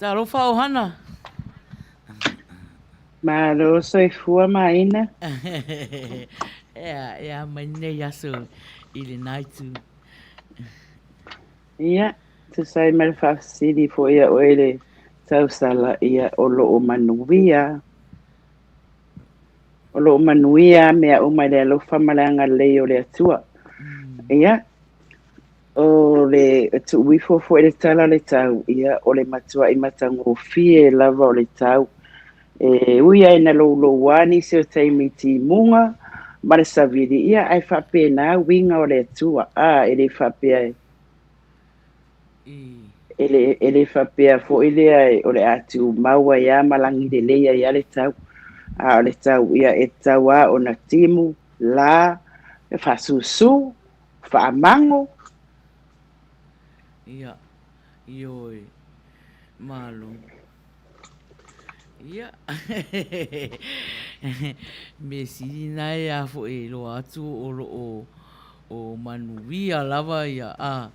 Talofa ohana. Malo soifua maina. Ea, e a mai nei aso i lenā itu. Ia, tusa ai ma le faafesili foi ia oe le tausala, ia o lo o manuia. O lo o manuia mea uma i le alofa ma le agalelei o le Atua. Ia, o le tuu ifo foi le tala o le tau, ia, o le matuai matagofie lava o le tau. E ui ai na louloua nisi o taimi timuga ma le savili, ia, ae faapena uiga o le Atua. A, e le faapea e e le faapea foi lea o le a tumau ai lava ma lagi lelei ai lava le tau. A o le tau, ia, e tatau lava ona timu, la, faasusu, faamago. Ia, ioe, malo. Ia, mea sili na e a foi e iloa atu o lo o o manuia lava ia, a,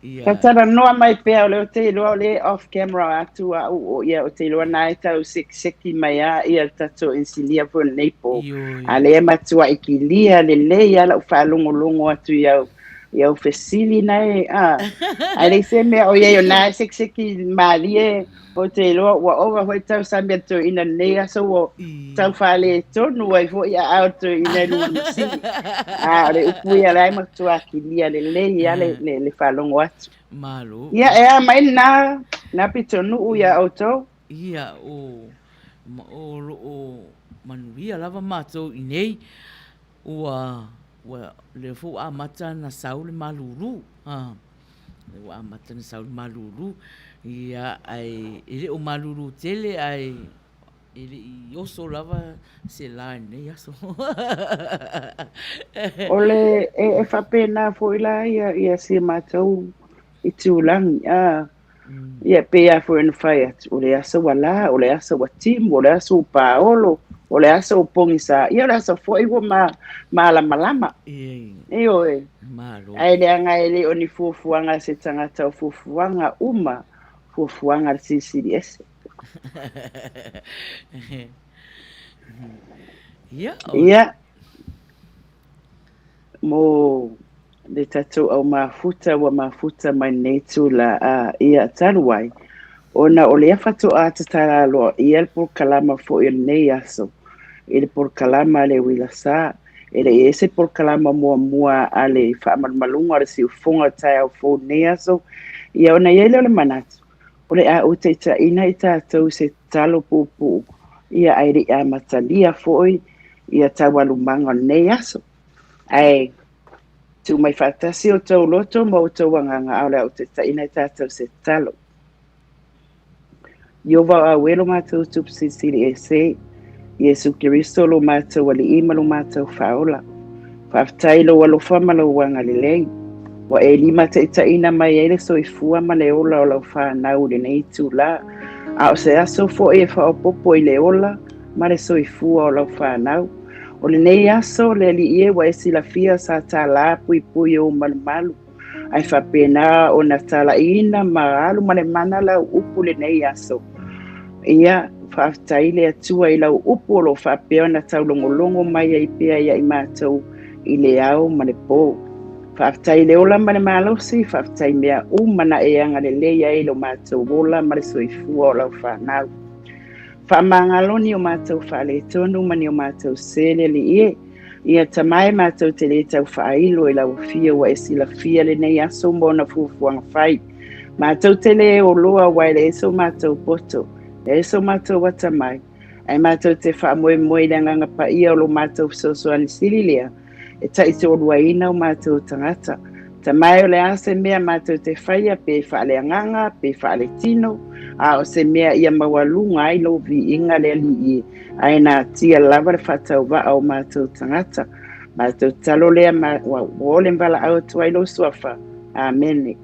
ia. Talatalanoa mai pea, o lea ou te iloa o lea e off camera atu au, o ia ou te iloa na e tau sekiseki mai a ia le tatou engineer foi o lenei po. Ioe. A lea e matuai kilia lelei lava lau faalogologo atu i au i au fesili na e, a. Ae leai se mea o i ai o na e sekiseki malie, ou te iloa ua ova foi tausami a le toeaina i lenei aso ua tau faaletonu ai foi aao o le toeaina i luga o le masini. A o le upu ia o lea e matua kilia lelei lava le, le, le faalogo atu. Malo. Ia, e a mai lena, lena pitonuu iā outou? Ia, o, o lo o manuia lava matou i nei. Ua, ua, lea foi ua amata ona sau le malulu. Ha. Lea ua amata ona sau le malulu. Ia, ae e le o malulu tele ae e le i oso lava se la i lenei aso. O le, e, e faapena foi la ia, ia si matou itulagi, a. Ia, e pei lava foi ona fai atu, o le aso ua la, o le aso ua timu, o le aso ua paolo, o le aso ua pogisa, ia o le aso foi ua ma, malamalama. Ioe. Ae leaga e le o ni fuafuaga a se tagata, o fuafuaga uma, fuafuaga a le Silisili Ese. Ia. Ia. Mo le tatou au mafuta ua mafuta mai lenei itula, a ia talu ai, ona o lea faatoa tatala aloaia le polokalama foi o lenei aso i le polokalama a le Uila Sa. E le i i ai se polokalama muamua a le faamalumaluga o le siufofoga o le taeao fou i lenei aso, ia ona i ai lea o le manatu, o le a ou taitaiina i tatou i se tatalo puupuu, ia ae le i amatalia foi ia taualumaga o lenei aso. Ae tuu mai faatasi outou loto ma outou agaga, a o le a ou taitaiina i tatou se tatalo. Ieova o auē lo matou Tupu Silisili Ese, Iesu Keriso lo matou Alii ma lo matou Faaola. Faafetai i lou alofa ma lou agalelei, ua e limataitaiina mai ai le soifua ma le ola o lau fanau i lenei itula, a o se aso foi e faaopoopo i le ola ma le soifua o lau fanau. O lenei aso, le Alii e, ua e silafia sa tālā puipui o ou malumalu, ae faapena ona talaiina ma alu ma le mana lau upu lenei aso. Ia, faafetai le Atua i lau upu o lo o faapea ona taulogologo mai ai pea ia i matou i le ao ma le po. Faafetai i le ola ma le malosi, faafetai mea uma na e agalelei ai lo matou ola ma le soifua o lau fanau. Faamagalo ni o matou faaletonu ma ni o matou sē, le Alii e. Ia tama e matou te le tau faailo i lau afio ua e silafia lenei aso ma ona fuafuaga fai. Matou te le oloa aua e leai so matou poto, leai so matou atamai, ae matou te faamoemoe i le Agaga Paia o lo matou fesoasoani sili lea e taitoaluaina o matou tagata. Tama e o le a se mea matou te faia pe faaleagaga pe faaletino, a o se mea ia maualuga ai lou viiga le Alii e, ae natia lava le faatauvaa o matou tagata. Matou tatalo lea ma ua ole ma valaau atu ai lou suafa. Amene.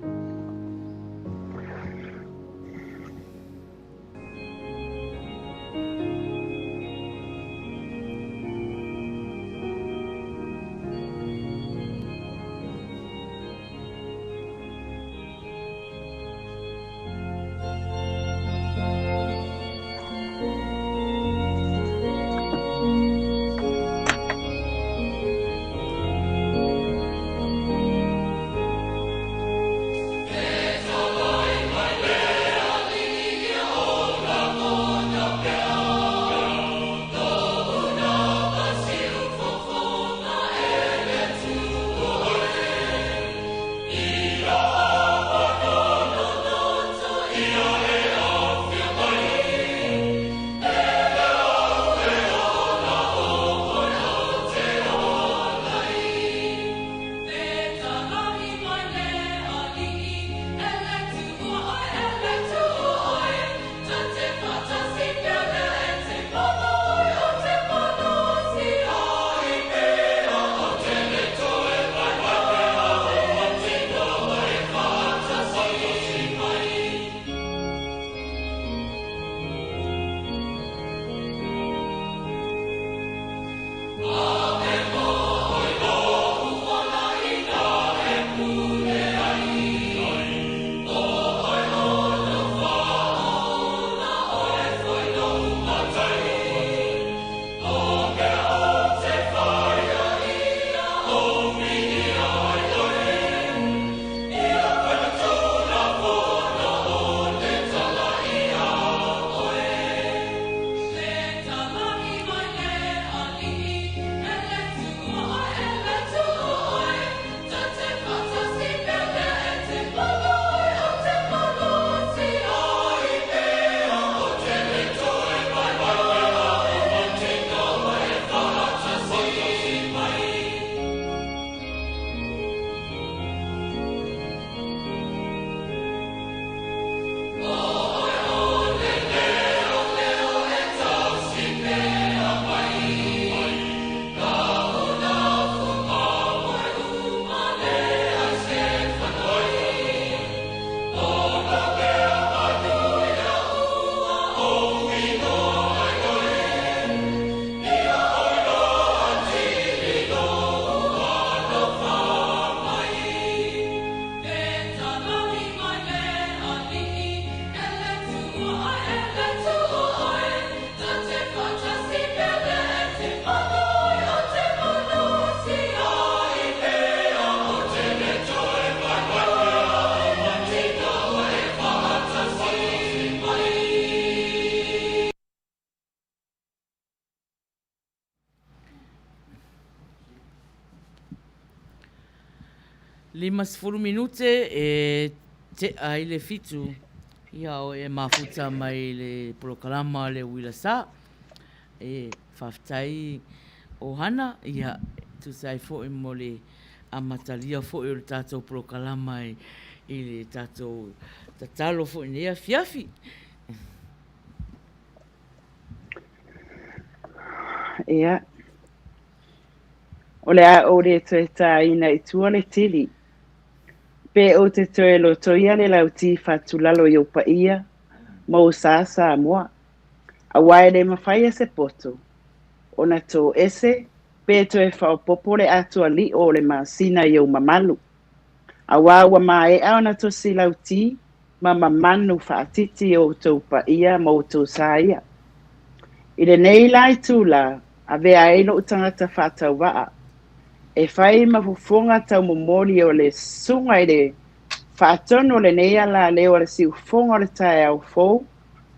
50 minute e tea ai le 7, ia o e mafuta mai le polokalama le uila sa. E faafetai Ohana, ia tusa ai foi mo le amatalia foi o le tatou polokalama i le tatou tatalo foi i lenei afiafi. Ia, o le a ou le toe tāina i tua le tili, pe ou te toe lotoia le lauti fatulalo i ou paia ma ou sa Samoa, aua e le mafai e se poto ona toese pe toe faaopoopo le atoa li'o o le masina i ou mamalu, aua ua maea ona tosi lauti ma mamanu faatiti o outou paia ma outou sa ia. I lenei la itulā, avea ai lo'u tagata faatauvaa e fai ma fofoga taumomoli o le susuga i le faatonu o lenei alaleo a le siufofoga o le taeao fou,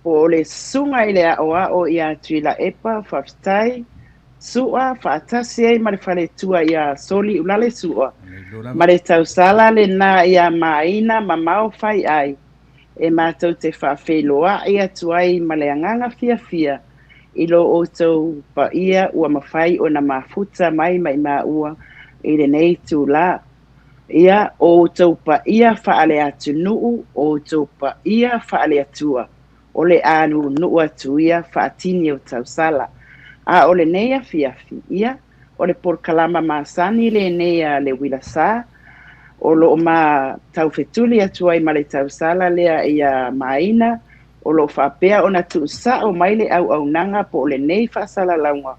po o le susuga i le aoao ia Tuilaepa Faafetai Su'a faatasi ai ma le faletua ia Soliulale Su'a ma le tausala lena ia Maina Mamao Faiai e matou te faafeiloai atu ai ma le agaga fiafia i lo outou paia ua mafai ona mafuta mai ma i maua i lenei itulā. Ia, o outou paia faale-atunuu, o outou paia faale-Atua, o le a nuunuu atu ia faatini o tausala. A o lenei afiafi, ia, o le polokalama masani lenei a le Uila Sa, o lo o ma taufetuli atu ai ma le tausala lea ia Maina, o lo o faapea ona tuusao mai le auaunaga po o lenei faasalalauga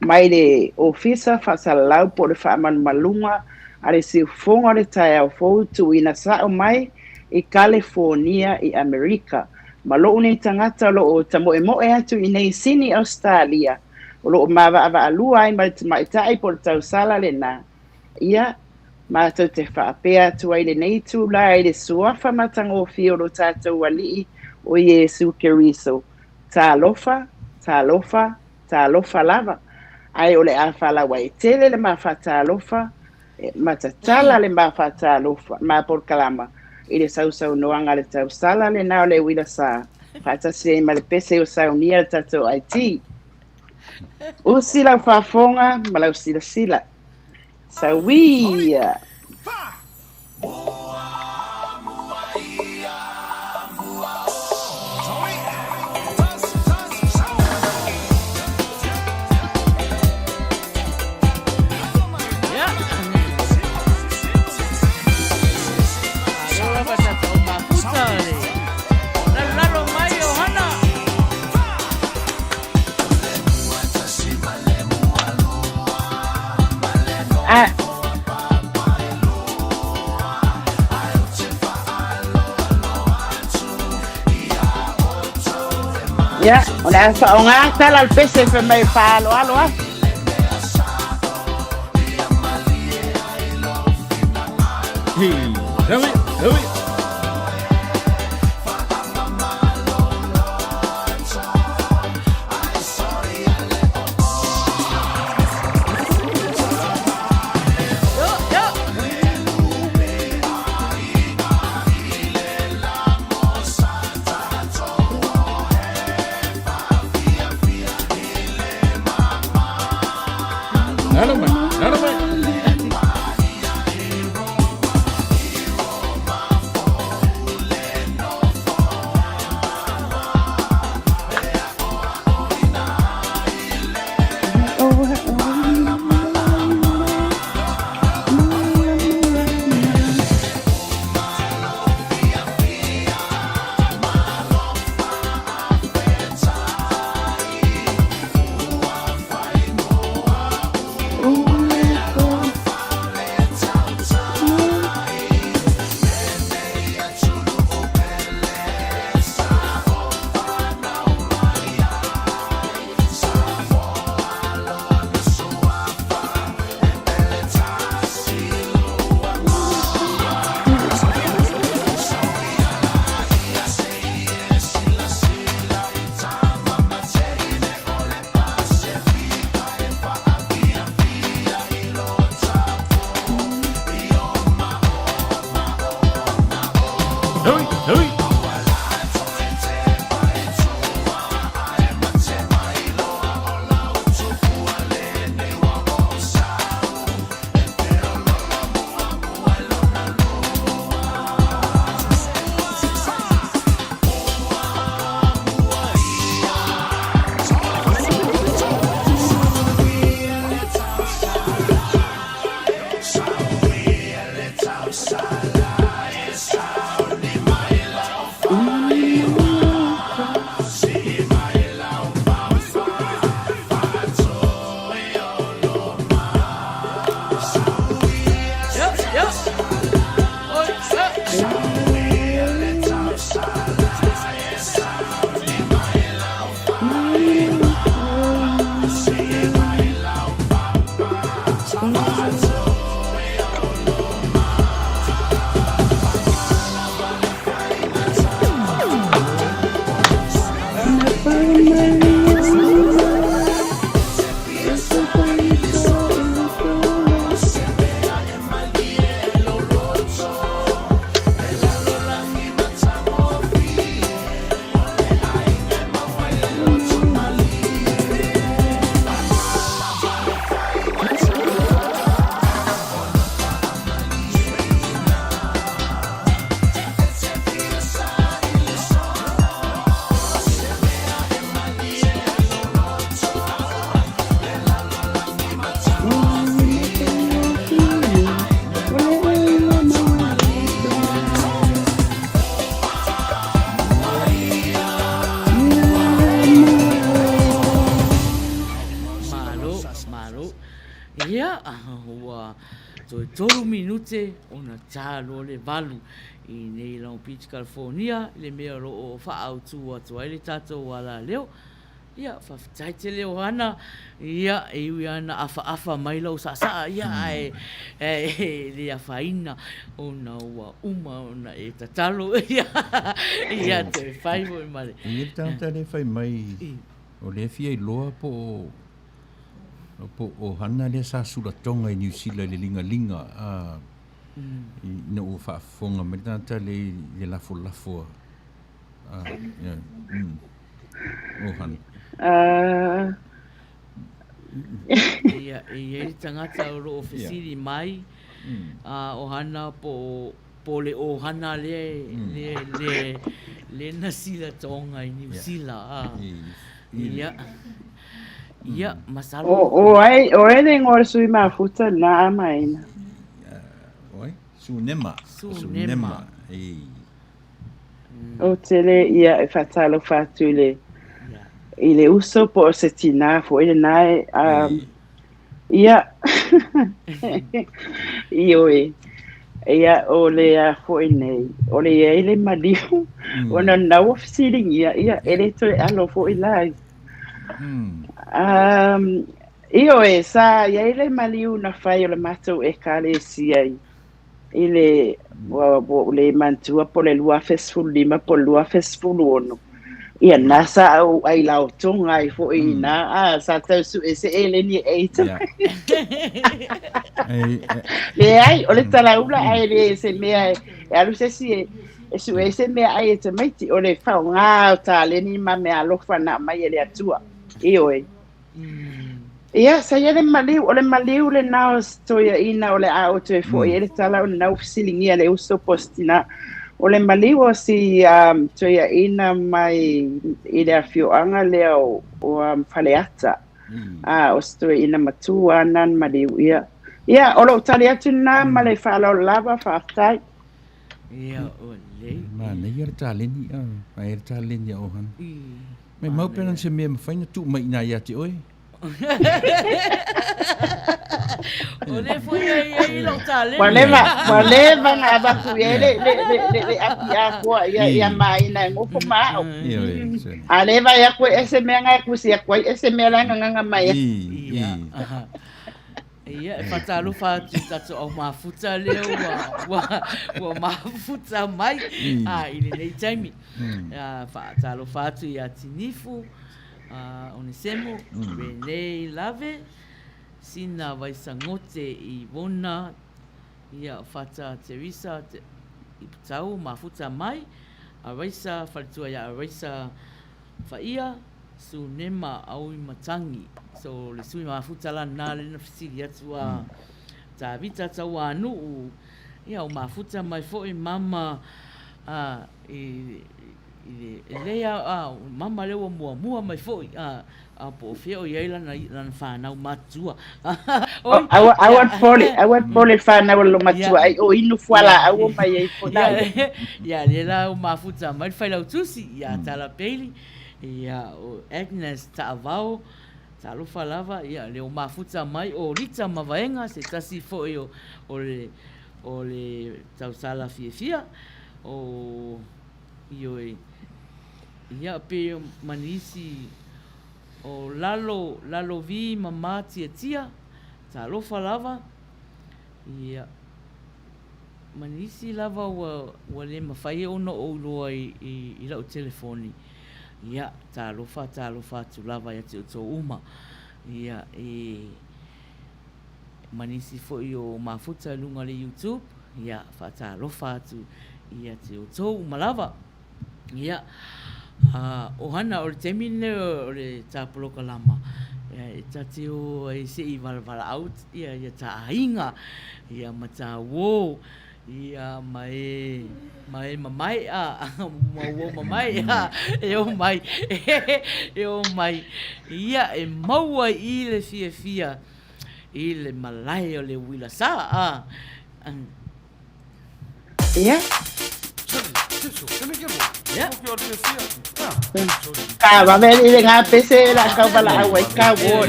mai le Ofisa Faasalalau po o le Faamalumaluga a le Siufofoga o le Taeao Fou tuuina sao mai i Kalefonia i Amerika. Ma lou nei tagata o lo o tamoemoe atu i nei Sini Ausetalia o lo o maavaavaalua ai ma le tamaitai po o le tausala lena, ia, matou te faapea atu ai lenei itulā i le suafa matagofie o lo tatou Alii o Iesu Keriso. Talofa, talofa, talofa lava. Ae o le a faalauaetele le ma faatalofa, ma tatala le ma faatalofa, ma polokalama i le sausaunoaga a le tausala lena o le uila sa, faatasi ai ma le pese o saunia le tatou IT. Usi lau faafofoga ma lau silasila. Sauia! Ia, o le a faaaoga tala o le pese fai mai e faaaloalo atu. Hey, hey, hey. Lalo mai, lalo mai. malo. Ia, ua toe 3 minute ona tā loa le 8 i nei Long Beach, California, i le mea o lo o faaautu atu ai le tatou alaleo. Ia, faafetai tele Ohana, ia, e ui lava ina afaafa mai lau saasaa, ia, ae e le afaina ona ua uma ona e tatalo, ia, ia toe fai foi ma le. E i ai le tagata lea e fai mai, o lea e fia iloa po o, po o Ohana lea sa sulatoga i Niu Sila i le ligaliga, a, ina ua faafofoga mai le tagata lea i le lafolafo a. Ia, e i ai le tagata o lo o fesili mai, a ohana po o le ʻohana lea, lea, lea, lea na silatoga i Niu Sila. Ia, ia, masalo. O ai, o ai le igoa o le sui mafuta lena a Maina? O ai? Sunema. Sunema. Ou te le ia e faatalofa atu i le i le uso po o se tinā foi lenā e um, ia ioe ia o le a foi nei o le iai le maliu ona na ua fesiligia ia e le toe alo foi la um, ioe sa iai le maliu na fai o le matou ekalesia i i le ua ou le manatua po o le 2015 po o le 2016. Ia na sa ou ai laotoga ai foi i na a sa tau sue se eleni e eita. Leai, o le talaula ae le se mea e alu se isi e sue ai se mea ai e tamaiti, o le faoga o taleni ma mea alofa na aumai e le Atua. Ioe. Ia, sa i ai le maliu, o le maliu lena o se toeaina o le a ou toe foi ai le tala ona ua fesiligia le uso po o se tina. O le maliu o si um, toeaina mai i le afioaga lea o, o um, Faleata. A, o se toeaina matua na na maliu ia. Ia, o lou tali atu lena ma le faaaloalo lava, faafetai. Ia, o lelei. Manaia le taleni, a, manaia le taleni a Ohana. Maimau pe na se mea e mafai na tuu mai i ina ia te oe. O lea foi e i ai lau taleni. Ua leva, ua leva na avatu i ai le, le, le, le, le api atoa ia, ia maina e nofo ma ao. A leva e aku e ese mea nga e kusi aku ai, ese mea la nganganga mai ai. Ia. Ia, e faatalofa atu i tatou au mafuta lea ua, ua, ua mafuta mai a, i lenei taimi. A, faatalofa atu ia Tinifu, a, Onesemo, Renee Lave, Sina Vaisagote Ivona, ia Fata Teresa te, Iputau, mafuta mai, Araisa, faletua ia Araisa Faia, Sunema Auimatangi. So le sui mafuta la na le na fesili atu a Tavita Tauanuu, ia o mafuta mai foi mama a i i le lea a mama lea ua muamua mai foi a a po o fea o i ai lana lana fanau matua. Oi, aua aua pole, aua pole fanau lo matua ai o inu fualaau o mai ai foi la. Ia lea la o mafuta mai le failautusi ia Tala Bailey, ia o Agnes Taavao, talofa lava, ia lea o mafuta mai o Rita Mavaega, se tasi foi o o le o le tausala fiafia o ioe ia pe ma nisi o Lalo Lalovi ma Matiatia, talofa lava, ia ma nisi lava ua ua le mafai ona ou iloa i i i lau telefoni, ia talofa talofa atu lava ia te outou uma, ia e ma nisi foi o mafuta i luga o le YouTube, ia faatalofa atu ia te outou uma lava. Ia, a, ʻohana, o le taimi lenei o le tā polokalama, ia, e ta te o ai se i walawalaau ia, ia tā aiga, ia ma tā uō, ia ma e, ma e mamae, a, ma uō mamae, a, e o mai, e o mai, ia, e maua i le fiafia i le malae o le uila sā, a. Ia. Ka vave i le ngā pese la kau walaau ai ka wō.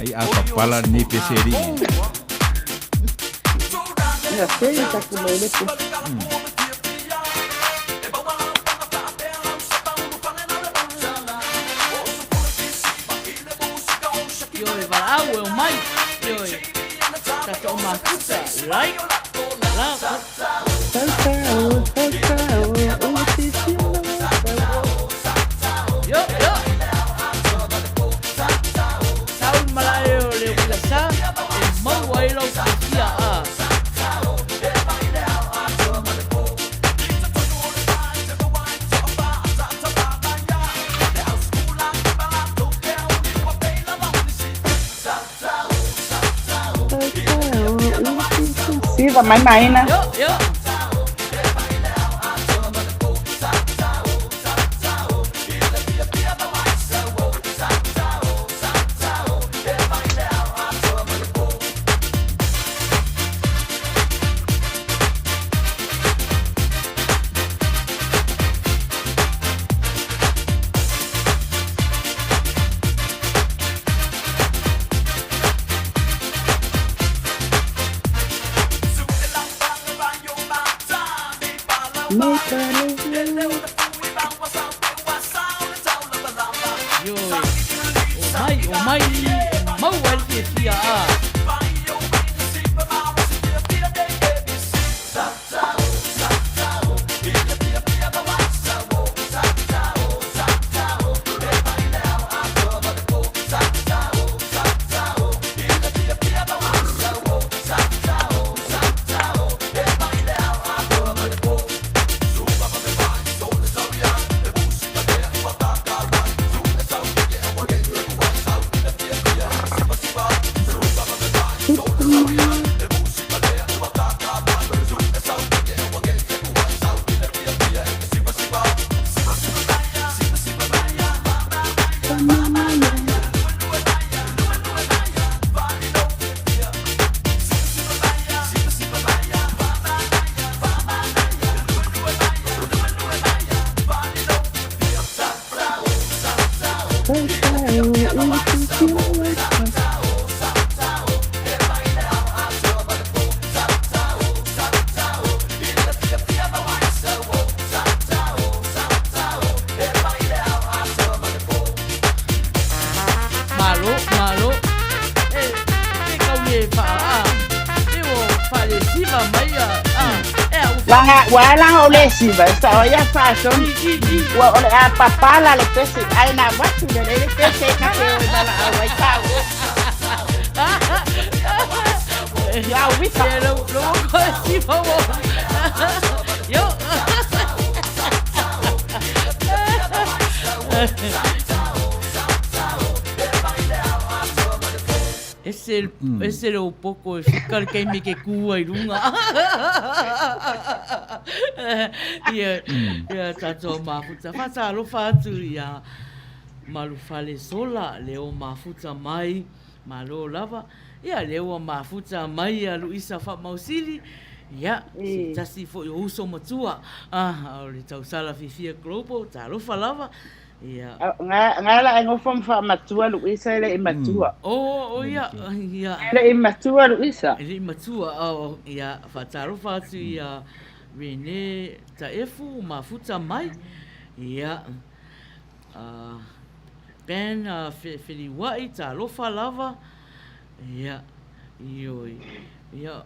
Ai a papala lenei pese alii. Ia se i taku mai le pese. Ioe valaau e omai. Ioe. Tatou mafuta. Like. Love. Tautau, tautau, o sisina tau. Yo, yo. Sau le malae o le uilasa e maua ai lau fiafia a. Siva mai maina. Yo, yo. Ioe. Omai, omai, maua ai le fiafia a. Malo, malo. E, e kau le faa, e ua faalesiva mai a, a, e a ua Laga, ua laga o le siva, sa o ia faasogi. I, i, i. Ua o le a papala le pese, ae na avatu lelei le pese e ka te o e valaau ai tau. Ia uita. E, lau, lau ko e siva ua. Yo. Ese, ese le upoko e fika le taimi ke kū ai runga. Ia, ia tātou mafuta. Whātālofa atu ia Malufale Sola, le o mafuta mai, malo lava. Ia, le ua mafuta mai ia Luisa Faamausili, ia, se tasi foi o uso matua, ah, o le tausala fiafia Global, talofa lava. Ia. Nga la e nofo ma faamatua Luisa e le i matua. Oh, oh ia, ia. E le i matua Luisa. E le i matua, oh, ia, faatalofa atu ia Rene Taefu mafuta mai. Ia. Ben Feliuai, talofa lava. Ia, ioi. Ia.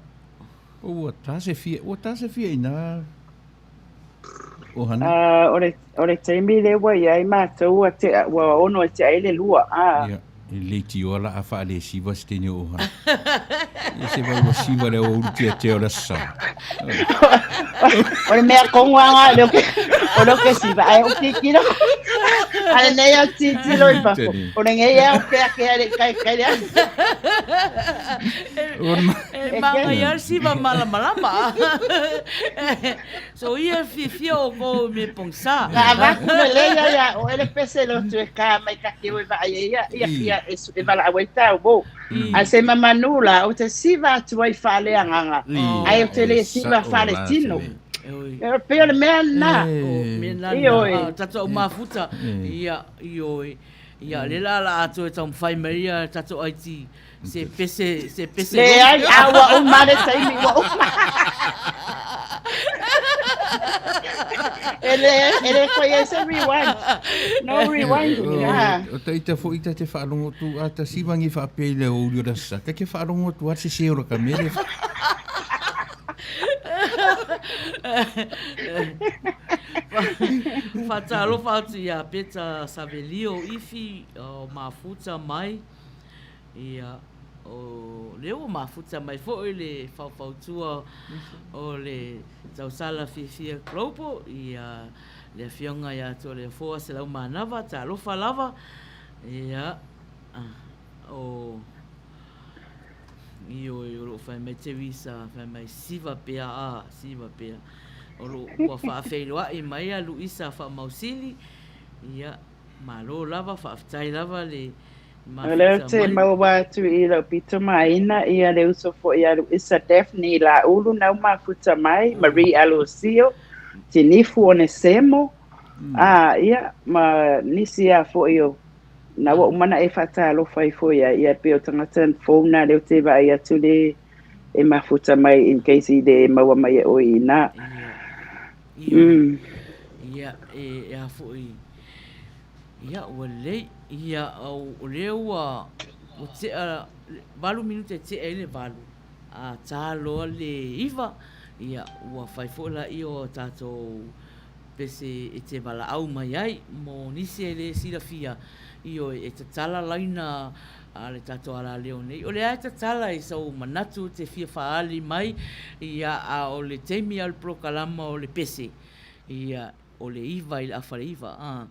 Ua ta se fia, ua ta se fia ina ʻohana. O le, o le taimi lea ua i ai matou ua tea, ua ono e tea ai le lua, a. Ia, e leitioa la a faalesiva se teine o ʻohana. Ia se vai ua siva le aoauli tiatia o le aso Sa. O le mea kogo lava o lea o lea ou te siva, ae ou tilotilo, a lenei au tilotilo i fafo, o lenei au keakea e le i taitai le aso. E māngai lava le siva malamalama. So ia e fiafia oukou i mea pogisa. Na avatu lelei ia iā oe le pese lotu e ka mai ka te o e vaai ai ia ia ia e e valaau ai tau Ae se mamanu la ou te siva atu ai faaleagaga, ae ou te le siva faaletino. E pei o le mea lena. O mea lena. Ioe. Tatou au mafuta. Ia, ioe. Ia, lea la la atoa e taumafai mai ia tatou IT se pese, se pese. Leai, a ua uma le taimi, ua uma. E le, e le koe ai se rewind. No rewind. Yeah. O ta ita foi ta te faalogo atu a ta siva ngi faapea i le aoauli o le Aso Sa, ta te faalogo atu lava le sese o lata mea lea. Faatalofa atu ia Peta Savelio Ifi o Mafuta mai. Ia, o lea ua mafuta mai foi le faufautua o le tausala fiafia Global, ia le Afioga ia Toleafoa Selaumanava, talofa lava. Ia, o Ioe, o lo o fai mai Teresa, fai mai siva pea, a, siva pea. O lo ua faafeiloai mai a Luisa Faamausili, ia, malo lava, faafetai lava le O lea ou mafuta te mai. maua atu i lou pito maina ia le uso foi ia Luisa Daphne Laulu na ua mafuta mai, Marie Alosio, Tinifu Onesemo, a ia ma nisi a foi o na ua uma ona e faatalofa ifo ia ia pei o tagata fou na lea ou te vaai atu le e mafuta mai in case i le maua mai e oe ina. Ia, ioe. Ia, e, e a foi, Ia, ua lelei. Ia, o lea ua, ua tea, 8 minute e tea ai le 8, a ta loa le 9, ia, ua fai foi laia o tatou pese e te valaau mai ai mo nisi e le silafia, ioe, e tatala laina a le tatou alaleo nei. O lea e tatala i sou manatu e te fia faaali mai, ia, a o le taimi a o le polokalama o le pese, ia, o le 9 i le afa le 9, a.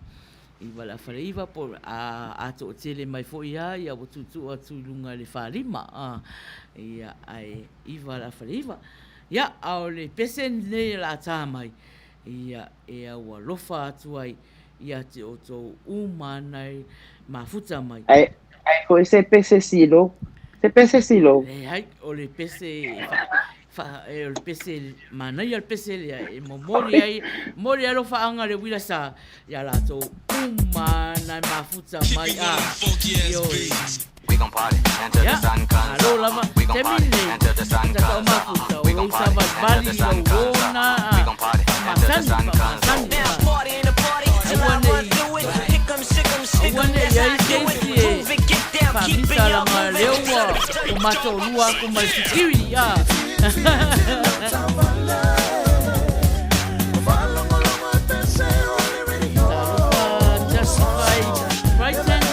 9 i le afa le 9, po, a, a toatele mai foi lava, ia ua tuutuu atu i luga i le 45, a. Ia, ae 9 i le afa le 9. Ia, a o le pese lenei o le a tā mai, ia, e aualofa atu ai ia te outou uma ana e mafuta mai. Ai, ai foi se pese silo. Se pese silo. Leai, o le pese fa, fa, e, o le pese, manaia le pese lea, e momoli ai, momoli ai alofaaga le uila sa ia latou uma ana e mafuta mai, a, ioe. Ia, malo lava, taimi lenei, tata o mafuta, o lou savalivali i lou ona, a, faamasani, faamasani, a, aua ne i, aua ne i ai se isi e faamisa laga lea ua ua matolua aku ma le sikiri, a. Talofa Justify Brighton,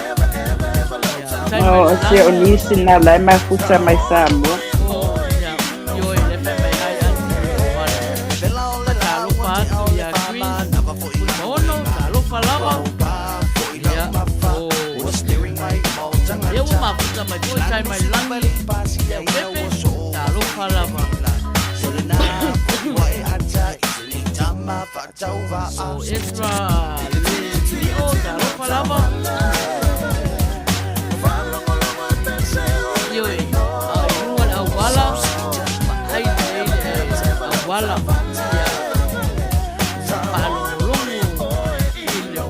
ia, tai mai O, le si o lagi. nisi na la e mafuta mai Samoa. O, ia, ioe, le fai mai hai aunty Ioane. Faatalofa atu ia Chris Fuimaono, talofa lava. Ia, o, lea ua mafuta mai foi tai mai lagi Leaupepe, talofa lava. O Ezra Lelio, talofa lava. Ioe, a i luga le auala, vaai lelei le auala, ia faalogologo i le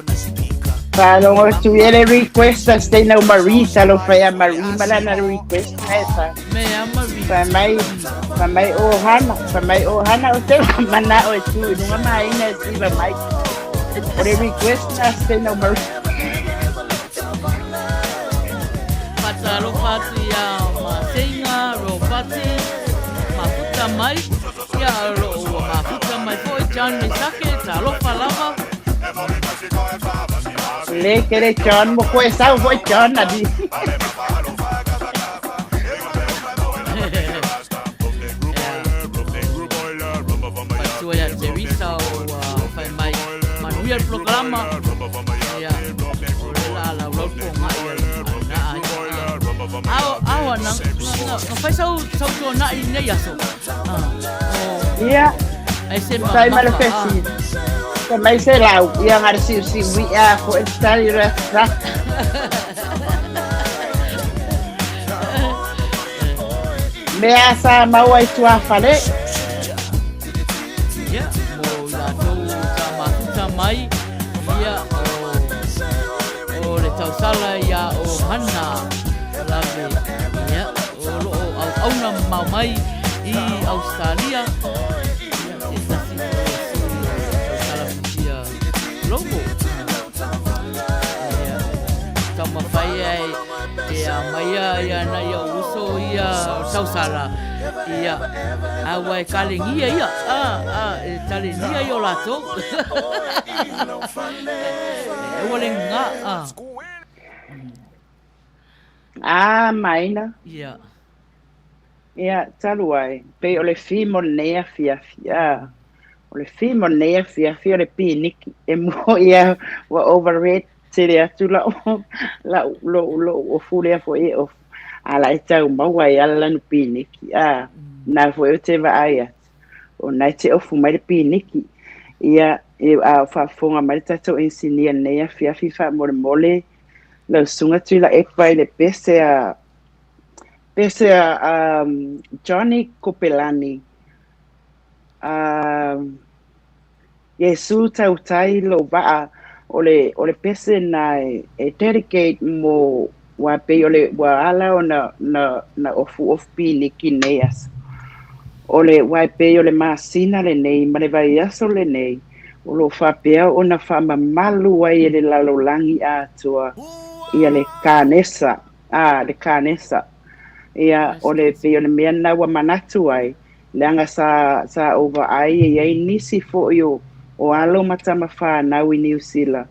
musika. Faalogo atu ia le request a Stena o Marie, talofa ia Marie ma lana request na e fa. Mea Marie. Fai mai, fai mai o hana, fai mai o hana o te mana'o e tu i luga ma aiga e siva mai. O le request na Stena o Marie. Faatalofa atu ia Maseiga Ropati, mafuta mai, ia o lo o ua mafuta mai foi John Mesake, talofa lava. Le kele John, mo koe sau foi John ali. Matua ia Teresa ua fai mai manuia le polokalama ia o le la laulau le pogai a na ai ao ao na na fai sau sau tuanai i lenei aso o Ia. Ai se Sai ma le mamafa, ah. fesili. Fai mai se lau, ia na o le siusiu i'a foi le tali o le aso. Mea sa maua i tuafale. Ia, mo i latou sa mafuta mai, ia, o, o le tausala ia o Hana Lave, ia, o lo o auauna mamao mai i Ausetalia, ia, se tasi foi o sui o le tausala futia Global. Ia, taumafai ai e aumaia ia nai ou uso ia o tausala, ia, a ua e kalegia ia, a, a, e talenia ia o latou. Aua le gā, a. A, maina. Ia. Ia, talu ai, pei o le theme o lenei afiafi, a, o le theme o lenei afiafi o le piniki. E moni a ua overread tele atu la'u, la'u, lo'u, lo'u ofu lea foi e ofu, a la e tau maua ai a le lanu piniki, a, na foi ou te vaai atu, o na e te ofu mai le piniki. Ia, e, a o faafofoga mai le tatou engineer i lenei afiafi, faamolemole, lau susuga Tuilaepa i le pese a, pese a Johnny Kopelani, Iesu tautai lou vaa, o le, o le pese na e dedicate mo, ua pei o le, ua ala ona na, na ofuofu piniki nei aso. O le, ua e pei o le masina lenei ma le vaiaso lenei, o lo o faapea ona faamamalu ai e le lalolagi atoa ia le kanesa, a, le kanesa. Ia, o le, pei o le mea lena ua manatu ai, leaga sa, sa ou vaai e i ai nisi foi o, o alo ma tama fanau i Niu Sila,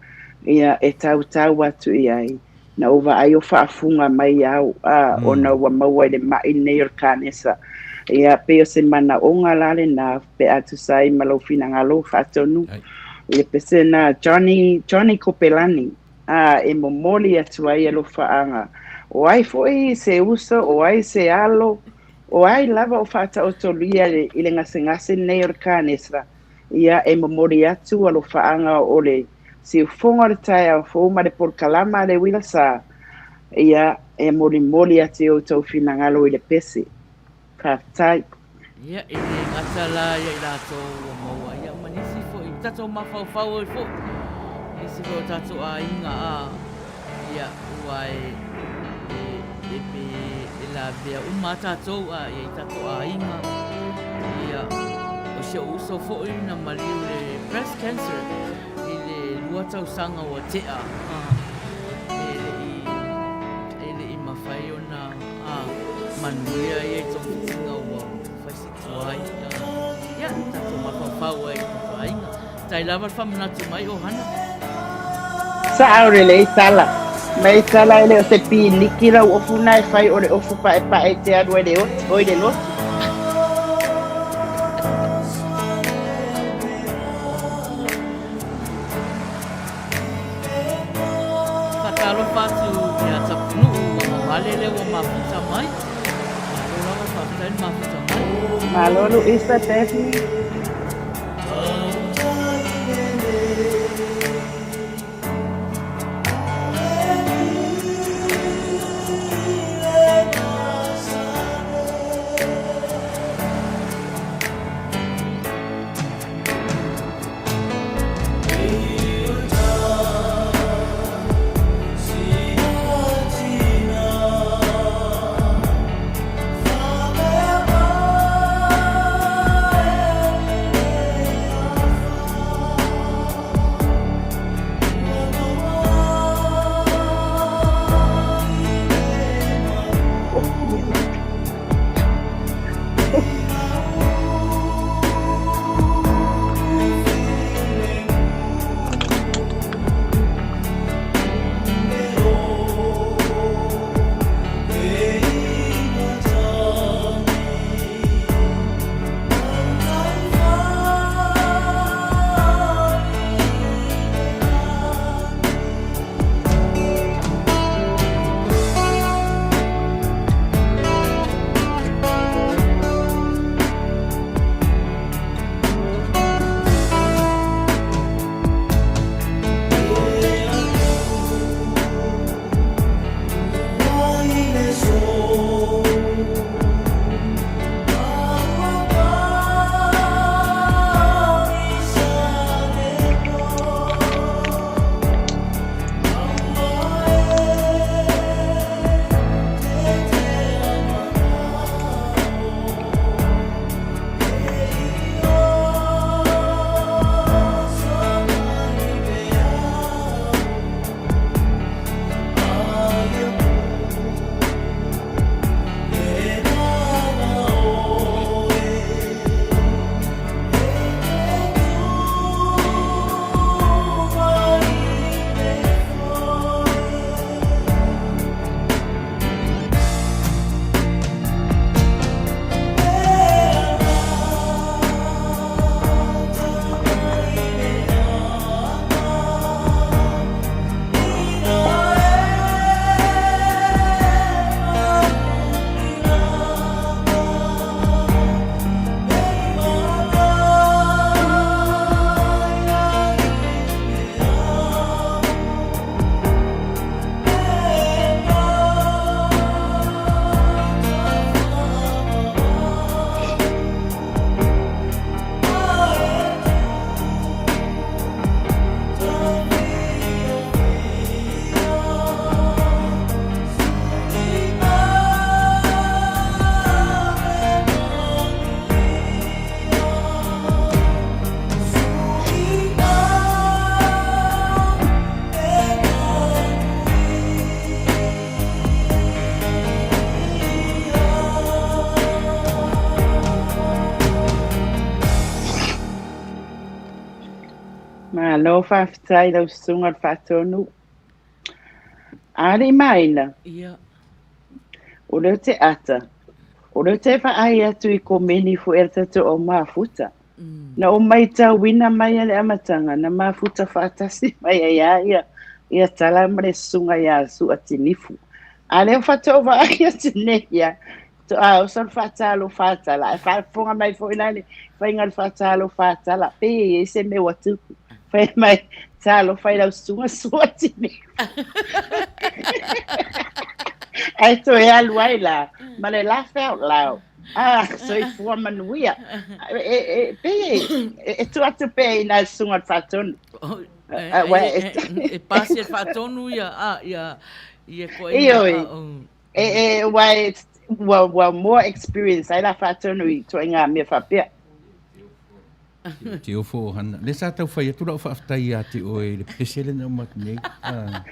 ia, e tautau atu i ai. Na ou vaai o faafuga mai au, a, ona ua maua i le maʻi lenei o le kanesa. Ia, pei o se manaoga la lena pe a tusa ai ma lou finagalo faatonu. Ia, pese na Johnny, Johnny Kopelani, a, e momoli atu ai alofaaga. O ai foi se uso, o ai se alo, o ai lava o faataotolia i le gasegase lenei o le kanesa, ia, e momoli atu alofaaga o le siufofoga o le taeao fou ma le polokalama a le uila sa, ia, e molimoli atu i outou finagalo i le pese. Faafetai. Ia, e le gata la ia i latou ua maua, ia ma nisi foi, tatou mafaufau ai foi, nisi foi o tatou aiga, a, ia, ua e, e, e, e, e lavea uma a tatou, a, ia i tatou aiga, ia, o si ou uso foi na maliu i le breast cancer i le 2 tausaga ua tea, a, e le i, e le i mafai ona, a, manuia ia i togafitiga ua fai si tuai, a, ia, tatou mafaufau ai i tatou aiga. Tai lava le faamanatu mai o Hana. Sao lelei tala. Mai tala e le o se piniki lau ofu na e fai o le ofu paepae e te alu ai le oti, oi le lotu. Faatalofa atu ia Tapunuu ua mamale lea ua mafuta mai. Malo lava faafetai le mafuta mai. Malo Luisa Daphne. Malo faafetai i lau susuga o le Faatonu. A alii ma Aina. Ia. O lea ou te ata, o lea ou te vaai atu i komeni foi a le tatou au mafuta. Na ou maitauina mai lava i le amataga, na mafuta faatasi mai ai lava ia, ia Tala ma le susuga ia Suatinifu. A lea faatoa ou vaai atu nei ia, faatoa oso le faatalofa a Tala, ae faafofoga mai foi la i le faiga o le faatalofa a Tala, pei e i ai se mea ua tupu. Fai mai, talofa i lau susuga Suatinifu. Ae toe alu ai la, ma le laugh out loud. Ah, soifua manuia. E, e, pei e, e tuu atu pea i ina i le susuga o le Faatonu. E, e, e pasi le Faatonu ia, a, ia, ia koe. Ioe. E, e, ua, e, ua, ua more experience ai la Faatonu i ituaiga mea faapea. Te ofo o Hana. Lea sa tau fai atu lau faafetai ia te oe i le pese lea na uma atu nei. Ah,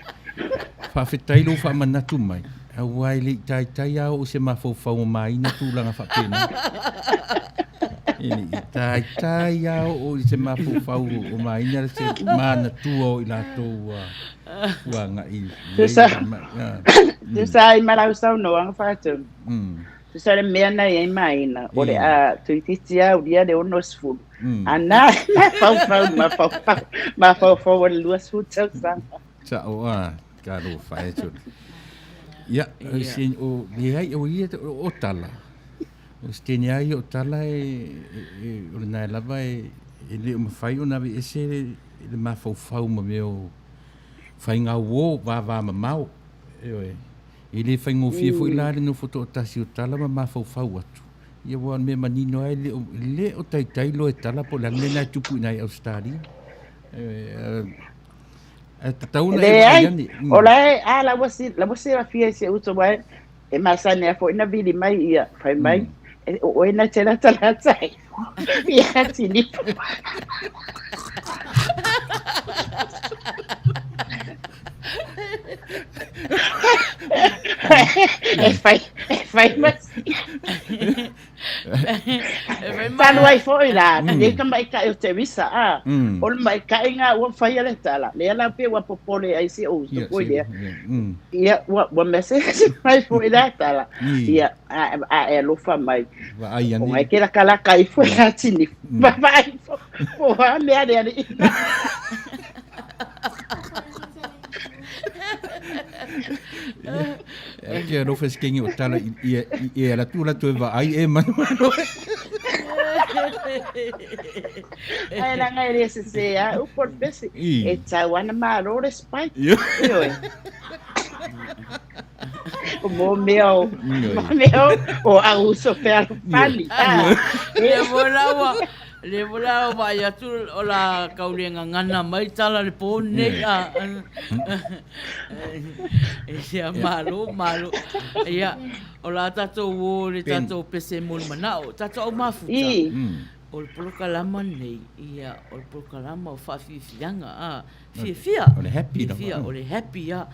faafetai lou faamanatu mai. Aua e le i taitai a oo se mafaufau o maina tulaga faapena. E le i taitai a oo i se mafaufau o maina se manatua o i latou ua ua agai i Tusa, tusa ai ma lau saunoaga Faatonu. Tusa o le mea na i ai Maina, o le a toeitiiti aulia le 60, a na mafaufau, mafaufau, mafaufau o le 20 tausaga. Sa'o a, talofa e sole. Ia, se, o, leai, o ia, o tala, o se teine lava ia o tala e, e, o lena lava e, e le o mafai ona aveese le mafaufau ma mea o faigauo vavamamao, ioe. E le faigofie foi la le nofo toatasi o Tala ma mafaufau atu. Ia aua o le mea manino lava e le o, le o taitai loa e Tala po o le a le mea lena e tupu i ina i Ausetalia. Ae tatau ona e vaai ane. O la e, a, la ua, la ua silafia e si ou uso, aua e masani lava foi ona vili mai ia, fai mai, o oe na te latalata ai ia Tinipo. E fai, e fai ma Talu ai foi la, nei ka maikaʻi o Teresa, a, o le maikaʻi ua faia le tala, lea la pei ua popole ai si ou uso foi lea. Ia, ua, ua message mai foi la tala, ia, a, a e alofa mai. Vaai ane. Ona e ke lakalaka ifo ia Tinifu. Vaai ifo, po o a mea le alii. E ke alofa se kenge o tala i i e ala tu la toe vaai e manu manu. Ae leaga e le sese a upu o le pese. E tau ana malo le spike. Ioe. O mo mea o, mo mea o, o auso fealofani. Lea foi la ua, lea foi la ua vaai atu o la kau le gagana mai tala le po nei a. Ia malo, malo. Ia, o la tatou o le tatou pese mo le manao, tatou au mafuta. O le polokalama nei, ia, o le polokalama o faafiafiaga, a, fiafia. O le happy lava. Fiafia, o le happy a.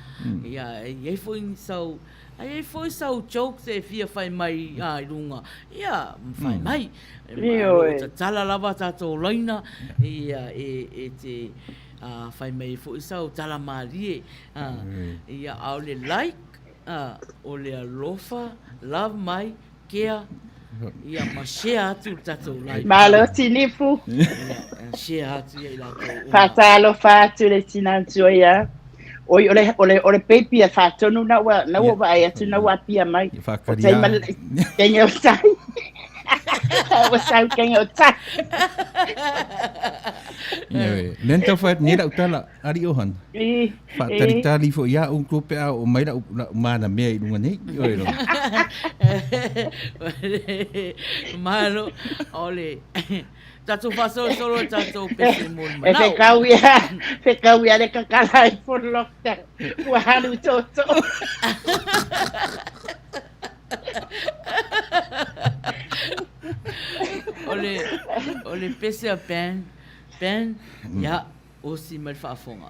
Ia, e i ai foi ni sau, a i ai foi sau jokes e fia fai mai a i luga, ia, fai mai. O lo o tatala lava tatou laina, ia, e, e te a, fai mai ai foi sau tala malie, a, ia, a o le like, a, o le alofa, love mai, Kea, ia ma share atu le tatou live. Malo Tinifu. Ia, share atu ia i latou uma. Faatalofa atu le tina matua ia. Oi, o le, o le, o le baby a Faatonu na ua, na ua vaai atu na ua apia mai. O tai ma kenge o tai. Ua sau kenge o tai. Ia, mea na tau fai atu nei lau tala, alii o Hana. Faatalitali foi ia outou pe a oo mai lau, lau manamea i luga nei. Ioe lava. Malo, o le tatou faasolosolo i tatou pese mo le E manao. whekau ia, whekau ia le kakala i full lockdown. Ua halu toto. O le, o le pese a Ben, Ben, ia, Osi mai le faafofoga.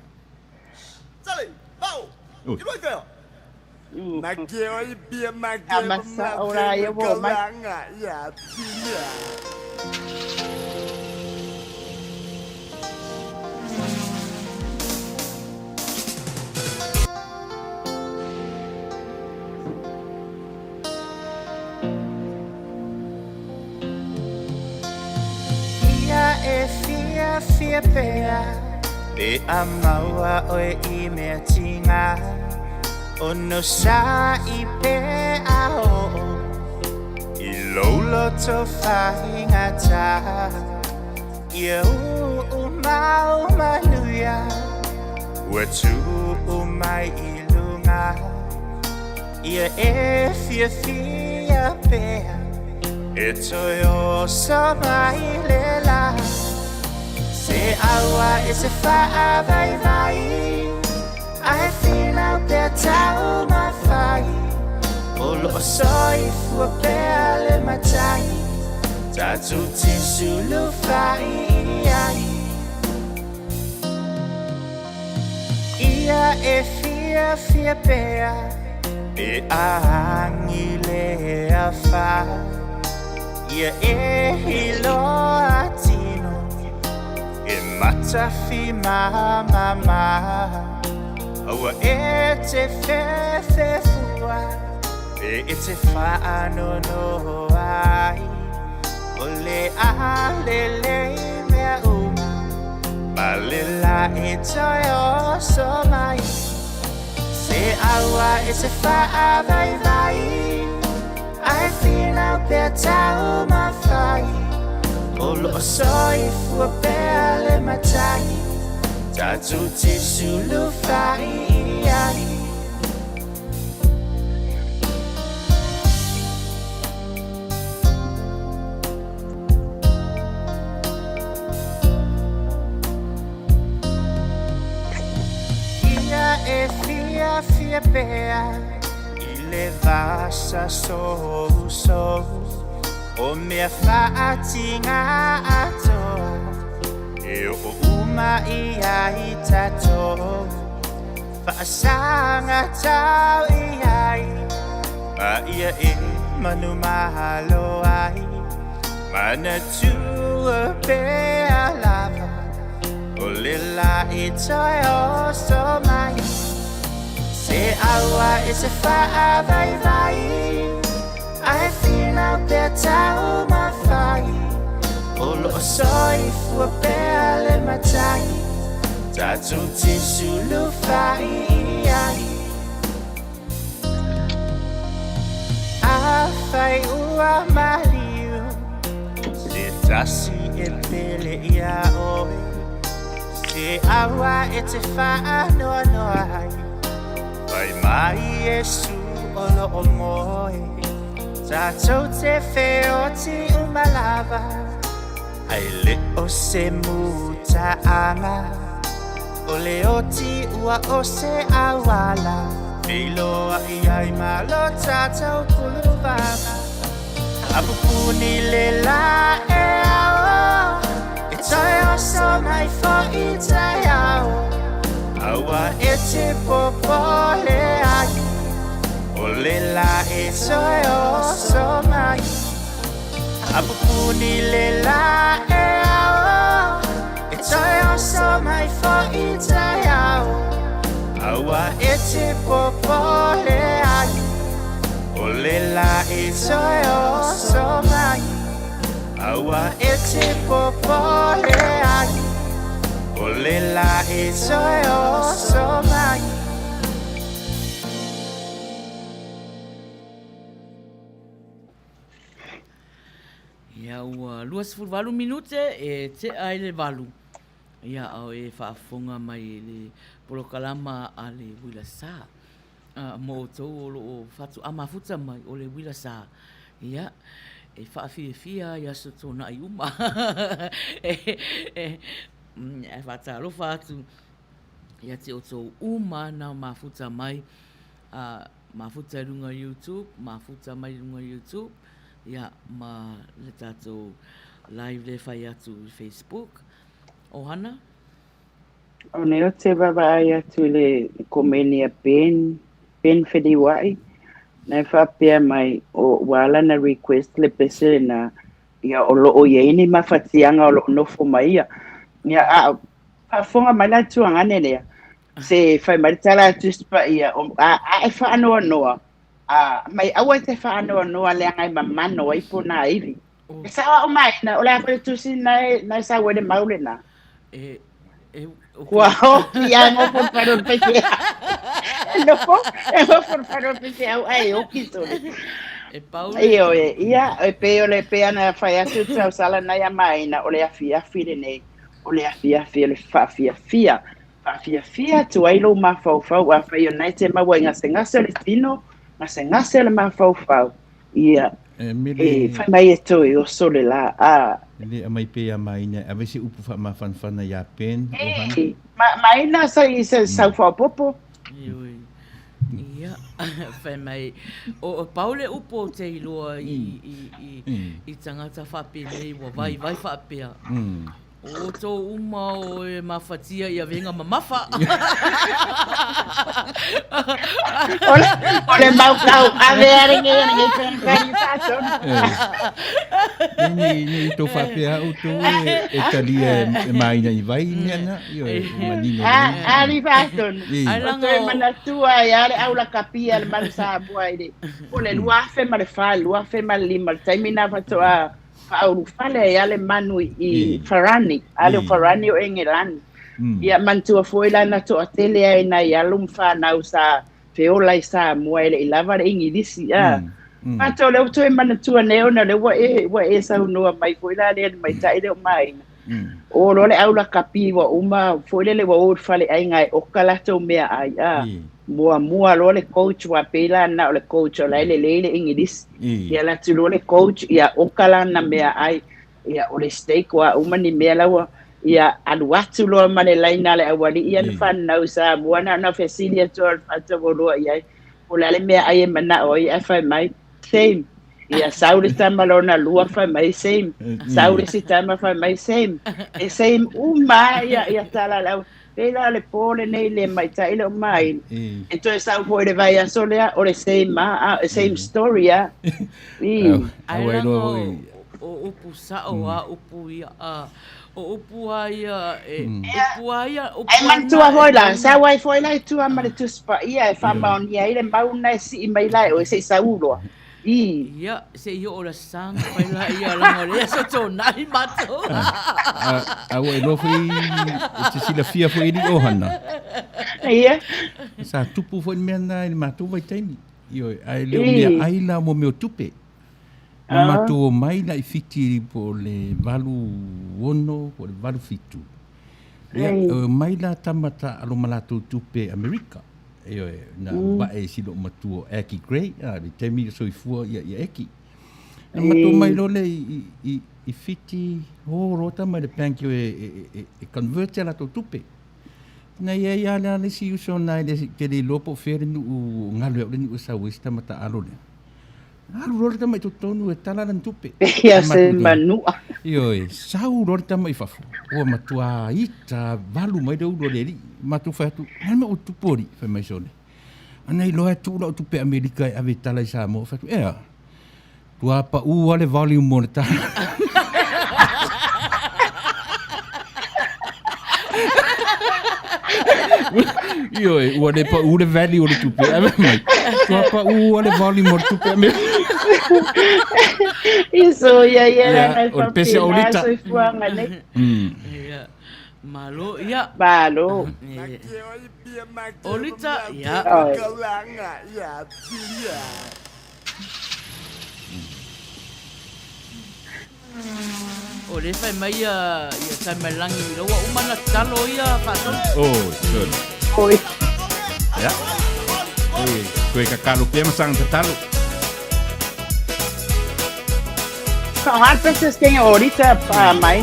A masa o la ia ua omai. fiafia pea Pe a maua oe i mea tinga Onosai pea oo I lou loto faigata Ia uu mau manuia Ua tuu mai i luga Ia e fiafia pea E toe oso mai le la Se aua e te faavaivai Ae finau pea taumafai O loo soifua pea le Matai Tatou te sulufai i ai Ia e fiafia pea Pe a agi le afa Ia e iloa tino E matafimamama Aua e te fefefua Pe e te faanoanoa ai O le a lelei mea uma Ma le la e toe oso mai Se aua e te faavaivai Ae finau pea taumafai O loo soifua pea le Matai Tatou te sulufai i ai. Ia e fiafia pea i le vasa sousou O mea faatinga atoa E oo uma i ai tatou Faasaga tau i ai Ma ia e manumalo ai Manatua pea lava O le la e toe oso mai Se aua e te faavaivai Ae finau pea taumafai O loo soifua pea le Matai Tatou te sulufai i ai Afai ua maliu Se tasi e pele ia oe Se aua e te faanoanoa ai Fai mai Iesu o loo moe Tatou te feoti uma lava Ae le o se mutaaga O le oti ua o se auala Feiloai ai ma lo tatou puluvava A pupuni le la e ao E toe oso mai foʻi taeao Aua e te popole ai O le la e toe oso mai A pupuni le la e ao E toe oso mai foʻi taeao Aua e te popole ai O le la e toe oso mai Aua e te popole ai O le la e toe oso mai. Ia ua 28 minute e tea ai le valu. Ia a o e faafofoga mai i le polokalama a le Uila Sa. Mo outou o lo o faatoa mafuta mai o le Uila Sa. Ia, e faafiafia ai aso tuanai uma. E faatalofa atu ia te outou uma na mafuta mai, mafuta i luga YouTube, mafuta mai i luga YouTube, ia ma le tatou live lea e fai atu i Facebook. Ohana? O nei ou te vaavaai atu i le komeni a Ben, Ben Feliuai, na e faapea mai o ua ala na request le pese lena, ia o loo i ai ni mafatiaga o loo nofo mai ia. Ia a faafofoga mai la tuagane lea, se fai mai le tala a Tusi Paia, o a, a e faanoanoa, a mai aua e te faanoanoa leaga e mamano ai ponāivi. E sao au maina, o le a foi le tusi na e, na e sau ai le mau lena. E, e, Ua oki a nofo le fale o le faifeau. E nofo, e nofo le fale o le faifeau ae oki sole. E pau le... Ioe, ia, e pei o le pei ona fai atu le tausala na ia Maina, o le afiafi lenei, o le afiafi o le faafiafia. Faafiafia atu ai lou mafaufau, afai o lena e te maua i gasegase o le tino, gasegase o le mafaufau, ia, E e mele fai mai e toe oso le la, a. E le aumai pea ia Maina e ave se upu faamafanafana ia Ben ohana. E, ma, Maina sa i se sau faaopoopo. Ioe. Ia, fai mai, o, pau le upu ou te iloa i, i, i, i tagata faapenei ua vaivai faapea. O outou uma o e mafatia i avega mamafa. O le, o le mau kau ave a lenei a lenei whanakari whaatonu. Nei, nei, nei tau faapea outou e, e talia e, e maina i vai mea na, ioe, e manino A, lelei. ali whaatonu. I. Ai O laga toe o, manatua ai a le au lakapia le manu Samoa i le, po o le 2000 ma le 4, 2005, le taimi na faatoa faaulufale ai lava le manu i Farani, a le o Farani o Engelani. Ia manatua foi la na toatele ai nai alo ma fanau sa feola i Samoa e le i lava le Igilisi, a. Faatoa o lea ua toe manatua nei ona o lea ua e, ua e saunoa mai foi la lea i le maitai lea o Maina. O loa le au lakapi ua uma foi lele ua o i le faleaiga e oka latou meaai, a. Muamua loa le coach aua pei la na o le coach o la e lelei le Igilisi. Ia alu atu loa le coach ia oka lana meaai, ia o le steak o a uma ni mea la ua ia alu atu loa ma le laina a le aualii ia na fanau i Samoa na ona fesili atu o le faatauoloa i ai, po o le a le meaai e manao ai ae fai mai, same. Ia sau le tama lona lua fai mai same. Sau le isi tama fai mai same. E same uma lava ia ia tala a le au. Pei la o le po lenei le maitai le o Maina. E toe sau foi i le vaiaso lea, o le same lava, a, same story lava. I. Ai laga o upu sao a upu ia, a, o upu a ia, e, upu a ia, upu Ae a manatua na e foi la, tau na. sau ai foi la i tua ma le Tusi Paia e faamaonia ai le mau lena e sii mai la e oe se i sau loa. I. Ia, se i oo le aso sa fai la ia laga o le aso Toonai matou. A, a ua iloa foi, e te silafia foi e alii ohana. Ia. Sa tupu foi le mea lena i le matou vaitaimi. Ioe, ae le o meaai la mo mea o tupe. Na matou omai la i Fiti po o le 86 po o le 87. Ia, omai la tama taalo ma latou tupe Amerika. Ioe, na vae e si loomatua o Aki Gray, a, le taimi o soifua ia, ia Aki. Na matou omai loa lea i, i, i Fiti, o loa tama i le bank e, e, e, e convert ia latou tupe. Na i ai lava le isi uso na e le, ke le iloa po o fea le nuu, galo ia au le nuu e sau ai si tama taalo lea. Alu loa le tama i totonu e tala lana tupe. Pehea se manua. Ioe, sau loa le tama i fafo. Ua matua ita valu mai le ulu a le alii. Matou fai atu, o le a le mea ua tupu alii? Fai mai sole, Ana iloa e tuu lau tupe Amerika e ave e tala i Samoa. Fai atu, ea, tua pau lava le volume o le tala. Ioe, ua le pau le value o le tupe. Ave mai. Tua pau lava le volume o le tupe Amerika. Iso ia ia Ia, la nai o le pese faapena olita. soifuaga nei. Ia, malo, ia. Malo. Olita, ia. Oi. O lea e fai mai ia ia Taimailangi i ua uma ona tatalo ia Faatonu. Oi, good. Oi. Ia. Oi, toe kakalo pea ma saga tatalo. Faaaoga le pese se olita pa mai.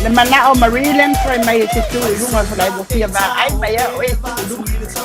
Le manao o Marie Lam fai mai e te tu i luga o le fale ua fia vaai mai a oe e tu i luga.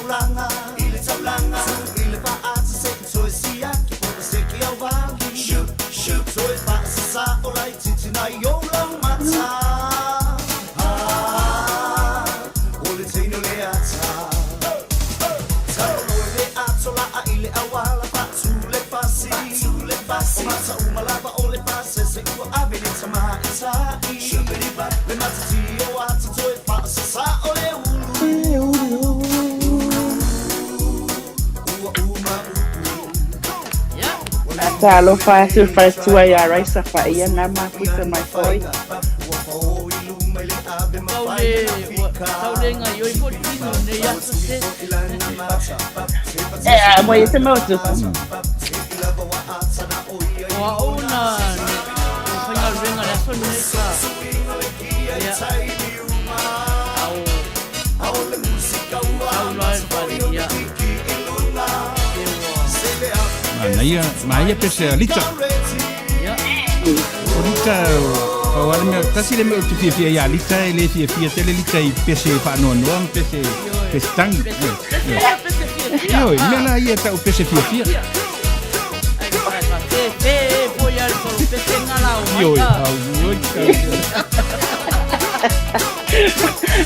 Talofa atu i le faletua ia Raisa Faia na mafuta mai foi. Tau le, ua, tau le gaioi foi le tino i lenei aso se. E a mo ia te mea o tupu. O au na, o faigaluega i le aso lenei ka. Ia. A o, tau la i le fale, ia. E ua. Manaia, manaia pese a Lita. Ia. O Lita, pau lava le mea, tasi le mea ou te fiafia ia Lita, e le fiafia tele Lita i pese faanoanoa ma pese, pese tagi. Pese, pese ia, pese fiafia. Ioe, mea la ia e tau pese fiafia. Ai, fe, fe foi a le polopese nga la o mai. Ioe, auoi tau.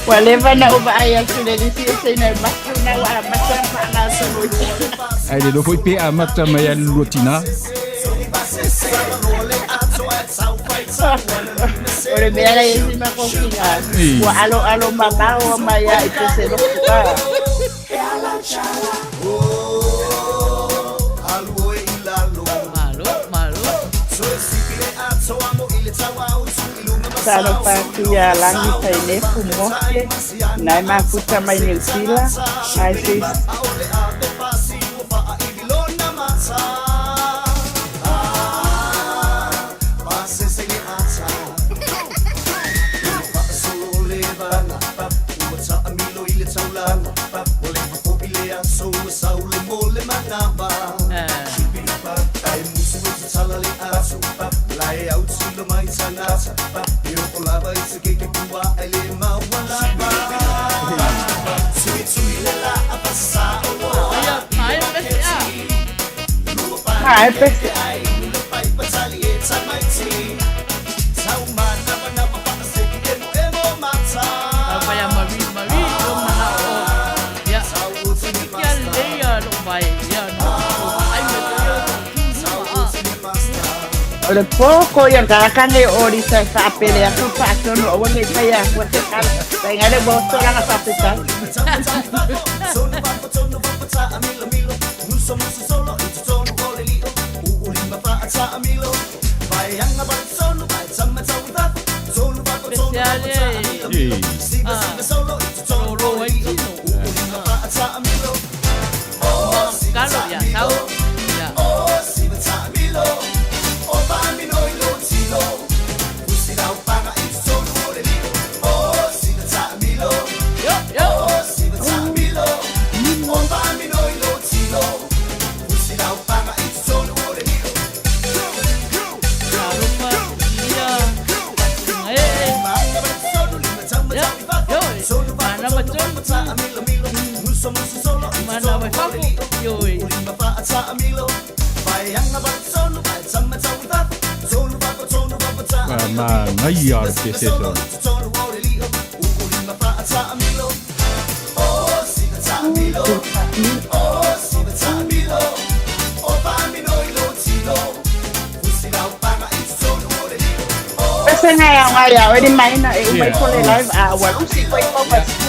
Ua leva ona ou vaai atu i le lisi e saina e mapu na ua amata ona faagasolo i Ae le iloa foi pe amata mai lava i le lua tina. O le mea la i ai si makokiga, ua aloalo mamao mai lava i pese lotu a. Malo, malo. Talofa atu ia Lagi Tainefu Moke, na e mafuta mai Niu Sila. Hi sis. Ae pese. O le po ko ia kakanga e ori sa e faapele atu faatonu aua nei faia atua se kala. Tainga le ua tolaga faafetai. Manaia le pese sona. Pese ngai au ngai au e ni maina e uma ifo le live a ua lusi koe i mau masikutu.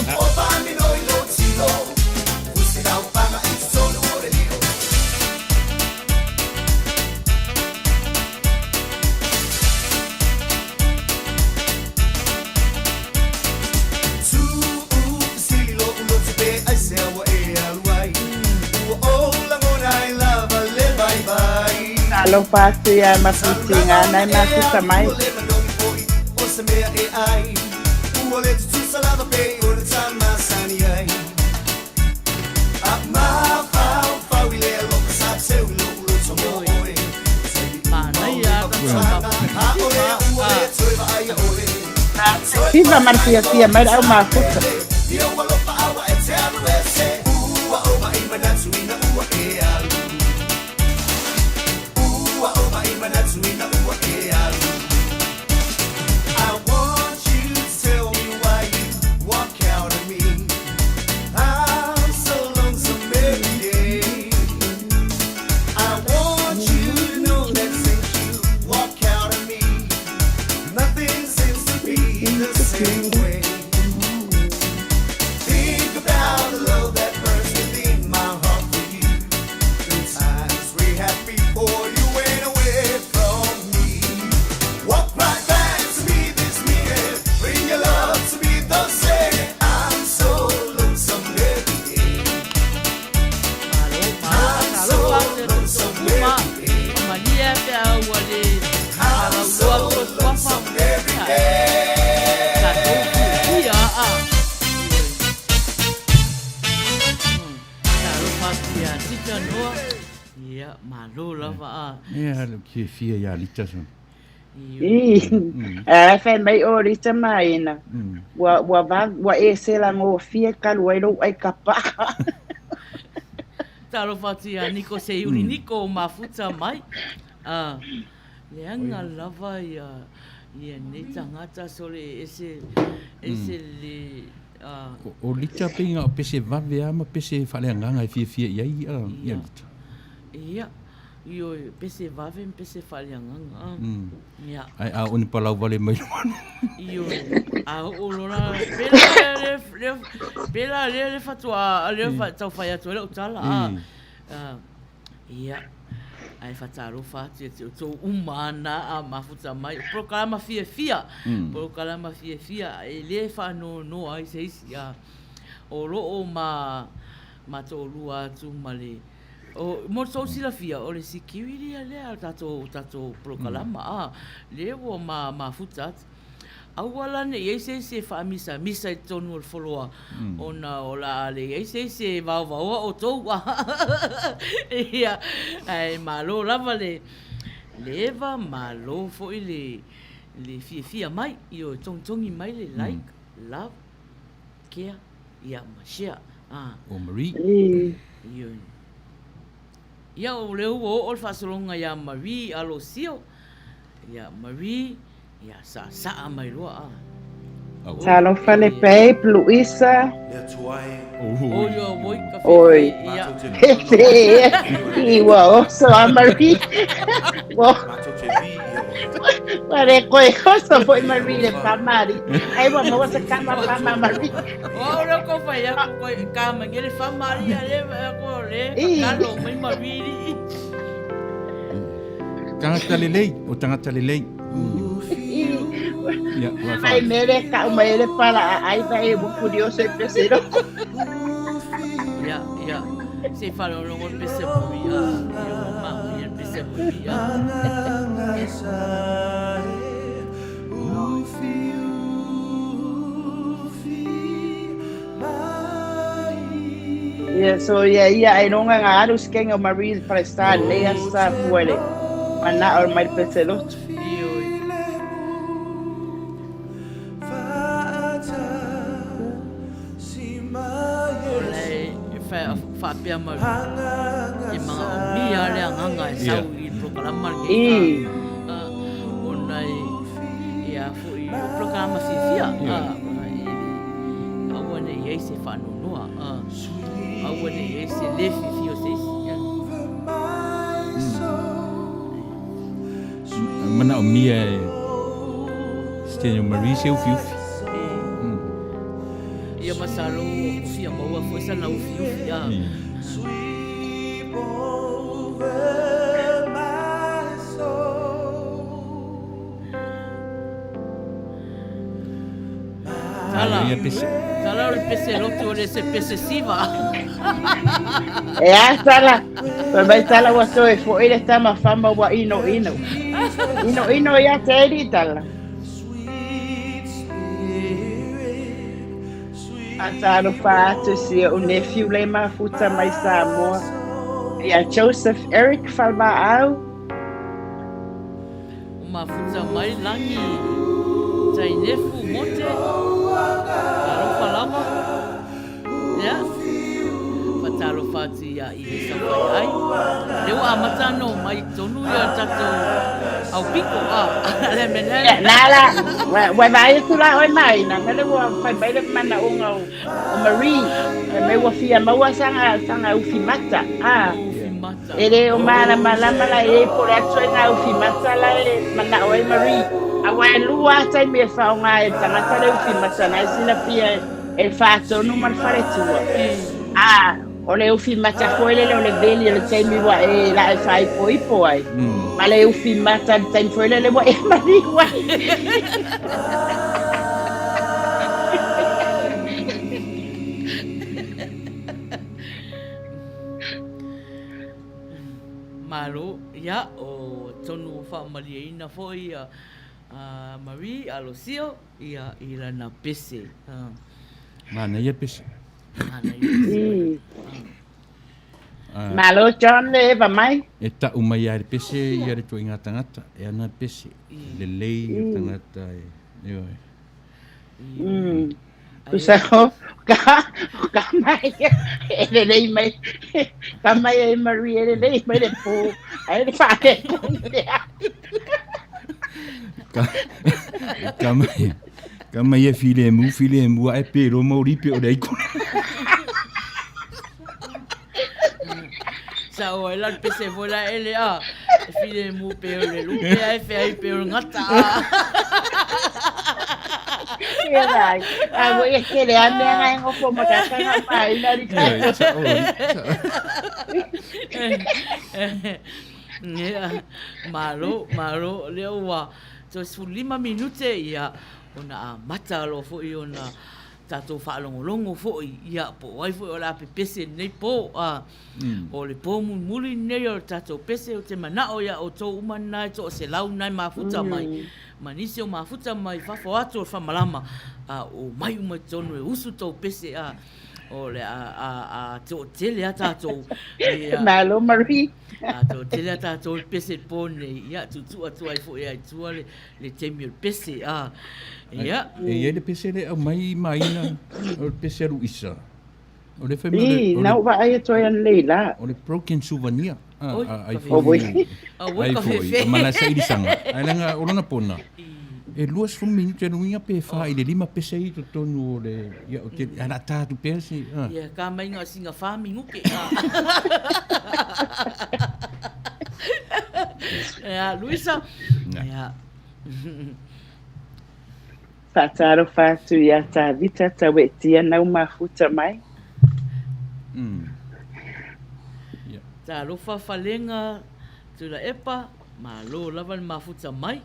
Talofa atu ia Mafuti ngā nai mafuta mai. Viva ma le fiafia mai le au mafuta. Lita Noa. Ia, malo lava a. Ia, le fiafia ia Lita so. Ī, ae fai mai o Lita Maina, ua, ua, va, ua e selagofie talu ai lou ʻaikapaa. Talofa atu ia Niko Seiuli Niko o Mafuta mai. Ah, leaga lava ia ia nei tagata sole ese ese le ah. O Lita pei na o pese vave lava ma pese faaleagaga e fiafia i ai ia Lita. Ia, ioe, pese vave ma pese faaleagaga. Ah. Ia. Ae a oo ni palau vale mai lona. Ioe, a oo lola pela lea le pela lea le faatoa lea tau fai atu ai lau tala. Ah. Ia, ae faatalofa atu ia te outou uma ana a mafuta mai. O polokalama fiafia, polokalama fiafia e le faanoanoa ai se isi. A, o lo o ma, ma toalua atu ma le, o, mo le tou silafia, o le security ia lea o tatou, tatou polokalama, a, lea ua ma mafuta atu. Aua la ne i ai se isi e faamisamisa i totonu o le foloa, ona o le a leai se isi e vaovaoa outou. Ia, ae malo lava le eva, malo foi le le fiafia mai, ioe, togitogi mai le like, love, care, ia ma share. Ah. O Marie. Ioe. Ia, o lea ua oo le faasologa ia Marie Alosio. Ia Marie, ia saasaa mai loa a. Talofa le babe Luisa. Oi oi ka Oi. I ua oso a Marie. Ua Ua le koe oso foi Marie le pamari. Ai ua maua se kama pama Marie. O le ko fai aku koe ka mange le famari a le ko le kalo mai Marie. Tagata lelei, o tagata lelei. Ia, ua Mai mere ka mai le pala a ai vai e curioso e pesero. Ia, ia. Se whalolongo le pese mui a. Ia, ua maui le pese mui a. Ia, so ia ia ai longa nga alu skenga o Marie Palestine nei asa pua le mana'o mai le peselotu. Ioe. O le faapea mai ke manaomia le agaga e sau i le polokalama lenei ona e a foi o polokalama fiafia aua ne i ai se faanoanoa aua ne i ai se le fiafia o se isi. Manaomia e Stenya Marie se ufiufi. Ia masalo ua fia maua foi sana ufiufi a. Tala, Ia pese. tala o le pese lotu o le se pese siva. E a tala, fai mai tala ua toe foʻi le tama fama ua inoino. Inoino ia te alii tala. Faatalofa atu si ou nephew le mafuta mai Samoa. Ia Joseph Eric Falvaau. O mafuta mai lagi tainefu mote. Talofa lava. Ia. Fatalofa atu ia Ilesa Faiai. Lea ua amata ona omai i totonu ia tatou aupito a. Le mea lea. Ia, na la, ua vaai atu la oe Maina, mele ua fai mai le manaoga o Marie, fai mai ua fia maua sana, sana ufi mata. A. Ufi mata. E le o malamalama la e po le atu ai ngā ufi mata la e manao ai Marie. Aua e lua a taimi e whaonga e tangata le ufi mata na e silafia e whaatonu ma le faletua. A, o le ufi mata foi lele o le veli o le taimi ua e la e whaipoipo ai. Ma le ufi mata le taimi foi lele ua e mariu ai. Malo, ia, o tonu faamalieina foi ia a Marie Alosio ia i lana pese. Manaia pese. Manaia pese. Malo John le eva mai. E ta'u mai lava i le pese ia le ituaiga tagata, e ana le pese, lelei le tagata e, ioe. Tusa o ka, o ka mai e lelei mai, ka mai e Marie e lelei mai le pō, ai le faaletonu lea. Ka, ka mai, ka mai e filemu, filemu ae pelo maoli pe o le aikona. Sa o ai la le pese foi la ele a, e filemu pe o le lupe ae feai pe o le gata a. Ia lai, a mo ia kele a mea ngai ngofo ma ka kanga pa ina ri ka. Ioe, sa o, sa. Ia, malo, malo, lea ua toe 15 minute ia ona amata loa foi ona tatou faalogologo foi, ia, po o ai foi o le a pepese i lenei po, a, o le po mulimuli lenei o le tatou pese, ou te manao iā outou uma lena e toaselau lena e mafuta mai, ma nisi o mafuta mai fafo atu o le faamalama, a, omai uma i totonu e usu tou pese, a, o le a, a, a toatele lava tatou, ia. Malo Marie. A toatele lava tatou i le pese i le po lenei, ia, tuutuu atu ai foi lava i tua le, le taimi o le pese, a, ia. E i ai le pese lea e aumai i Maina, o le pese a Luisa. O le fai mai o le, I, na ou vaai atu ai ananei la. O le broken souvenir. A, Oi, a, ai ka foi, fefe. Oi, ai ka foi, fefe. o mana sailisaga. Ae leaga o lona pona, e 20 minute lona uiga pe fa i le lima pese i totonu o le, ia, o te, a o le a ta atu pea se, a. Ia, ka mai na o sina fa minuke. A. Ia, Luisa. Ia. Faatalofa atu iā Tavita Tauetia nau mafuta mai. Talofa Falega Tuilaepa, malo lava le mafuta mai.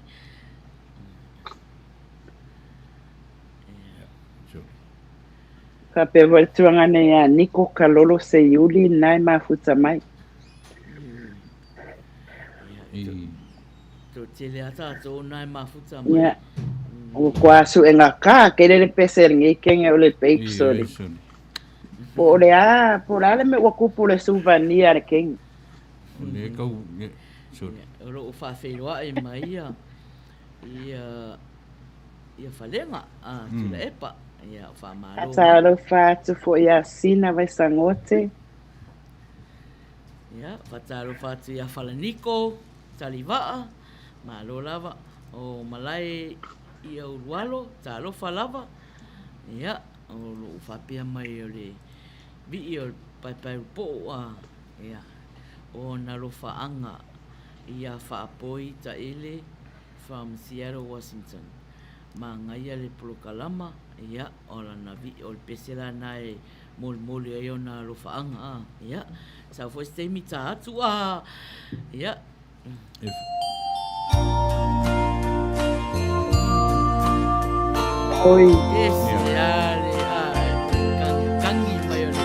Faapea foi le tulaga nei ia Niko Kalolo Seiuli lena e mafuta mai. Toatele a tatou na e mafuta mai. Ia. Ua kua suega ka kele le pese lenei kenge o le babes o le. Po o le a, po o le a le mea ua kupu le souvenir a le kenge. O le kau, sorry. O lo o faafeiloai mai ia ia ia Falega a Tuilaepa. Ia faamalo. Faatalofa atu foi ia Sina Vaisagote. Ia, faatalofa atu ia Falaniko Talivaa, malo lava. O Malae ia Ulualo, talofa lava. Ia, o loo faapea mai o le vii o le paepaeulupo'o a, ia, o ona alofaaga ia Faapoi Taele from Seattle, Washington. Manaia le polokalama, ia, o lana vii o le pese lana e molimoli ai ona alofaaga a, ia, sau foi se taimi ta atu a, ia. Oi. Ese a le a kagikangi mai o le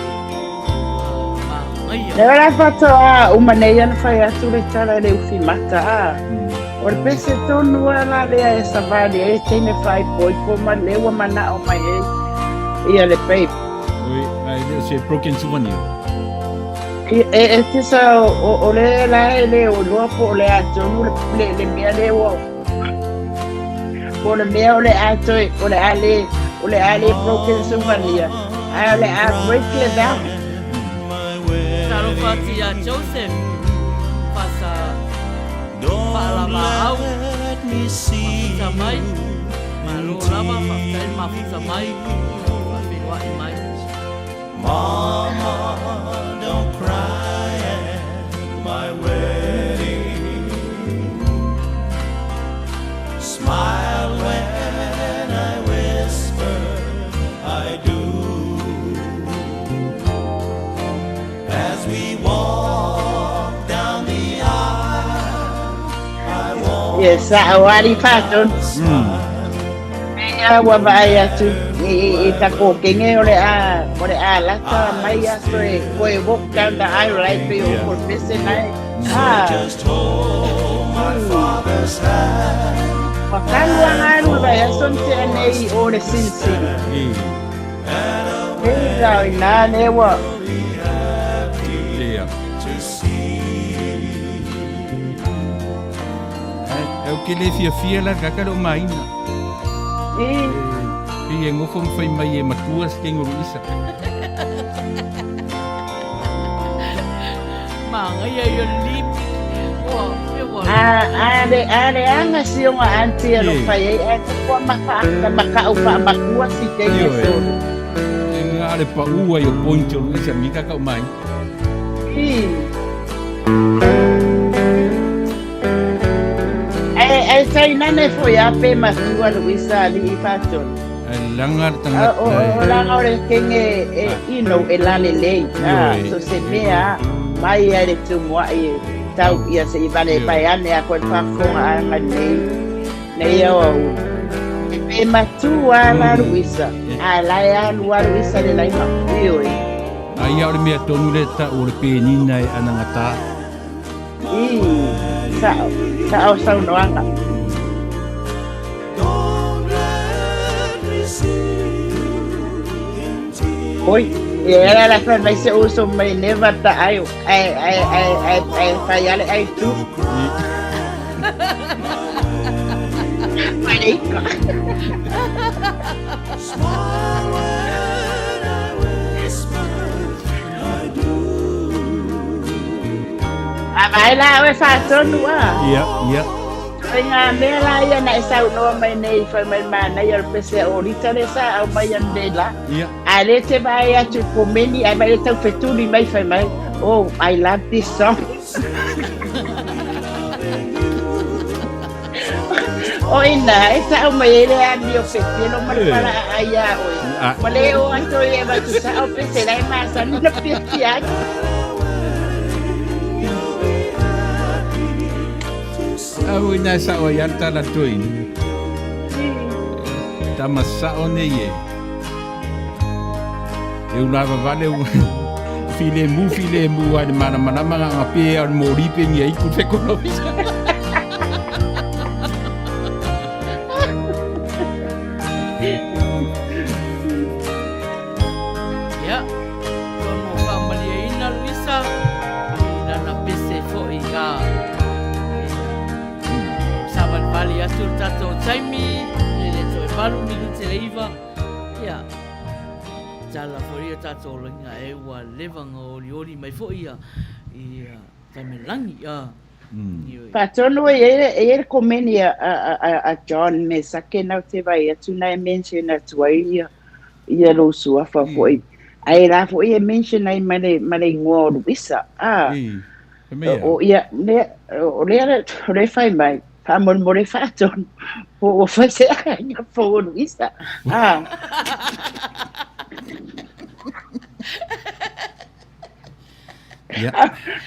manaia. Lea la faatoa uma nei ona fai atu le tala i le ufi mata a. O le pese tonu lava la lea e savali ai le teine faaipoipo ma lea ua manao mai ai ia le babe. Oi, ae le o se broken souvenir. E, e tusa o, o le la e le o iloa po o le a tonu le, le, le mea lea ua po o le mea o le a toe o le a le o le a le broken souvenir ae o le a break le vow. Talofa atu iā Joseph Fasa Faalavaau mafuta mai malo lava faafetai le mafuta mai faafeiloai mai. Mama don't cry at my wedding Smile when I whisper I do As we walk down the aisle I want Ia sao lava li Faatonu. Ia ua vaai atu i ta kokenge o le a o le a lata mai a toe koe walk down the aisle ai pei o ko pese nai a Ua talu a galu le vaiaso na tea nei o le Sin City. Hei la ina lea ua. Ae ou te le fiafia la i le tagata lea o Maina. E Pei e nofo ma fai mai e matua se kenge o Luisa. Manaia ia le lipi. Ua, e ua. A, a le, a leaga si ona aunty e alofa i ai, ae tupu ma whaaka ma ka'u whaamatua si kenge Ioe. solo. E nga le pa'u ai o point o Luisa mika ka'u Maina. I. Ae, ae tainane foi a pe matua Luisa ali'i whaatonu. Ae laga le tagata O, o, o laga o le kenge e, you know, e lalelei. Ah, Ioe. so se mea mai ai le tumua'i e tau ia se i vale Ioe. pae ane a koe le faafofoga a nei nei au au. E pe matua la Luisa. A la e alu a Luisa le laima. Ioe. Aia o le mea tonu lea ta'u o le penina e anagatā. I, sa'o, sa'o saunoaga. Oi, e ala la fai mai se uso mai never ta ai ai ai ai ai ai fai ale ai tu. Mai nei ka. A vai la oe whaatonu a. Ia, ia. Oi ngā mea la ia na e saunoa mai nei fai mai manaia o le pese o Rita le sa au mai anei la. Ia. A le te vaai atu i komeni ai mai le taufetuli mai fai mai, oh, I love this song. O ina, e sa'o mai ai le amio pepelo ma le palaa ai iā oe. Ua le o atu ai e avatu sa'o pese la e masani ona fiafia atu. A ua ina e sa'o ai lava le tala toeaina. Tama sa'o nei e. E ulavavale ua filemu filemu ai le malamalama na aga pe a o le moli pe nia iku le fekonomisa. Ia, atonu ua faamalieina Luisa i lana pese foi a savalivali atu le tatou taimi e le toe 8 minute le 9. Ia, tala foi ia tatou lagiga e ua leva na olioli mai foi ia ia Taimelagi a. Faatonu e i ai le komeni a John Mesake na ou te vaai atu na e mention atu ai ia ia lou suafa foi. Ae la foi e mention ai ma le ma le igoa o Luisa. A o ia lea o lea o lea fai mai faamolemole faatonu po ua fai se aiga fou o Luisa. A Ia.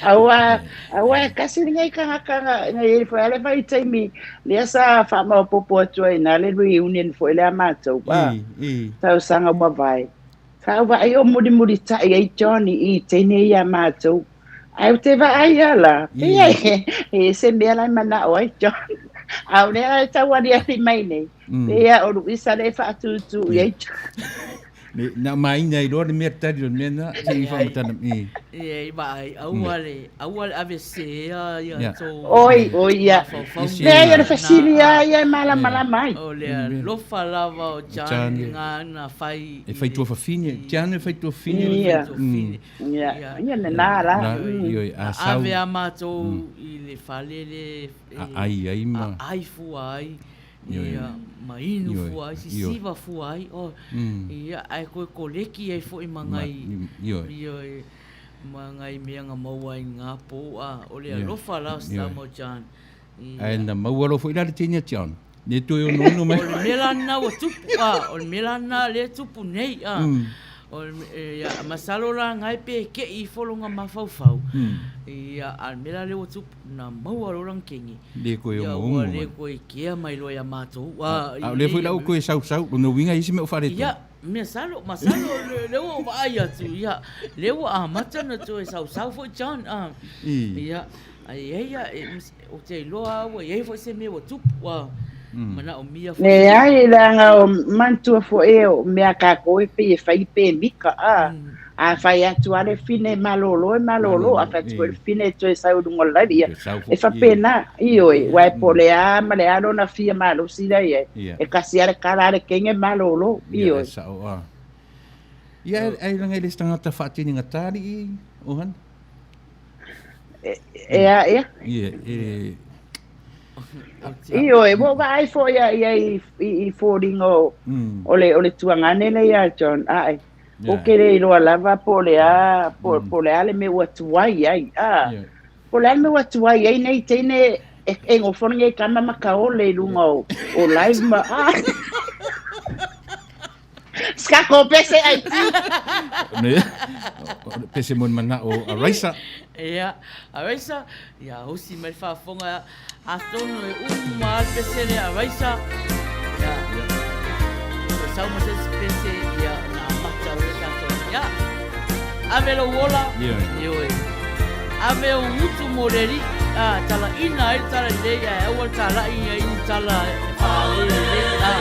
Aua, aua e kasi lenei tagata na, na i ai foi lava le vaitaimi lea sa faamaopoopo atu ai na le reunion foi lea matou, a, I, i. tausaga ua mavae. Sa ou vaai o mulimulitai ai Johnny i teine ia matou. Ae ou te vaai a la, pei I. e, e se mea la e manao ai John. A o lea e tau aliali mai nei, pei a o Luisa lea e faatūtū i ai John. Me, na maina ai loa le mea tali o le mea na, se i whaamatala. I. E, vaai, aua le, aua le ave sēa ia Ia. tō Oi, oi ia. mafaufauga Leai, o le na, fesili a, lava ia e malamalama ai. o le alofa lava o John John, i ngā na whai E whai tuawhawhine, John e whai tuawhine. Ia. tuafafine. Ia, Ia. ia lena la. La, ioi, a Na sau. ave a mātou i le fale le, e, A ai ai ma. a ai fua ai. Ioe. Ia, ma inu Ioe. fua ai, Ioe. sisiva fua ai, oh, ia, ae koe koleki ai foi ma Ma, ngai, ioe. ioe, ma ngai mea nga maua ai ngā pō, a, o le Ioe. alofa la o Ioe. Samo John. Ae Ia. na maua loa foi la le teine a John. Le toe onoono mai. O le mea la lena ua tupu, a, o le mea la lena lea e tupu nei, a. O le ia, masalo la ngai pe ke'i ifo longa mafaufau, ia, a o le mea la lea ua tupu, na maua loa lana kenge. Le koe Ia, ongoongo ua mai. le koe kea mai loa ia matou, a, A o lea foi la ua koe sausau, lona uiga e i ai se mea o faaletonu. Ia, masalo, masalo lea ua ou vaai atu, ia, lea ua amata ona toe sausau foi John, a. Ia, Ai e ia, e, ou te iloa ua i ai foi se mea ua tupu, a manaomia foi. Leai, leaga o manatua foi o mea a kākou e pei e fai pemika, a. A fai atu lava le fine e malolo, e malolo. A fai atu foi le fine e toe sau i luga o le live, ia, e faapena, ioe, aua e po o le a ma le a lona fia malosi la i ai, e kasi lava le kala a le kenge malolo, ioe. Ia, ai leaga e le o se tagata faatinigata alii Ohana. E a ea? Ia, e... Ioe, ua ou vaai foi ia i, i, i foliga o, mm. o, le, o le tuagane lea ia John, ae. Yeah. Ou ke le iloa lava po o le a, po, mm. po le a le mea ua tuai ai. Ah. Yeah. Po o le a le mea ua tuai ai nei teine e, e gofo nei kama ma kaole i luga o, o live ma... Ah. Skako pese ai ti. Ne. Pese mo mana o Araisa. Ia, Araisa, ia usi mai faafofoga atonu e uma a pese le Araisa. Ia. Ia. Ko sau ma se pese ia na amata o le tatou. Ia. Ave lou ola. Ia. Ioe. Ave o gutu mo le alii, a, talaina ai le tala lelei ae aua le talai ai ni tala e faalelelei, a.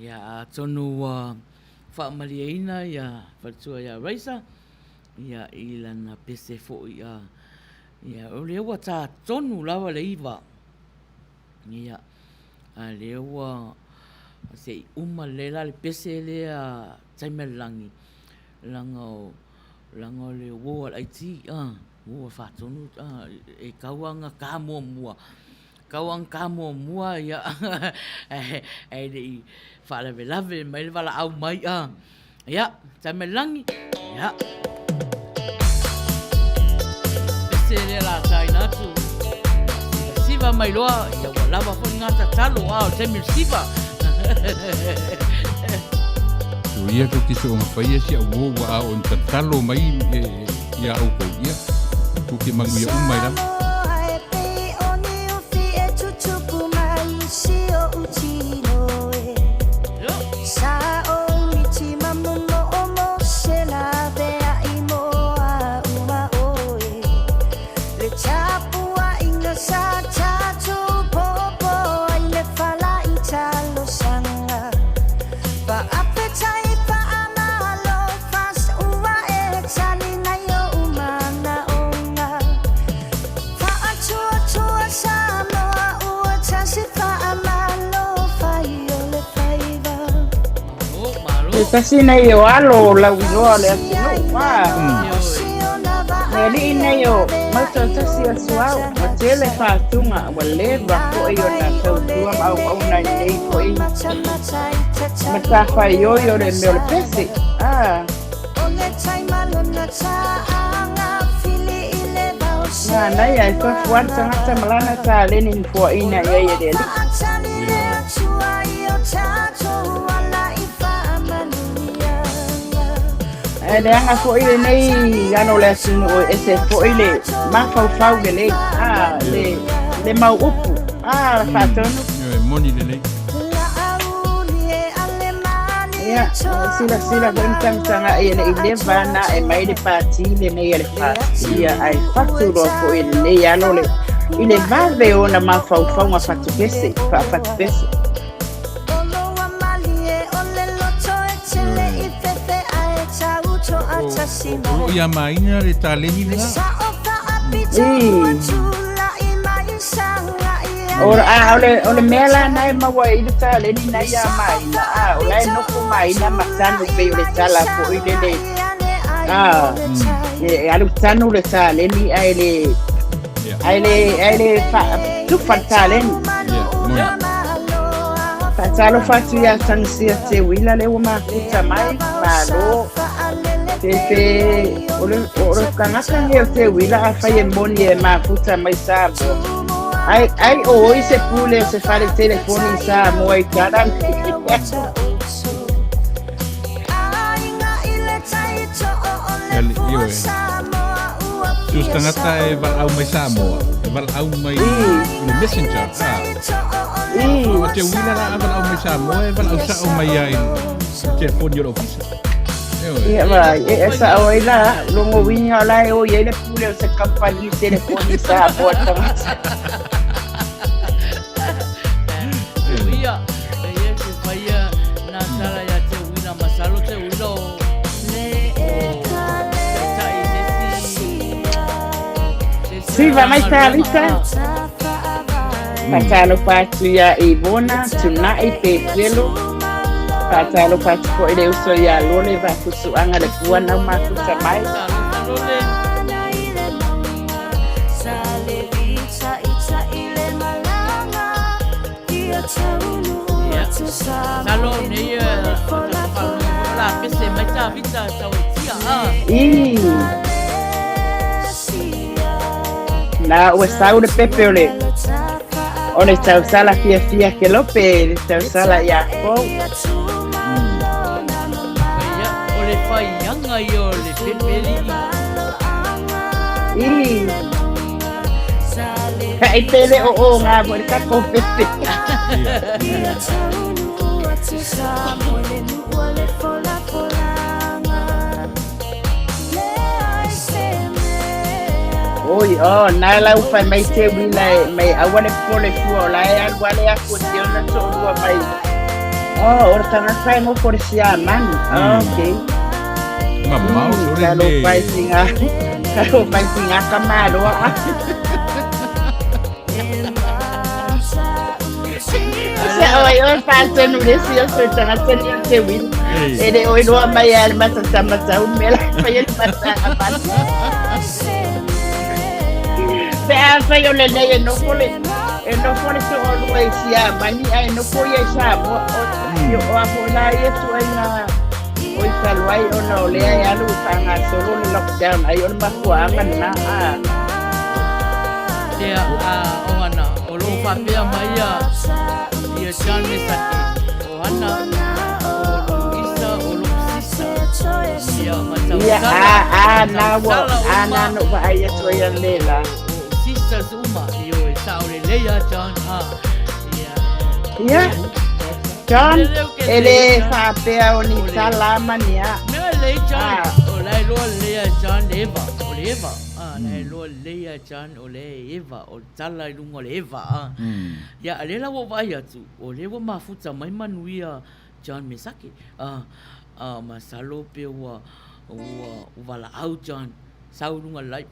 Ia, atonu ua faamalieina ia faletua ia Raisa, ia, i lana pese foi a, ia, o lea ua ta tonu lava le 9. Ia, a lea ua se i uma lelei la le pese lea a Taimalelagi, leaga o, leaga o le uo a le IT, a, uo a Faatonu, a, e tau lava ona ta muamua, tau lava ona ta muamua, ia, ae le i faalavelave mai le valaau mai, a. Ia, tai mai le lagi. Ia. Pese lea la taina atu. Siva mai loa, ia ua lava foi ngā tatalo, a o le taimi o le siva. So ia tou te soonga faia si au uo ua a o ni tatalo mai ia outou, ia, tou te manuia uma ai lava. Se tasi nei o alo o lauiloa o le atunuu, a. Le alii nei o Mautautasi o Suao, ua tele faatuga, ua leva foi ona tautua ma auauna i lenei foi matafaioi o le mea o le pese, a. Manaia e tofu lava le tagata ma lana taleni na fuaina i ai e le Alii. Ae leaga foi lenei alo o le atunuu e ese foi le mafaufau lelei, a, le mau upu, a, faatonu. E moni lelei. Ia, silasila foi matagataga e le i leva ana ae mai le pati lenei a le FAST, ia, ae fatu loa foi e lenei alo le, i le vave o ona mafaufauga fatupese, faafatupese. O lo o ia maina le taleni lena. O, a, o, le, o le mea la na e maua ai le taleni na ia maina, a, o la e nofo maina ma tanu pei o le tala foi lele. A, e alu tanu le taleni ae le, ae le, ae le fa, tufa le taleni. Faatalofa atu ia Tagisia Teuila lea ua mafuta mai, malo. Pe, o le, o le tagata nei o Teuila afai e moni e mafuta mai Samoa. Ai, ai o oi se pule o se fale telefoni i Samoa i tala. Ioe. So se tagata e valaau mai Samoa, e valaau mai i le messenger. Ah. O te uila la a valaau mai Samoa, e valaau sao mai ai i le telefoni o le ofisa. Ioe. Ia ma, e sao ai la, logo uiga o la e o i ai le pule o se kamupani telefoni i Samoa le tagata. Ia, ia te whaia nā tala ia te uila masalo te uila o Siva mai Tavita. Faatalofa atu iā Ivona, Tuna'i, Petelo. Faatalofa atu foi i le uso iā Lole Vafusuaga le puana o mafuta mai. Talo nei la pese mai Tavita tau e tia a. I. Na ua sau le pepe o le o le tausala fiafia Kelope le tausala ia Fou. Ia, o le whaianga ia o le pepe li'i. I. Ai pele o o ngā mo le takou pepe. Oi, oh, nā lau whai mai te wila e, mai aua le pole fua o la e alu ale aku o te ona to'olua mai. Oh, o le tagata e nofo i le Siamani. Mm. Okay. Mamao mm, sole le. Talofa e singa. Talofa e singa ka maloa. Se oi oi faatonu le sia so tagata ni o te wili. E le oi loa mai a le matatamatau mea la fai e le matatamatau. Pe a fai o lenei e nofo le e nofo le toalua i Siamani ae nofo ia i Samoa. O, o a foi la ia tuaiga o i talu ai ona o lea e alu i faagasolo le lockdown ai o le mafuaaga lena a. Ia, a, ohana, o lo o faapea mai ia, ia John Mesake, ohana, o Luisa, o lo sisa, ia, ma Ia, a, a, na ua, a, na no vaai atu ai a le la. Sisters uma, ioe, sao lelei a John, a, ia. Ia, John, e le faapea o ni tala ma ni a. Mea lelei John, o la e iloa lelei a John le eva, o le eva, a, la e iloa lelei a John o le eva, o le tala i luga o le eva, a. Ia, a lea la ua ou vaai atu, o lea ua mafuta mai manuia John Mesake, a, a, masalo pe ua, ua valaau John, sau i luga o le live.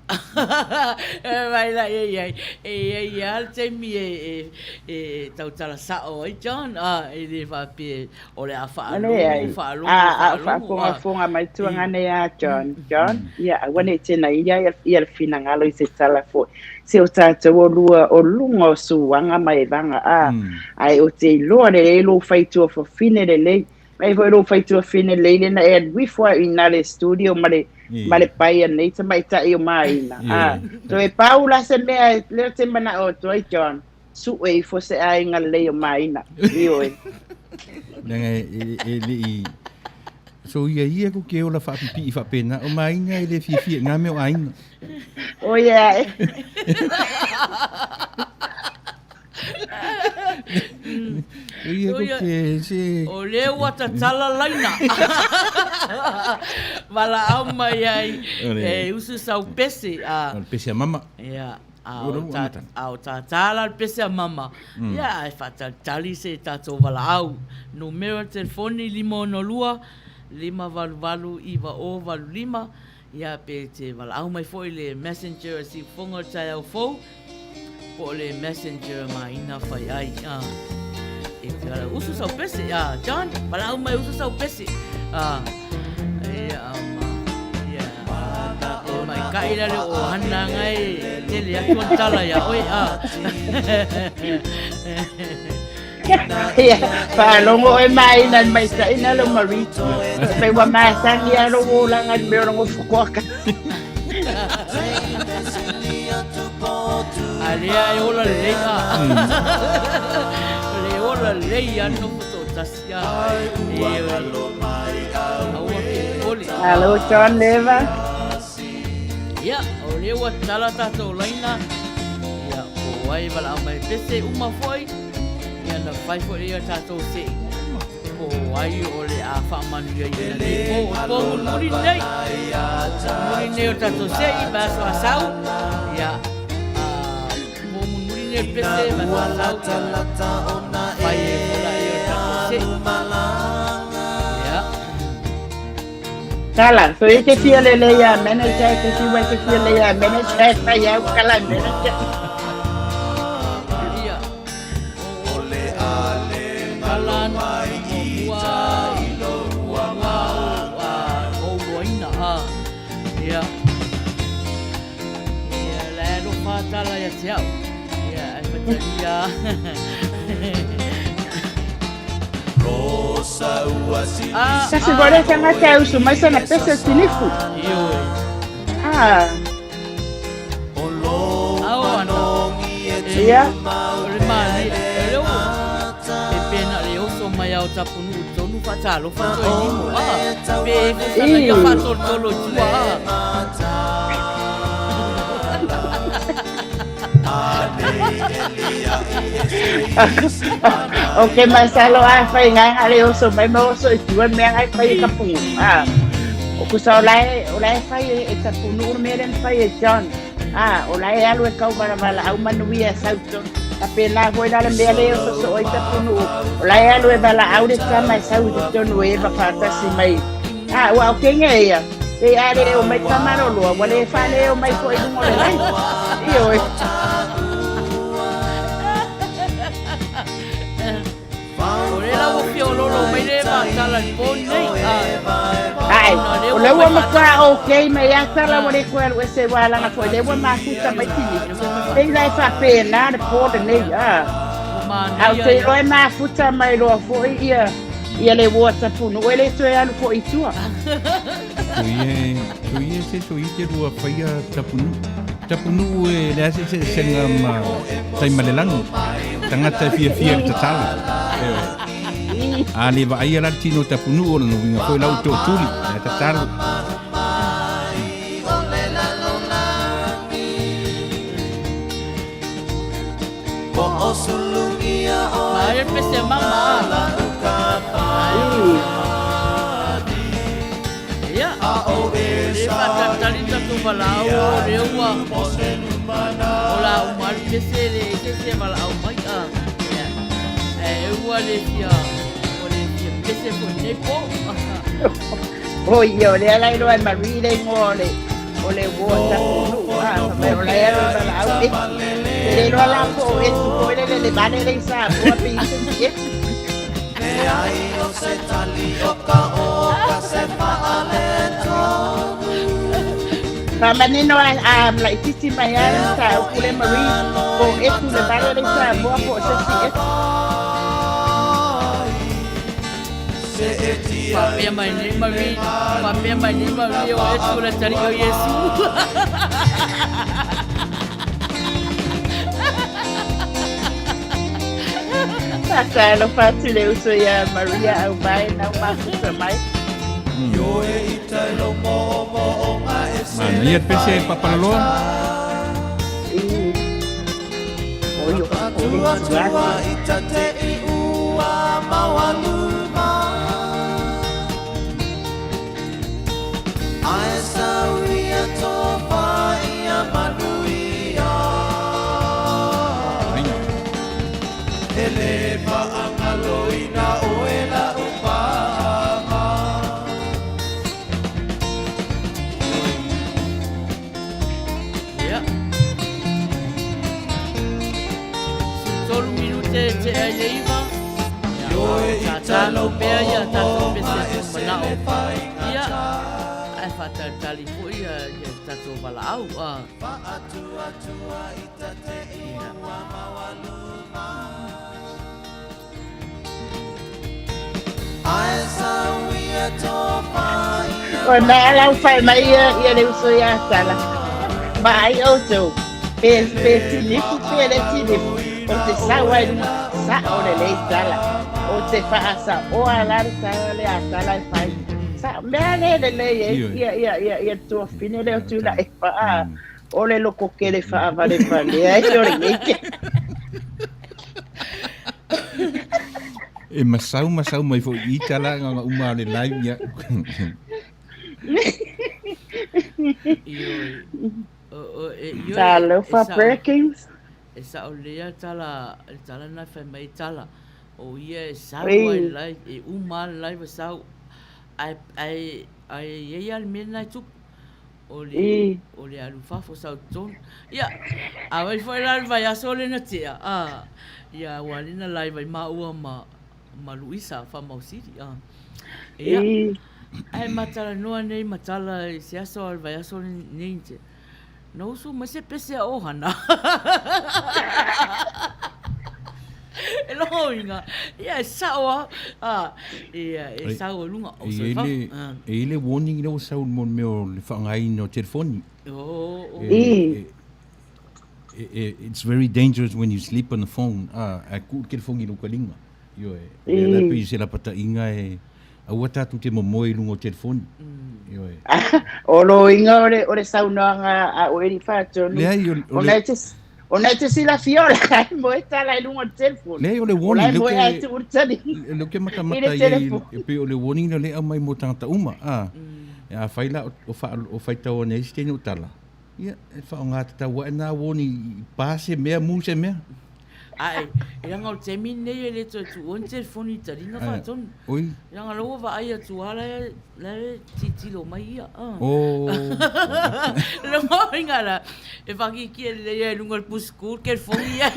E mai la e i ai, e i ai lava le taimi e, e, e tautala sao ai John, a, e le faapea o le a faalogo, faalogo, A, a o faalogo, a. faafogafoga mai tuagane ia John. John, ia aua ne i tena ia ia le finagalo i se tala foi. Se o tatou o lua o luga o suaga ma evaga, a, ae ou te iloa lelei lou faitua fafine lelei. Mai foi lou faitua fafine lelei lena e alu ifo lava i ina le studio ma le ma le pai a nei tamaitai o Maina. A, toe pau la se mea lea ou te manao atu ai John, sue ifo se aiga lelei o Maina. Ioe. Leaga e le i So ia ia ko ke ola faapipii faapena, o Maina e le fiafia i ngā mea o aiga. O ia e. O ia ko ke se... O lea ua tatala laina. Valaau mai ai e usu sau pese. O le pese a mama. Ia. A o ta, a o tātā la le pese a mama, ia, e faatalitali se tatou valaau. Numera telefoni 562 588 9085, ia, pe te valaau mai foi le messenger a Siufofoga o le taeao fou, po o le messenger Maina fai ai. A, e te ala usu sau pese, a, John, valaau mai usu sau pese. A, ia, ma, ia, e maikaʻi la le ʻohana ngai tele atu ana tala iā ʻoe, a. Ia, faalogo ʻoe Maina i le maitaʻina lou Marie. Fai ua masani lava lou olaga i le mea o le gofokoaka. A lea e ola lelei a. Le ola lelei a nofo toatasi a. Aua ke popole. Alo John Leva. Ia, o lea ua tatala tatou laina. Ia, po o ai e valaau mai pese uma foi. Ia, na fai foi lea tatou seʻi. Po o ai o le a faamanuia i ina nei po, o le po mulimuli lenei. Mulimuli lenei o tatou seʻi, vaiaso a sau. Ia, a, po mulimuli lenei o le pese, vaiaso a sau. Ia, fai ai foi laia o tatou seʻi. Ia. Tala, so e te fia lelei ia manager, e te fiu ai te fia lelei ia manager, e fai au kala manager. Ia. O kala muamua muamua o ou loaina a. Ia. Ia la e alofa tala ia te au. Ia ai fatalia. Kasi vore tagata e usu mai sana pese tinifu. Ioe. Ah. Ao ana. Ia. O le mālie, o le o. E pena le oso mai ao tapunuu tonu faatalofa toe nimo. Ah, pe e fosana ia faatolotolo i tua. Ah. Ok, masalo a fai ngai ngā le oso mai ma oso i tua mea ngai fai e tapungu. Ah. O kusa o lae, o lae fai e, e tapunuu le mea lea na fai e John. Ah, o lae alu e kau valavala au manuia sau tonu. Faapena foi la le mea lea e sosoo ai Tapunuu, o la e alu e valaau le tama e sau i totonu e Eva faatasi mai. A, aua o keiga ia, pei a le omai tama loloa, ua le faaleo mai foi i luga o le live. Ioe. O lea la ua fiololo mai le matala i le po lenei. Ae, o lea ua matua okay mai lava tala ua le toe alu ese aua leaga foi lea ua mafuta mai Tinifu. Pei la e faapena le po lenei, a. Ae ou te iloa e mafuta mai loa foi ia ia le uo a Tapunuu e le toe alu foi i tua. Toi e se toi te lua whaia Tapunuu. Tapunuu e leai se eseesega ma tai ma le lagi. Tagata e fiafia i le tatalo. Ioe. A le vaaia la le tino o Tapunuu o lona uiga foi la ua tootuli, ae tatalo. Maia le pese a mama. Ia, le faatalitali tatou valaau o lea ua o la uma le pese le se se valaau mai a. Ia, e ua le fia ua le fia pese foi nei po. Oi, ia, o lea la iloa e Marie le igoa o le o le uo a Tapunuu, a, fai mai o la e alu e valaau e. E le iloa la po o Etu foi lele le vale le i Samoa pe i se isi Etu. Faamanino a, a laitiiti mai lava le mataupu lea Marie, po o Etu le vale le i Samoa po o se isi Etu. Faapea mai nei Marie, faapea mai nei Marie o Etu le atalii o Iesu. Faatalofa atu i le uso iā Maria Aumae na ua mafuta mai. Manaia le pese Papalaloa. Oi, o le Ia. 13 minute e tea i le 9. Ia, tatalo pea ia tatou pese atu manao. Ia, ae faatalitali foi ia, ia tatou valaau. Ah. Ia. O na ala fai mai ia, ia le uso ia Tala. Vaai outou, pe, pe tinifu pe le tinifu, o te sau ai luga, sao lelei tala. O te faasaoa la le tala lea a Tala e fai. Sao, mea le lelei e, ia, ia, ia, ia tuafine lea o Tuilaepa, a, o le loko kele faavalevalea ai o lenei ke. E masau masau mai foi i tala nga uma le live ia. Talofa Perkins. E sao lea tala, le tala na fai mai tala. O ia e sau ai live, e uma le live e sau. Ai ai ai ia le mea na e tupu. O le, o le alu fafo sau totonu. Ia, a wai foi la le vaiaso le na tea, a, ia, ua le na live ai maua ma, ma Luisa Faamausili, a. Ia, ae matalanoa nei ma tala i se aso a le vaiaso nei na tea, Na usu mai se pese a ʻohana. E loho uiga, ia e sao lava, a, ia e sau i luga o E i ai le warning lea ua sau mo le mea o le faaaogaina o telefoni. It's very dangerous when you sleep on the phone, a, ae tuu le telefoni i lou kaliga. Ioe, lea la pei o se lapataiga e aua tatou te momoe i luga o telefoni. Ioe. O loiga o le, o le saunoaga a oe alii Faatonu. Leai, o, o le... Ona e te silafia o la e moe tala i luga o le telefoni. Leai, o le warning. O la e moe ae tuu le tali. Lea ou te matamata i ai, e pei o le warning lea e aumai mo tagata uma. A, a fai la o, fa, o faitau ane ai se teine o tala, ia, e faaaoga tatau ae na warning i pa se mea, mu se mea. Ae, e leaga o le taimi lenei e le toe tuua ni telefoni i taliga faatonu. Oi. Leaga la ua vaai atu lava la e, la e tilotilo mai ia. Oh. Lona uiga la, e faakiekie lelei lava i luga o le pusiku le telefoni ia.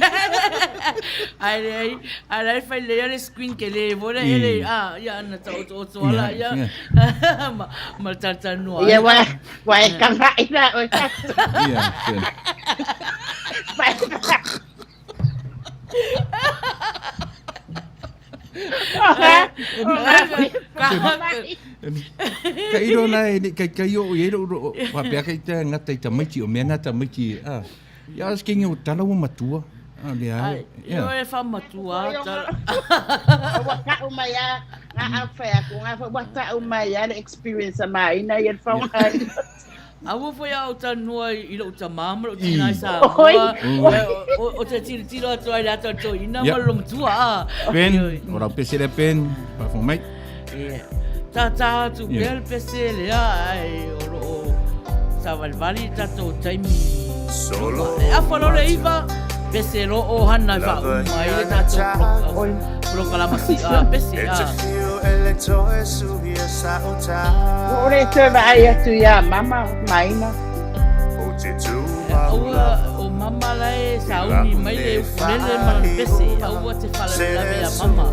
Ae leai, ae la e fai lelei lava le screen tele foi lea ele, a, ia ana taotooto lava laia ma, ma le talatalanoa ai. Ia, ua, ua e kagaʻi la oe. Ia, Ka iro na e kai kai o i ro ro faapea kai te ngata i tamaiti o mea na tamaiti a. Ia as kingi o tala ua matua. A le ai. Ia e whamatua tala. Ua ta'u mai a ngā au whai aku ngā whai ua ta'u mai a le experience a maina i le whaonga. Aua foi a ou talanoa i lou tamā ma lou tinā i Samoa, o te tilotilo atu ai le ata o le toeaina ma le lomatua, a. Ben, o lau pese lea Ben, faafofoga mai. Ia, tātā atu pea le pese lea, ae o lo o sāvalivali le tatou taimi. E afa loa le 9, pese loa o hana e faauma ai le tatou polokalama pese. Ua le toe vaai atu iā Mama Maina. Aua o Mama la e sauni mai le ukulele ma lana pese, aua te faalavelave iā Mama.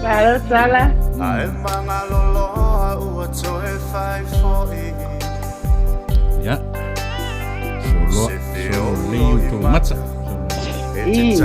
Malo tala. Ia. Soloa, sololei o tou mata. Ii.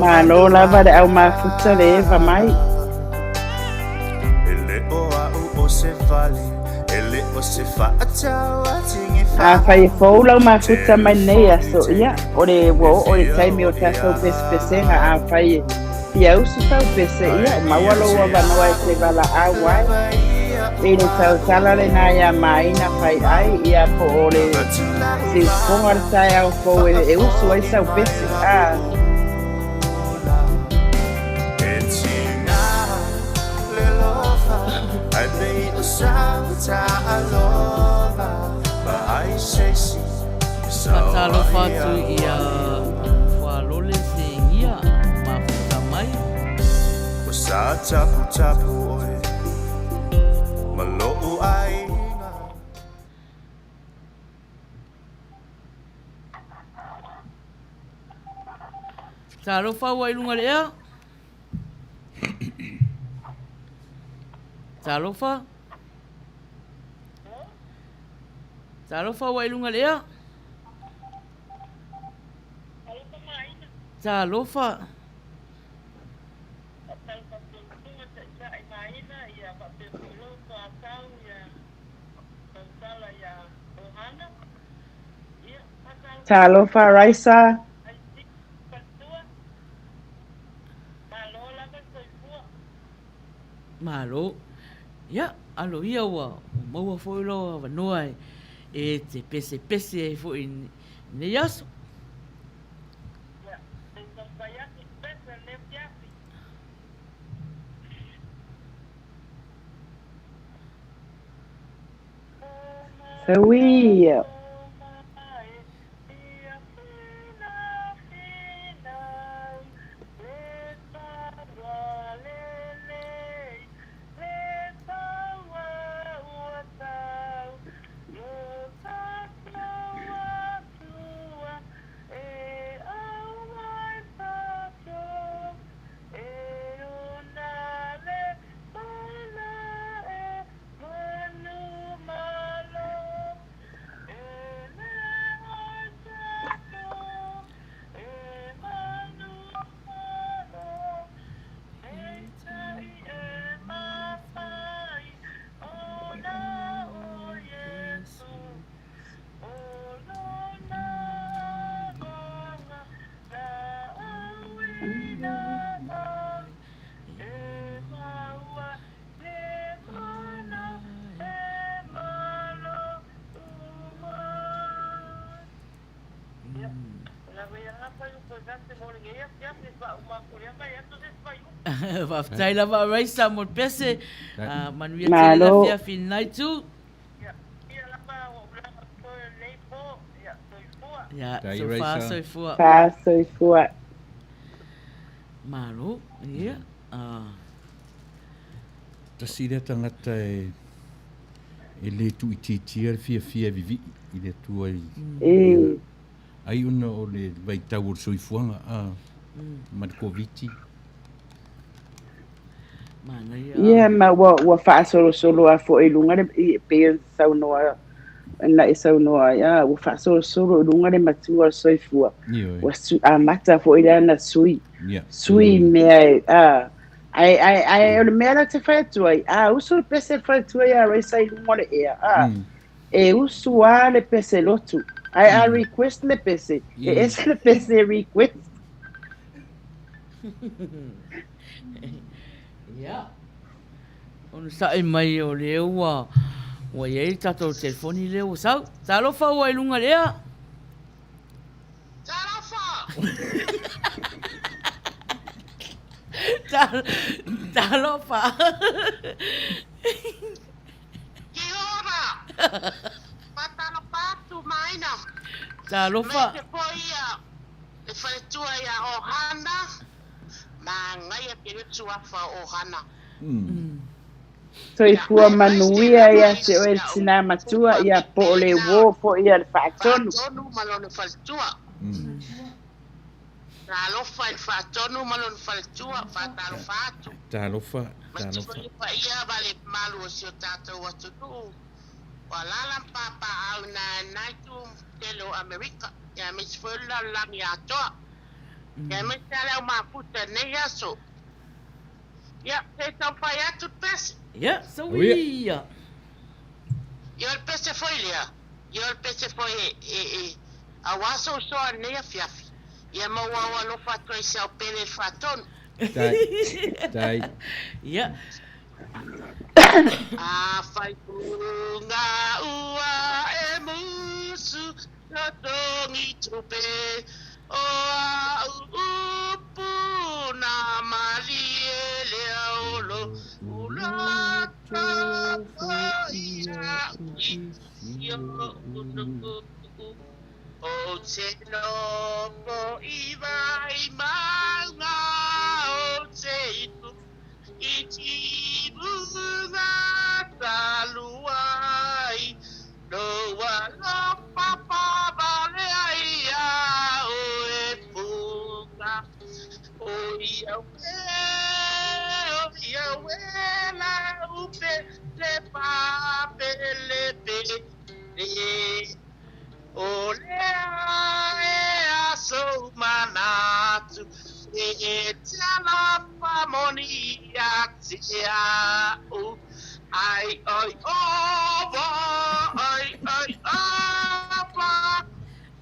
Malo lava le au mafuta le eva mai. Afai e fou lau mafuta mai nei aso, ia, o le ua oo i le taimi o tatou pesepesega, afai e fia usu sau pese, ia, e maua lou avanoa e te valaau ai. I le tautala lena iā Maina fai ai, ia po o le siufofoga le taeao fou e usu ai sau pese, a. Faatalofa atu i a Fualole Segia mafuta mai. Talofa ua i luga le ea. Talofa. Talofa ua i luga le ea. Talofa. Talofa Raisa. Malo. Ia, alo ia ua maua foi lou avanoa e te pesepese ai foi i nei aso. Sauia. Faafetai lava Raisa mo le pese. Manuia tele le afiafi i lenai itu. Ia, soifua, soifua. Fa soifua. Malo, ia. Tasi lea tagata e le tuuitiitia le fiafia e vivii i le Atua i ai ona o le vaitau o le soifuaga ma le Koviti. Ia ma ua faasolosolo lava foi i luga le, e pei ona saunoa na e saunoa ai, a ua faasolosolo i luga le matua o le soifua, ua amata foi la ona sui, sui mea e, a, ae, ae, ae o le mea la ou te fai atu ai, a usu le pese a le faletua ia Raisa i luga o le ea, a, e usu lava le pese lotu, ae a request le pese, e ese le pese e request. Ia. Onosai mai o lea ua ua i ai le tatou telefoni lea ua sau. Talofa ua i luga lea. Talofa! Talofa! Kia ora! Faatalofa atu Maina. Talofa! Aemaise foi ia le faletua ia Ohana. Manaia tele suafa o Ohana. Soifua manuia ia te oe le tina matua ia po o le uo foi ia le faatonu. Faatonu ma lona faletua. Talofa i le Faatonu ma lona faletua, faatalofa atu. Talofa, Aemaise talofa. foi le paia ma le mamalu o si o tatou atunuu o alaala ma papaaao i na itu tele o Amerika, aemaise foi o le lalolagi atoa. Aemaise lava le au mafuta i lenei aso. Ia, se i taumafai atu le pese. Ia, sauia. Ia, o le pese foi lea. Ia, o le pese foi e, e, e, aua sou soa i lenei afiafi. Ia maua ou alofa atu ai i se ao pele i le faatonu. Tai, tai. Ia. Afai bunga ua e musu Totogi tupe o a'u upu na malie lea o lo'u loto foi a'u i si o'u nu'u Ou te nofo i vai maunga o te ipu i timuga talu ai Lou alofa pāwale ai iā ʻoe puka O ia uē, o ia uē lau pele pāpele pele O lea e a sou manatu E te alofa moni ia te a'u Ai oi ova, ai ai ava,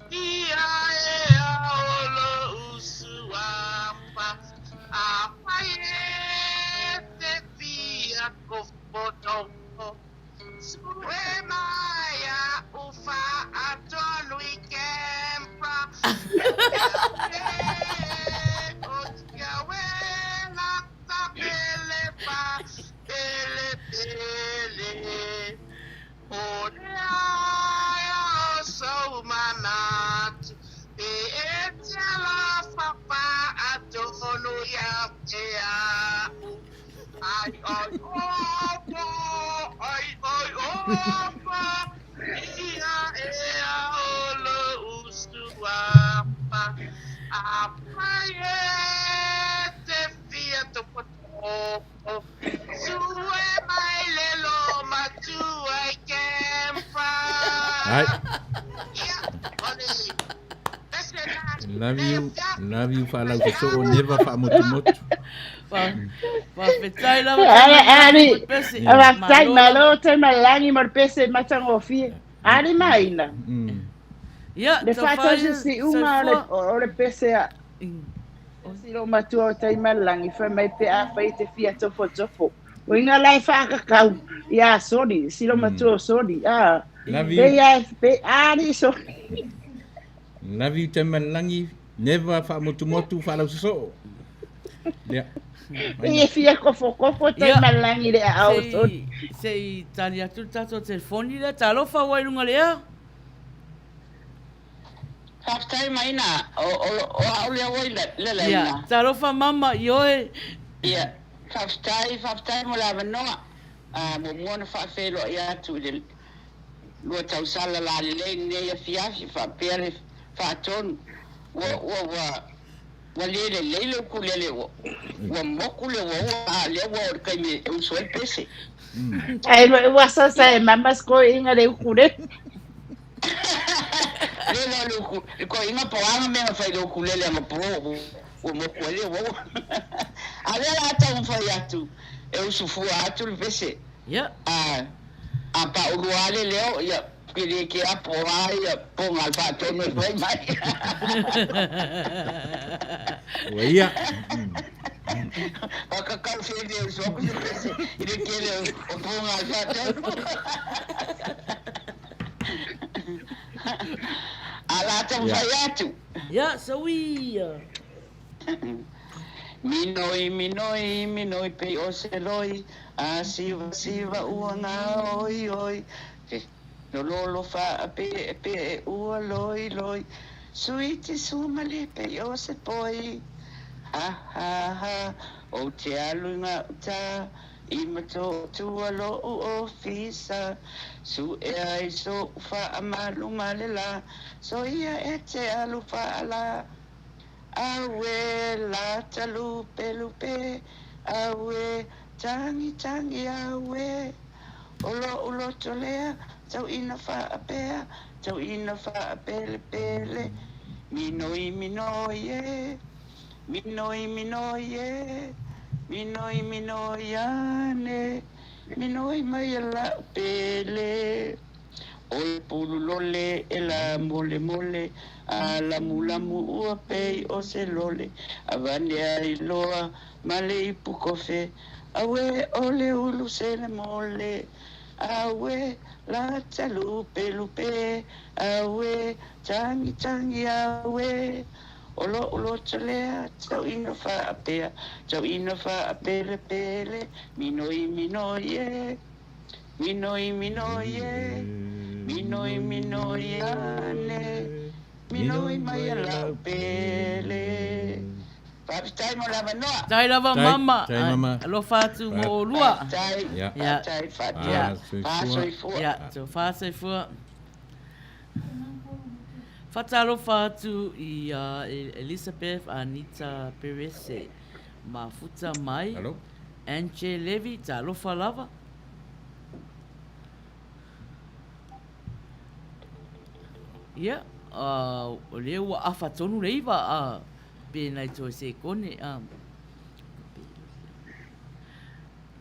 Ia ea o lou suafa, Afai e te fia kofotopo, Sue mai a'u faatonu i Canberra, Ia e. Ai ai opo ai ai opo Ia ea o lou suafa Afai e te fia tofotofo Sue mai le loomatua i Kempa Ai. Ia, o le pese lena Love you, love you Faalausosoo never faamotumotu. Faafetai lava Ale, ali. Pese. Faafetai malo Taimalelagi mo le pese matagofie. Ali maina. Ia, Le faatausisiuga o le o le pese a si lou matua o Taimalelagi fai mai pe afai e te fia tofotofo. Uiga la e faakakau ia Soli, si lou matua o Soli. Ah. Love Pe you. ia pe ali Soli. Love you Taimalelagi, never faamotumotu Faalausosoo. Ia. Pe e fia kofokofo Taimalelagi i le aao o Soli. Se i tali atu le tatou telefoni lea. Talofa ua i luga o le ea. Faafetai maina, o, o, o au lea ua i le laina. Ia, talofa mama i oe. Ia, faafetai, faafetai mo le avanoa. Ah, muamua ona faafeiloai atu i le lua tausala lalelei lenei afiafi faapea le faatonu. Ua, ua, ua, ua le lelei le ukulele, ua, ua moku le uaua, a o lea ua oo i le taimi e usu ai le pese. Ai ua sasa e mama sikoiga le ukulele. Le la le uku, le koiga po o a mea na fai i le ukulele anapo ua moku ai le uaua. A lea la taumafai atu e usu fua atu le pese. Ia. A, a paulua lava le leo, ia, pe le kea po o a ia poga le faatonu e fai mai. Ua ia. Whakakau whenua usu aku se pese i le tele o poga le faatonu. A la taumafai atu. Ia, saui. Minoi, minoi, minoi pei o se loi, a siva, siva ua gaoioi, ke lololo faapeepee ua loiloi, suiti sumale pei o se poi, ha, ha, ha, ou te alu i gauta, i Motootua lo'u ofisa, su'ea ai so'u faamalu ma le la, soia e te alu faala. Auē lata lupelupe, auē tagitagi, auē o lo'u loto lea, tau ina faapea, tau ina faapelepele, minoi minoi e, minoi minoi e, minoi minoi ane, minoi mai e la'u pele. O le pulu lole e lamolemole, a lamulamu ua pei o se lole, avane ai loa ma le ipu kofe, auē o le ulu selemole, auē lata lupelupe, auē tagitagi, auē o lo'u loto lea, tau ina faapea, tau ina faapelepele, minoi minoi e. Minoi minoi e, minoi minoi ane, minoi mai a lau pele. Faafetai mo le avanoa. Faafetai lava Faafetai, mama. faafetai mama. Alofa atu mo olua. Faafetai, Ia. Ia. faafetai, faafetai. Fa Soifua. Ia, so fa soifua. Faatalofa atu i a Elizabeth Anita Perese mafuta mai. Hello. Anche Levy, talofa lava. Ia, o lea ua afa tonu le iva, a pe nai toe sekone, a.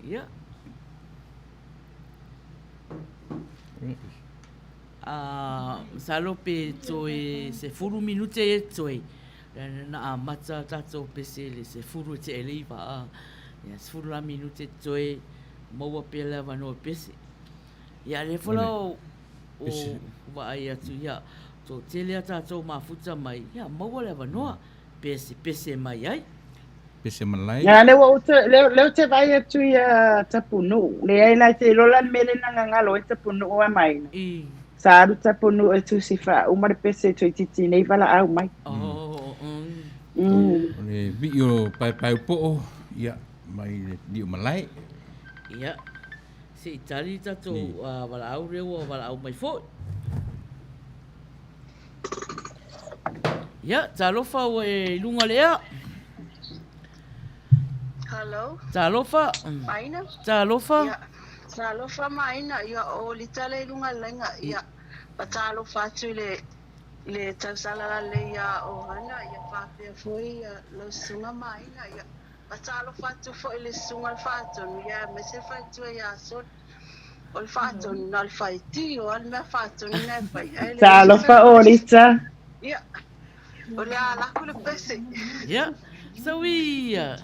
Ia. A, masalo pe toe sefulu minute e toe. Na amata tatou pese i le sefulu e tea i le iva, a. Ia, sefulu la minute toe maua pea le avanoa e pese. Ia, lea foi la o, o vaai atu, ia, toatele a tatou mafuta mai, ia, maua le avanoa, pese, pese mai ai. Pese malae. Ia, lea ua ou toe, lea, lea ou te vaai atu ia Tapunuu. Leai la e te iloa la le mea lea na gagalo ai Tapunuu a maina. I. Sa alu Tapunuu e tusi faauma le pese toeitiiti nei valaau mai. Oh, mm. Mm. O le vii o Paepaeopo'o, ia, mai le Niumalae. Ia, se i tali le tatou valaau lea ua valaau mai foi. Ia, talofa ua e i luga le ea. Hello. Talofa. Maina. Talofa. Ia, talofa Maina. Ia, o Lita le i luga le laina. Ia, fatalofa atu i le le tausala lalelei ia Ohana, ia faapea foi ia lau susuga Maina. Ia, fatalofa atu foi i le susuga i le Faatonu, ia aemaise le faletua ia Soli. O le Faatonu, na o le faitio lava le mea Faatonu na e fai, ae leai se Talofa o Lita. Ia, o le a alaku le pese. Ia, sau ia.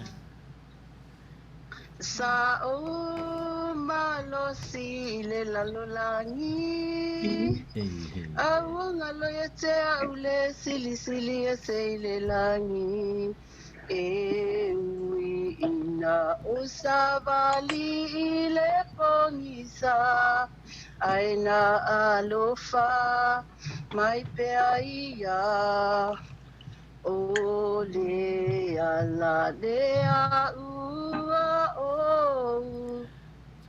Sa ou malosi i le lalolagi, A ua galo ia te au le silisili ese i le lagi, E ui ina ou savali i le pogisa, Ae na alofa mai pea ia. O le ala lea ua ou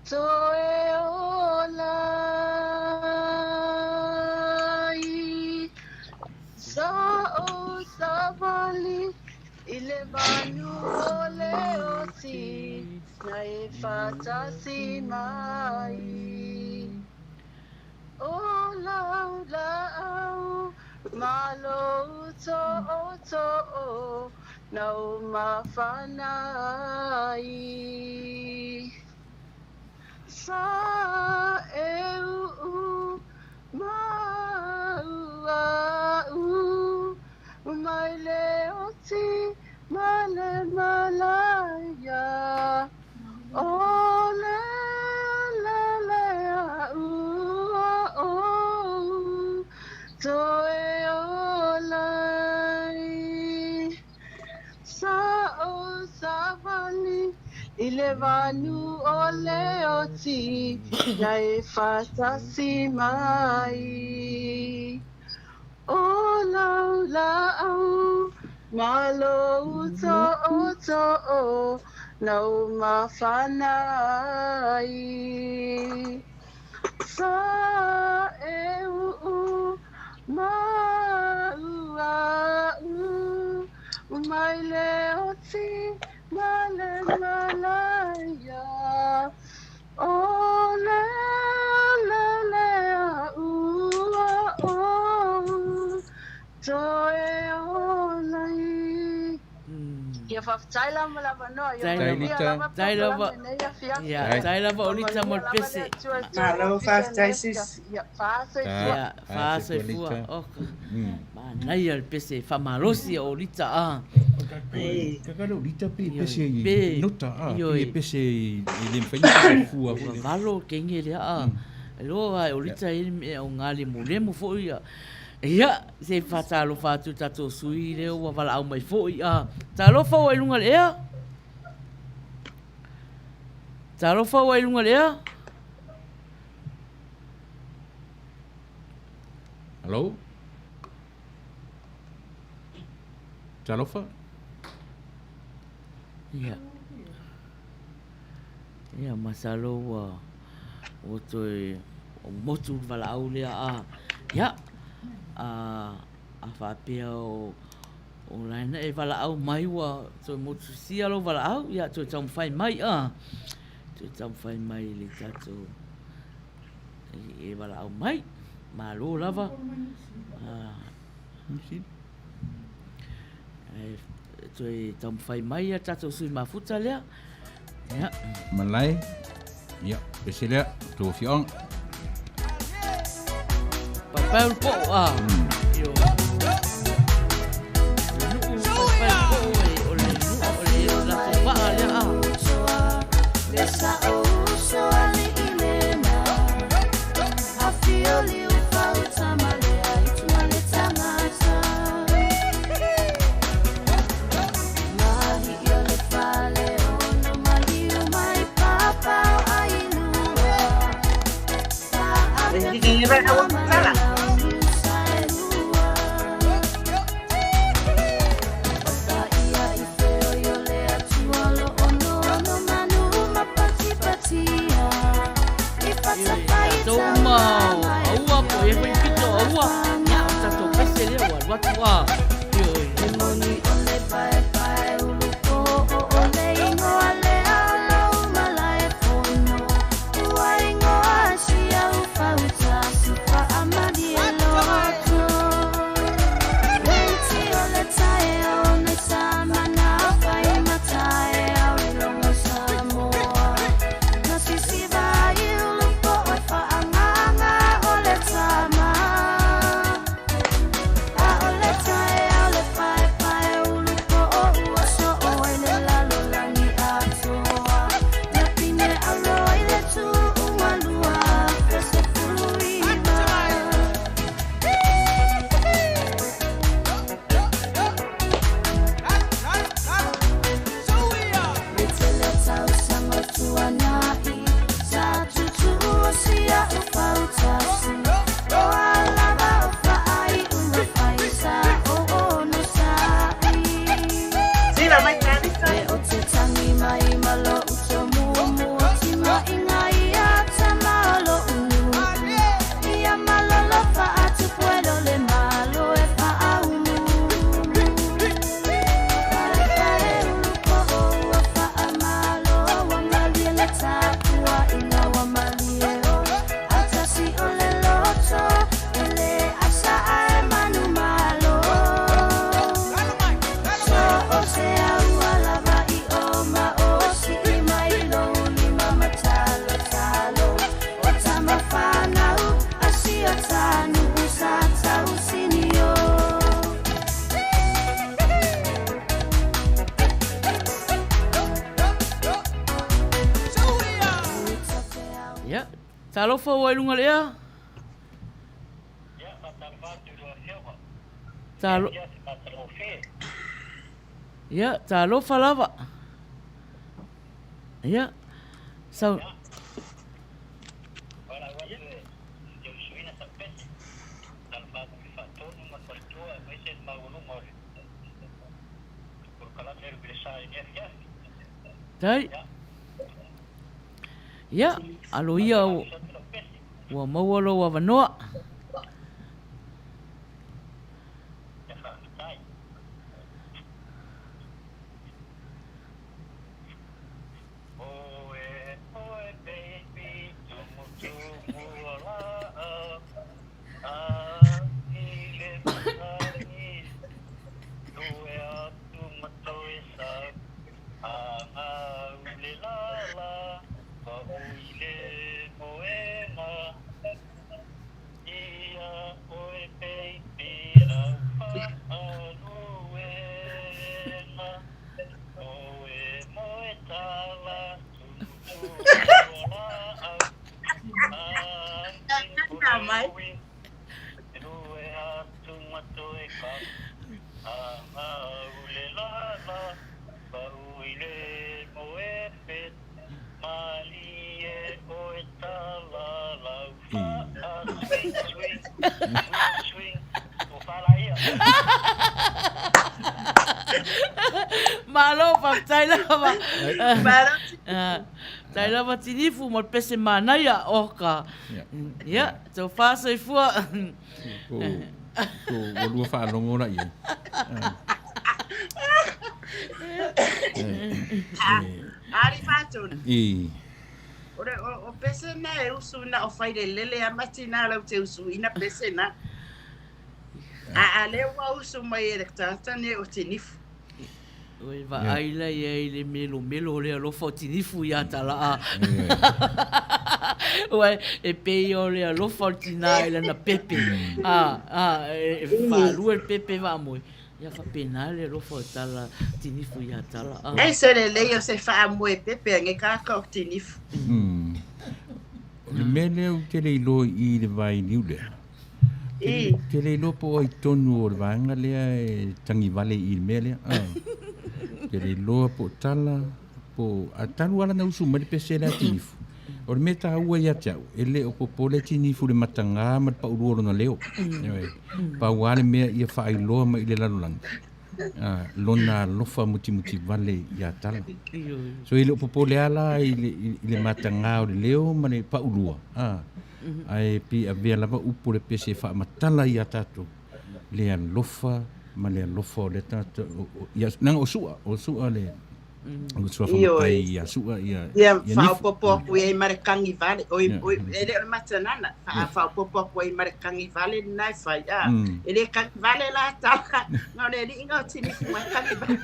toe ola ai. Sa ou savali i le manu o le oti na e faatasi mai. O lau laau ma lou tootoo na ou mafana ai. Sa e uu mau au mai le oti ma le malaia. O le ala lea ua ou toe ola ai. Sa ou savali i le vanu o le oti na e faatasi mai. O lau laau ma lou tootoo na ou mafana ai. Sa e uu mau au mai le oti ma le malaia. O le ala lea ua ou toe ola ai. Ia faafetai la mo le avanoa. Ia Tai manuia lava. lava Tai lava. polokalame nei afiafi. Ia, tai lava o Ia Lita mo manuia le lava le pese. Atua i le tou Malo, ofisa faafetai nei sis. afiafi. Ia faasoifua. Ia, faasoifua. Oka. Manaia le pese faamalosi o Lita a. Ei. Kaka le o Lita pe Ioe. pese i Pe. nota a, Ioe. pe pese i le mawhai ni pese fua Ua foi lea. valo kenge lea a. Loa ai o Lita e le mea o ngā lemulemu foi ia. Ia, se i faatalofa atu i tatou sui lea ua valaau mai foi a. Talofa ua i luga le ea. Talofa ua i luga le ea. Hello? Talofa? Ia. Ia, masalo ua ua toe motu le valaau lea a ia a a faapea o o la e na e valaau mai ua toe motusia lou valaau ia toe taumafai mai a toe taumafai mai i le tatou e valaau mai. Malo lava. Ae toe taumafai mai a tatou sui mafuta lea. Ia. Malae. Ia, pese lea, tou afioaga. Paepae o le poo a. Ioe. O le nuu paepae o le poo e o le nuu o le latou vaa lea a. alu atu a. Ioe. E moni o le paepae ulu poʻo o le igoa lea o lou malaefono. Ua igoa si au fautasi faamalie loto. Uiti o le taeao nei sa mana fai mataeao i logo Samoa. Na sisiva ai ulu poʻo e faagaga o le tama. A o le taeao le paepae ulu poʻo ua soo ai le lalolagi atoa. Na pine alo ai le tuuga 2019. Le tele tausaga o tuanai sa tuutuu o si a'u fautasi. O a lava o faaiuga fai sa o onosa'i. Sila mai Talita. E o te tangi mai ma lo'u tomumu o timaiga ia tama o lo'u nu'u. Ia malolo faatupuelo le malo e faaumuumu. Paepae ulu poʻo ua faamalo ua malie le tapuaiga ua malie oe. Autasi o le loto e le asa'a e manumalo. So o se aua lava i o ma o si'i mai lou lima ma talotalo. O tama fanau a si o tanu'u sa tausini o. Ia, talofa ua i luga o le ea. Talo... Ia, talofa lava. Ia, sau... Tai. Ia, alo ia ua maua lou avanoa. Na mai. Malo, faafetai lava. Malo. Faafetai lava Tinifu mo le pese manaia oka. Ia, tofa soifua. Ko ua lua faalogo la i ai. Ali Fatuna. I. O le o pese na e usu na o fai le lele a mati na lau te usu ina pese na. A a le ua usu mai e le tagata nei o Tinifu. Oi vaai la ia i le melomelo o le alofa o Tinifu iā Talaa. Ua e pei o le alofa o le tinā i lana pepe. A, a, e faalua le pepe faamoe. Ia faapena le alofa o Tala Tinifu iā Talaa. E se lelei o se faamoe pepe a ge kaka o Tinifu. O le mea lea ou te le iloa i i le vailiu lea, Ou te le iloa po o ai tonu o le vaega lea e tagi vale i le mea lea. Ou te le iloa po o Tala, po o... A talu lava na usu mai le pese lea a Tinifu. O le mea taua ia te au, e le o popole Tinifu i le mataga ma le paulua o lona leo. Ioe. Pau lava le mea ia faailoa mai i le lalolagi, lona alofa mutimuti vale ia Tala. So e le o popole lava la i le mataga o le leo ma le paulua, ae pei avea lava upu o le pese e faamatala ia tatou. le alofa ma le alofa o lea tagata, ia, leaga o Su'a, o Su'a le, o le suafa matai ia Su'a, ia, Ia, ia Nifu. faaopoopo atu i ai ma le kagivale, oi, oi, e le o le matanana, faaopoopo atu ai ma le kagivale lena e fai, a, e le kagivale la tala, na o le alii na o Tinifu mai kagivale.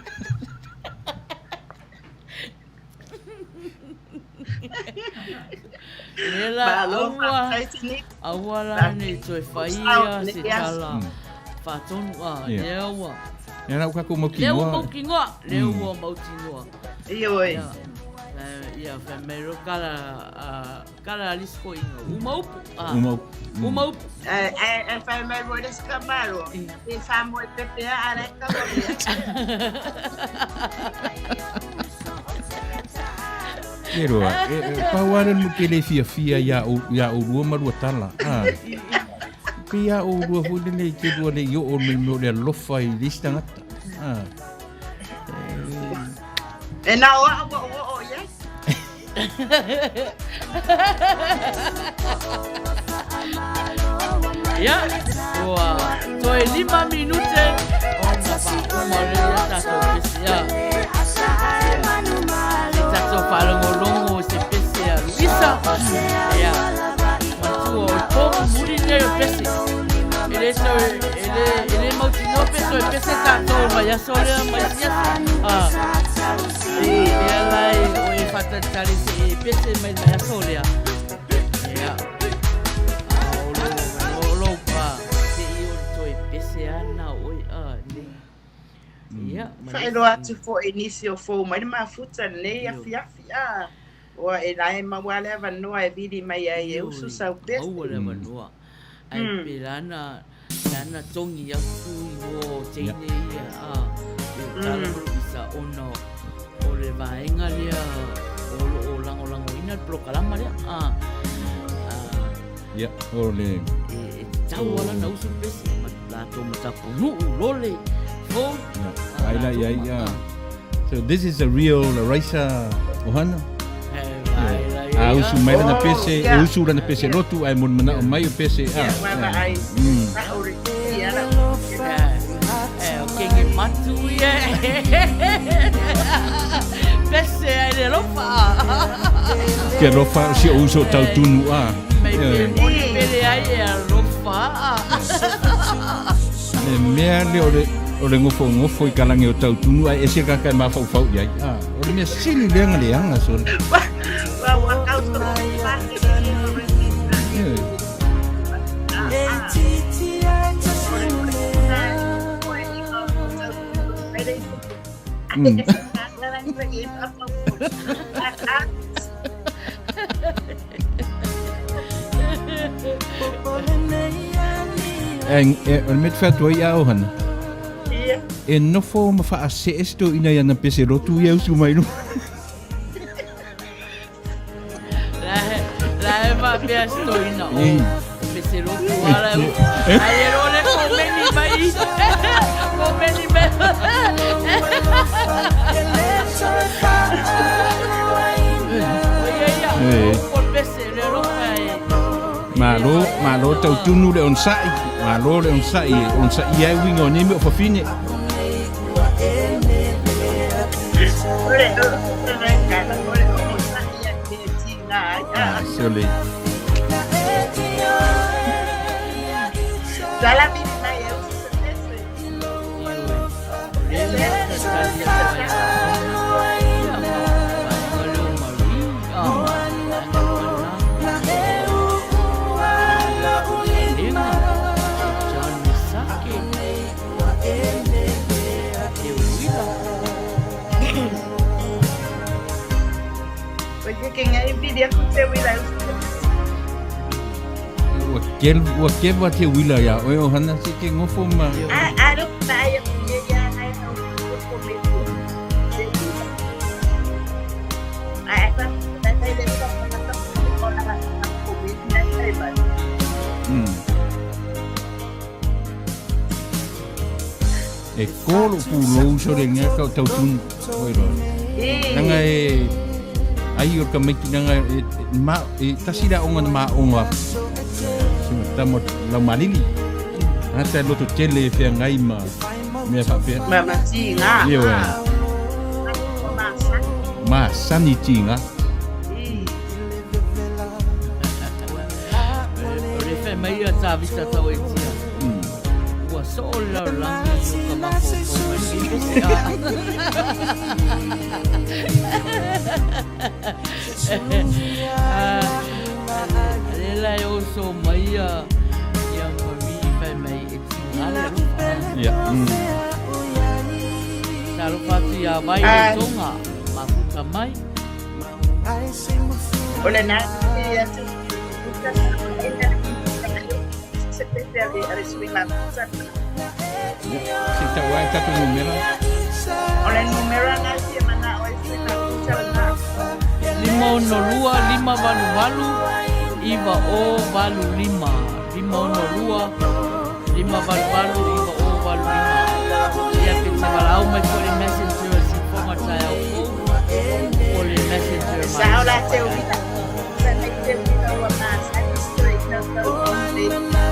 Lea la, Malo, aua, faafetai Tinifu. aua la ne i toe faia se tala faatonu a, lea ua. Ia la ua tatou Lea ua mautinoa. mautinoa, lea ua mautinoa. Ioe. Ia, ia, fai mai loa kala, a, kala a lisi toeaina, uma upu. A, Uma upu. Uma upu. Ae fai mai foi le isi tamaloa, pe faamoe pepe lava a o la e tauavea. Ke roa, e, e, pau lava lea ke le fiafia iā iā oulua ma lua tala. A. Pe iā oulua foi lele i te lua le i oo mai mea o le alofa i le isi tagata. A. E na o au ua ou oo i ai. Ia, ua toe 5 minute ona faauma lea ia tatou pese. Ia, se tatou faalogologo i se pese a Luisa. Ia, matua o le po muli lenei o le pese. E le toe, e le, e le mautinoa pe toe pese tatou i le vaiaso lea ma isi aso. Ah. Lea la e o e faatalitali se i e pese mai le vaiaso lea. Ia. A o lo, o lo pa, se i o le toe pese ana o oe a nei. Ia, ma le Faailoa atu foi i nisi o fou mai le mafuta lenei afiafi a ua e la e maua le avanoa e vili mai ai e usu sau pese. Maua le avanoa. Ae pe lana, lana togi atu i igoa o teine ia a e o tala ma Luisa ona o le vaega lea o lo o lagolagoina le polokalama lea. A, a, Ia, o le... E, e tatau lava la ona usu le pese ma latou ma tapunuu, lole, fou. Ia, ai la ia ia. So this is a real Raisa ohana. A usu mai lana pese, e usu lana pese lotu, ae moli manao mai o pese. Ia, vaavaai. E, o kenge matu ia. Pese ai le alofa. Ke alofa o si o uso tau tunu a. Mei pe moni pele ai e alofa. Le mea lea o le o le gofogofo i ka lagi o Tautunu ae ese ka ka e mafaufau i ai. Ah, o le mea sili lea na leaga sole. E, e, o le mea te whatua i a ohana. E nofo ma whaasee se toeaina i ana pese lotu ia usu mai luma. La e faapea se toeaina o pese lotu ala e ai e loa le komeni mai. Komeni mai. Ia ia, o pese le alofa e. Malo, malo tautunu le onosai, malo le onosai, e onosaia ai uiga o nei mea o fafine. Sole. Ua kel ua kewa te uila ia oe o hana se ke ngofo ma. E kō lou pulou sole ngā ka o tautunu oi roa. Nanga e ai o ka maiki nanga e, ma, e tasi la onga na ma onga. Sima tamo lau malili. Tagata e lototele e feagai ma mea faapea. Ma ma tiga. Ioe. Masani tiga. O le fai mai ia Tavita tau e tia. Ua soo le lalolagi o ka mafaufau mai nei pese a. Lea la e oso mai ia ia Marie fai mai e tiga le alofa. Ia. Talofa atu ia Vai le Tonga, mafuta mai. O lena e atu se pese a le a le sui mafuta. Se tau ai tatou numera. O le numera na fia mana'o ai sui mafuta lena. 562 588 9085. 562 588 9085. Ia pe te valaau mai foi le messenger a Sifoga taeao fou po o le messenger E sao ma la te uila. Fai mai te uila ua masani straight tau tau le ona.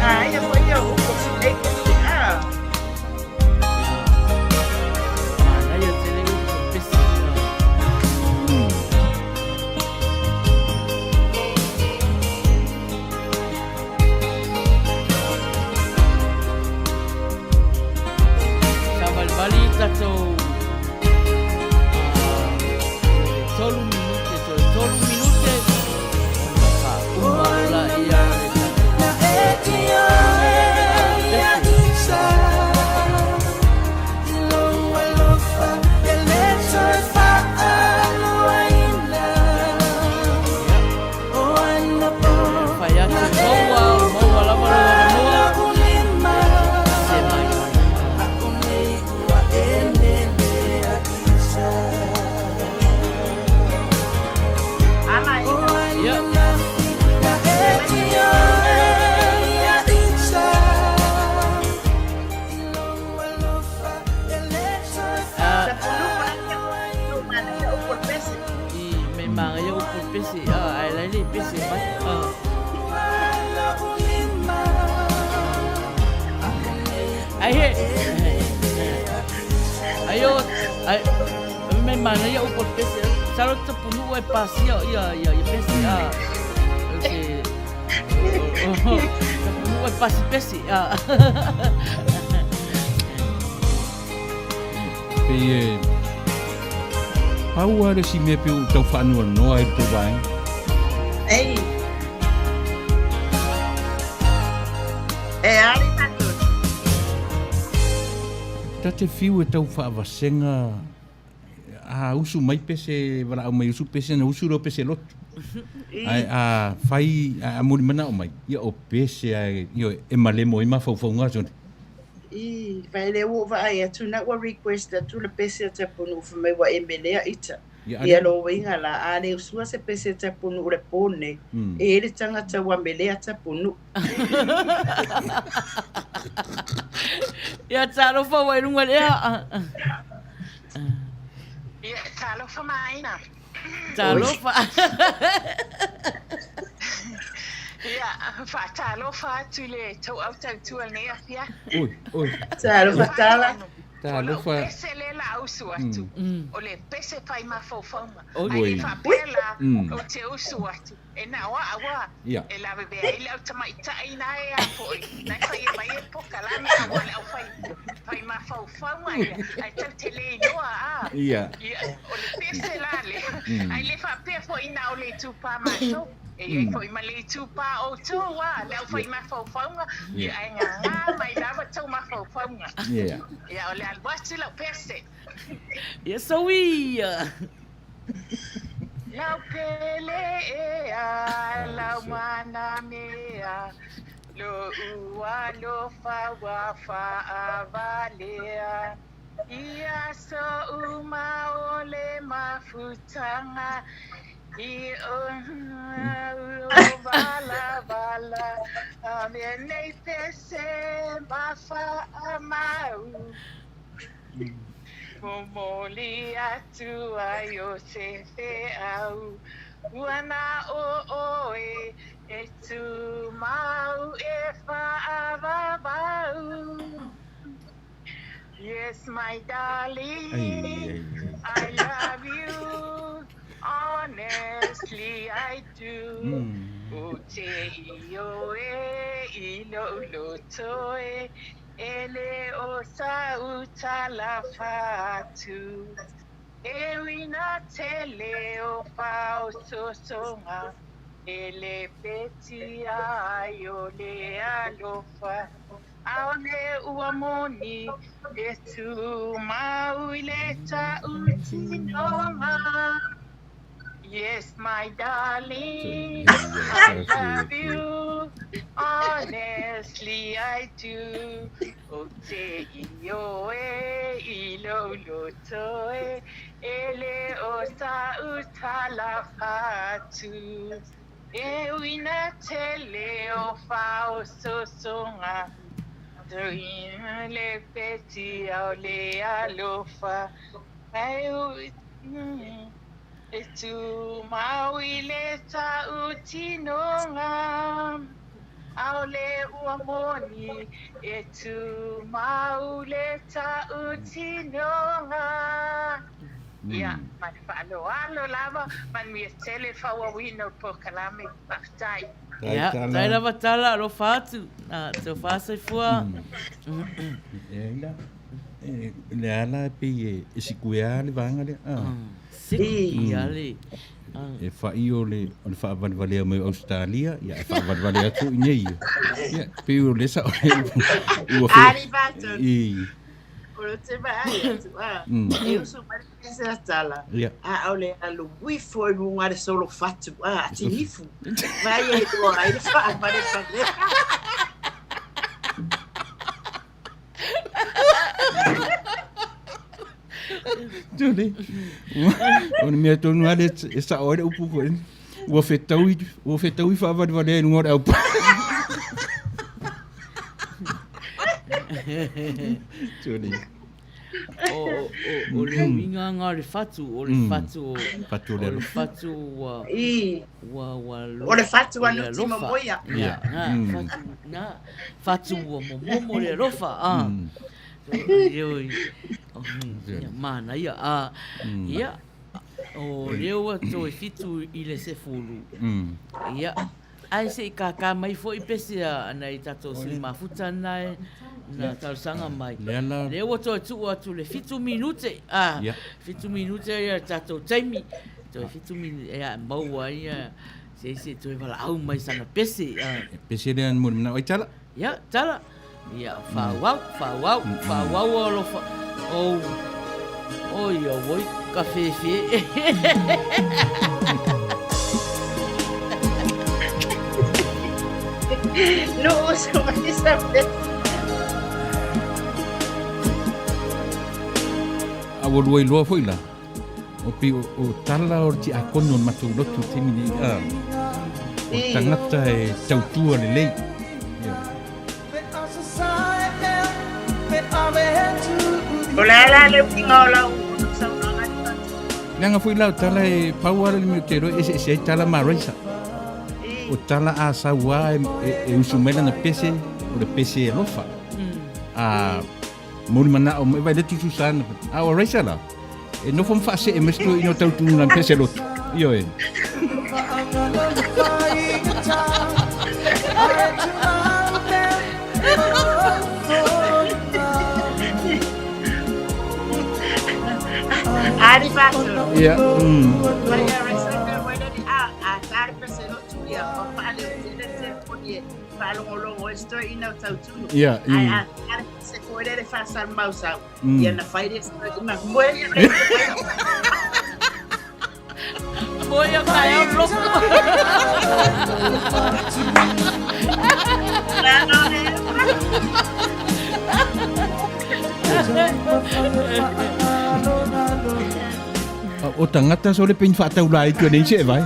Ah, ia foi ia upu nei pese ah. Manaia tele upu pese. Savalivali tatou le tolu minute toe tolu minute ona faauma laia le tatou pese. Fai atu maua, maua lava lou avanoa. Se mai mai. Ama ina. Ia. Ah, Sa pulu ko na mana ia upu le pese. I me magaia upu le pese ah, ae lai le pese mai. Ah. Ai he. Ai o ai me manaia upu le pese. Salo tapunuu e pasia ia ia ia pese ah. O se tapunuu e pasi pese ah. Pei e pau lava le isi mea pei ua ou tau faanoanoa ai i le tou vaega. Ei. E ali matou. Ta te fiu e tau faavasega a usu mai pese valaau mai usu pese na usu lea o pese lotu. Ae a fai a mulimanao mai, ia o pese ae ioe e malemo ai mafaufauga aso nei. Ii, fai lea ua ou vaai atu na ua request atu le pese a Tapunuu fai mai ua e melea ita. Ia Ia ale. lo uiga la, a le usua se pese a Tapunuu le po nei, e i ai le tagata ua melea Tapunuu. Ia talofa ua i luga i le ea. Ia, talofa maina. Talofa. Ia, faatalofa atu i le tou au tautua i lenei afiafi. Oi, oi. Talofa tala. O lau Talofa. pese lea la usu atu, o le pese fai mafaufauga. Oi. Ae le Oi. faapea la ou te usu atu, e na o a'u a Ia. e lavevea ai le au tamaitai na e a fo'i, na e fai e mai e pokalame aua le au fai, fai mafaufauga ia, ae tatou te le iloa a. Ia. Ia, o le pese la lea, ae le faapea fo'i na o le itupa matou, e i ai fo'i ma le itupa outou a, le au fai mafaufauga, ia ae gagā mai lava tou mafaufauga. Ia. Ia, o le alu atu lau pese. Ia saui. Lau pele ea, lau mana mea, lo'u alofa ua faavalea. I aso uma o le mafutaga i Valavala ave nei pese ma faamau Momoli atu ai o se feau Ua na o oe e tumau e faavavau Yes my darling I love you Honestly I do Ou te ioe i lou loto e E le o sa'u tala fatu E uina tele o faaosoosoga E lepetia ai o le alofa Aole ua moni e tumau i le tautinoga Yes my darling I love you Honestly I do Ou te ioe i lou loto e E le o sa'u tala fatu E uina tele o faaosoosoga Lepetia o le alofa Ae E tumau i le tautinoga Aole ua moni e tumau le tautinoga Ia, ma le faaaloalo lava, manuia tele le faaauauina o le polokalame. Faafetai. Ia, tai lava tala, alofa atu. Tofa soifua. E la, le ala e pei e sikuea le vaega lea. Siki ale. E fai o le o le faavalevalea mai o Ausetalia, ia e faavalevalea atu i inei. Ia, pei o le sao ua fe. Ali Barton. I. O le te vaai atu a. E usu mai le se tala. A o le alu ifo i luga le solo fatu a tinifu. Vai e toa ai le faavalevalea. Tuli. O le mea tonu lava lea e sao ai le upu foi. Ua fetaui, ua fetaui faavalevalea i luga o le aupa. Tuli. O, o, o le uiga nga o le fatu, o le fatu o, Fatu o le o le alofa. fatu ua, I. ua, ua O le fatu o a le nuti alofa. momoia. Ia, na, fatu, na, fatu ua momomo le alofa. Ah. Ioe, ia, manaia. Ah, ia, o lea ua toe 7 i le 10. Ia, ae se i kākā mai foi pese a nai tatou sui mafuta na e na talosaga mai. Lea la. Lea ua toe tuu atu le 7 minute. Ah, 7 minute ia le tatou taimi. Toe 7 minute e maua ai ia se isi e toe valaau mai sana pese. Ah. Pese lea mo le manao ai tala. Ia, tala. Ia, faaauau, faaauau, faaauau o alofa. Oh, oi, oi, ka fefe. No uso mai sa pese. A ua lua iloa foi la, o pei o, o tala o le tiakono o le matou lotu i le taimi nei, a, o tagata e tautua lelei. Ia. O le a la le uiga o lau saunoaga i le Leaga foi la o tala e pau lava le mea ou te iloa e eseese ai tala ma Raisa. O tala a sau lava e, e, e usu mai lana pese, o le pese e alofa. A mo le manao mai vai le tutusa ana. A o Raisa la, e nofo ma faasee mai se toeaina o tautunu lana pese lotu. Ioe. Ali Barton. Ia. Mai a Raisa te wai lani a a tare pese lotu ia o paale o tele telefoni e faalogologo e se toeaina o tautunu. Ia, Ae a tare pese koe le faasalamau sau. Ia na fai le se toeaina moe ia Moe ia taeao loko. O tagata sole pe ni faataulā ai tua nei se e vae.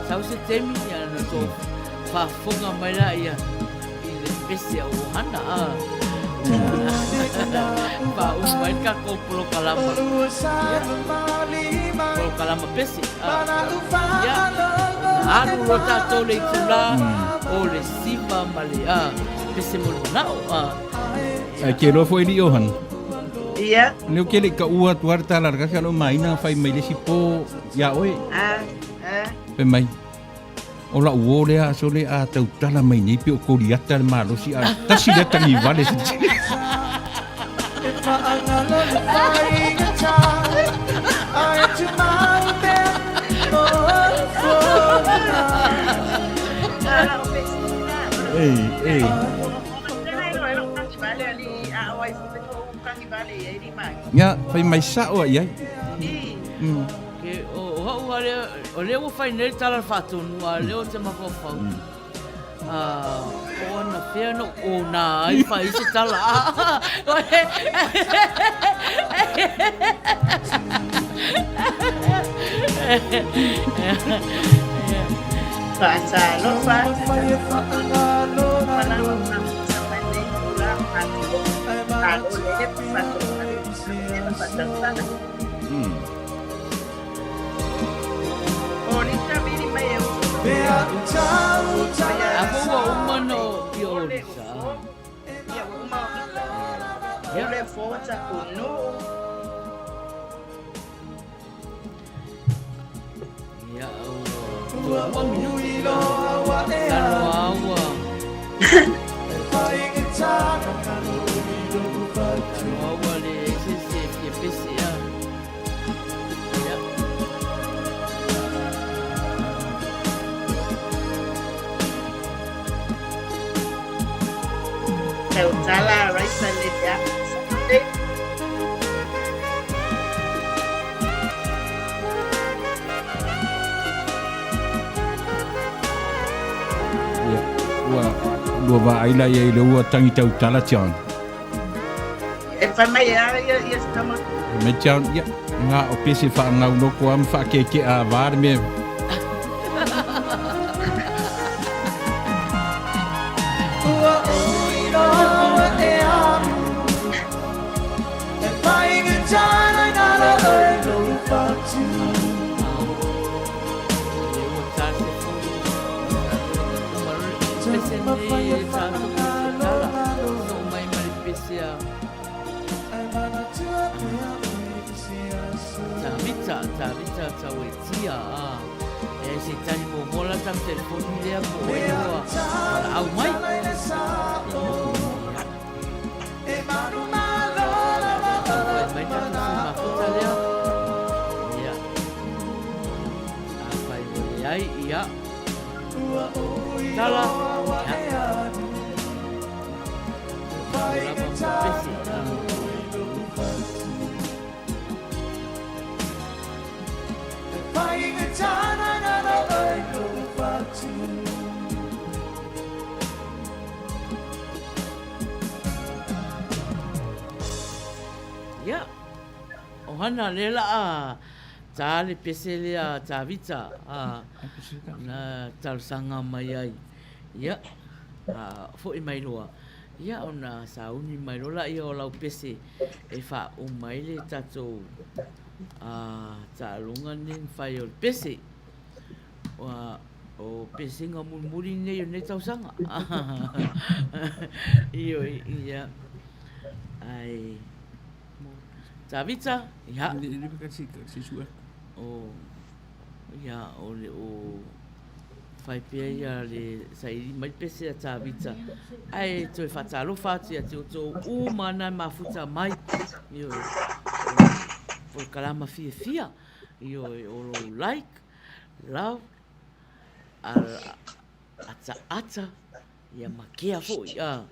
Sau se taimi ia na tou faafofoga mai laia i le pese a ʻOhana a faauma ai le tatou polokalama ia polokalama pese ia alu loa tatou le itulā o le siva ma le pese mo le manao a. Ae ke iloa foi alii ʻOhana. Ia. Lea ou te le i taua atu lava le tala a le kasi a lou maina fai mai le isi po iā oe. Fai mai, O la'u uō lea aso le a tautala mai nei pe o Koliata le malosi a tasi lea tagivale Ei, ei. Ia, fai mai sa'o a i ai. Ke, o, o hau a lea, o lea ua fai nei le tala faatonu, a lea o te mafaufau. A, o ana fea no o nā ai fai se tala. Faatalofa. A fou ua uma no i o Lisa. Ia, ua 2 minuti. Taloa ua. Taloa ua le se se fia pese a. Ia. Tautala raisa le te Ia, ua lua vaai la ia i le ua tangi tautala John. E whai mai e ara ia, ia tama. Mai John, ia, ngā o pese whaangau loko am whaakeke a vā le mea. Ia, o hana le laa tā le pese lea Tavita a na talosaga mai ai. Ia, a foi mai loa. Ia, ona sauni mai loa laia o lau pese e faauma ai le tatou taaloga lenei na fai o le pese. Ua, o pesega mulimuli nei o lenei tausaga. Ioe, ia. Ai, Tavita, ia. O, ia, o le o. Fai pea ia le saili mai le pese a Tavita, ae toe faatalofa atu ia te outou uma na mafuta mai, ioe, o le kalama fiafia, ioe, o lou like, love, ataata, ia ma kea foi, a,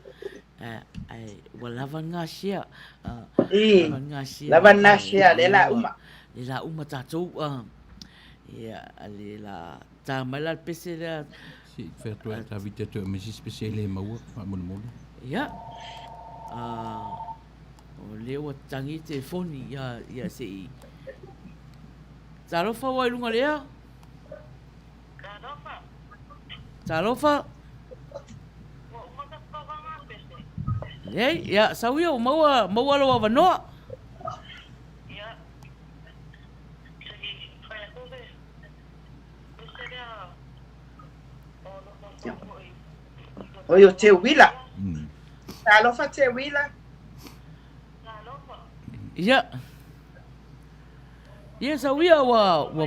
ae ua lava lena share, lava lena share, lava lena share, lea la uma. Lea la uma tatou, a, ia, lea la Tā mai la le pese lea. Se i fai atu ai Tavita toe aumai se isi pese e le maua faamolemole. Ia. O lea ua tangi le telefoni ia, ia se i. Talofa ua i luga lea. Talofa. Talofa. Ua uma ta toga pese. Leai, ia, sau ia, ua maua, maua lou avanoa. Ia. Se i fai atu le Oi o Teuila. Talofa Teuila. Ia. Ia sau ia ua ua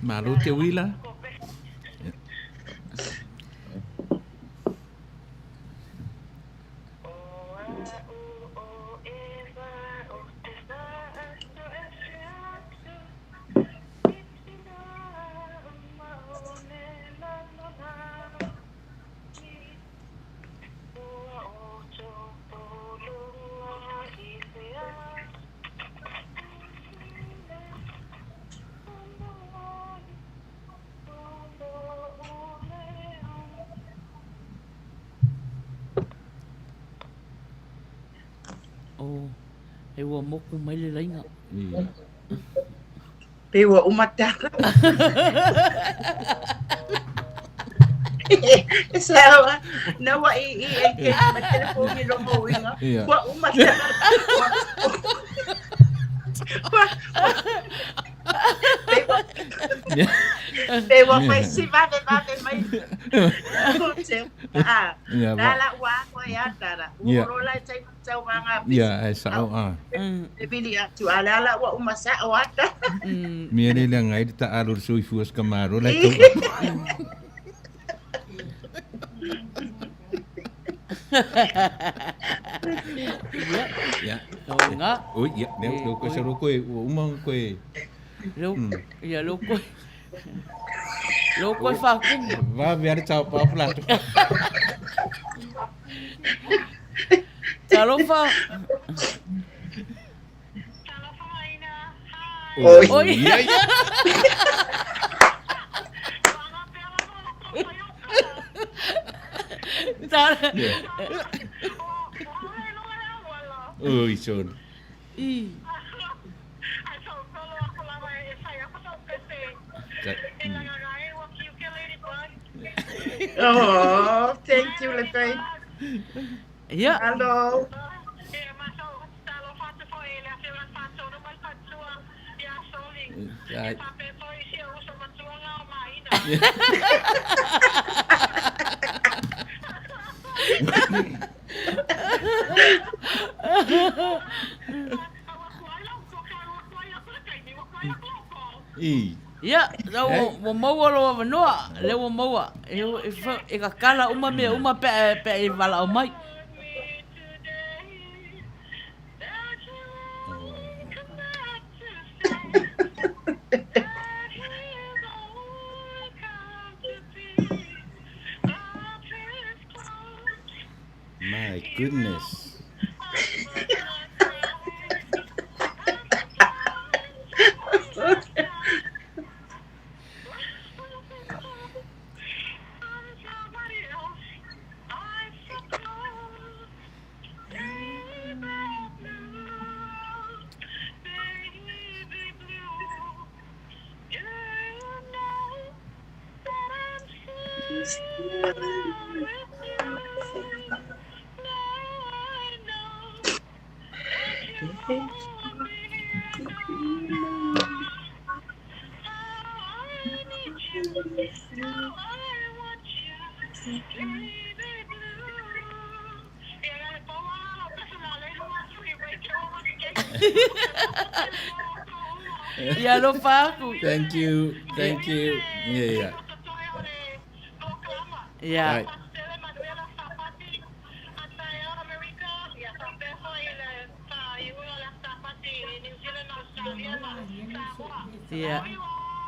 Malo Teuila. Oh, e ua moku mai le laina. Pe ua uma tala. E sawa, na ua i i e ke ma telefoni lo mo inga. Ua uma tala. Pe ua fai si vave vave mai. Ah, la la ua ako e atara. Ua olo la e tai tau vanga pisi. Ia, e sao a. E vili atu a la la ua uma sao ata. Mea le leaga ai le taalo o le soifua se kamalo la e tau. Ia. Nga. Oi, ia, leo, leo koe salo koe, ua uma koe. Leo, ia, leo koe. Leo koe whākumu. Vā mea le tau pāpu la. Talofa. Talofa maina. Hi. Oi. Oi. Ia, ia. Tala. Oi, son. I. Oh, thank you, Lepe. Ia. Hello. Ai. I. Ia, ua maua lou avanoa, lea ua maua. E, e, e kakala uma mea uma pe a, pe a e valaau mai. My goodness. Ia alofa aku. Thank you. Thank you. Yeah, yeah. Ia. Right. Ia.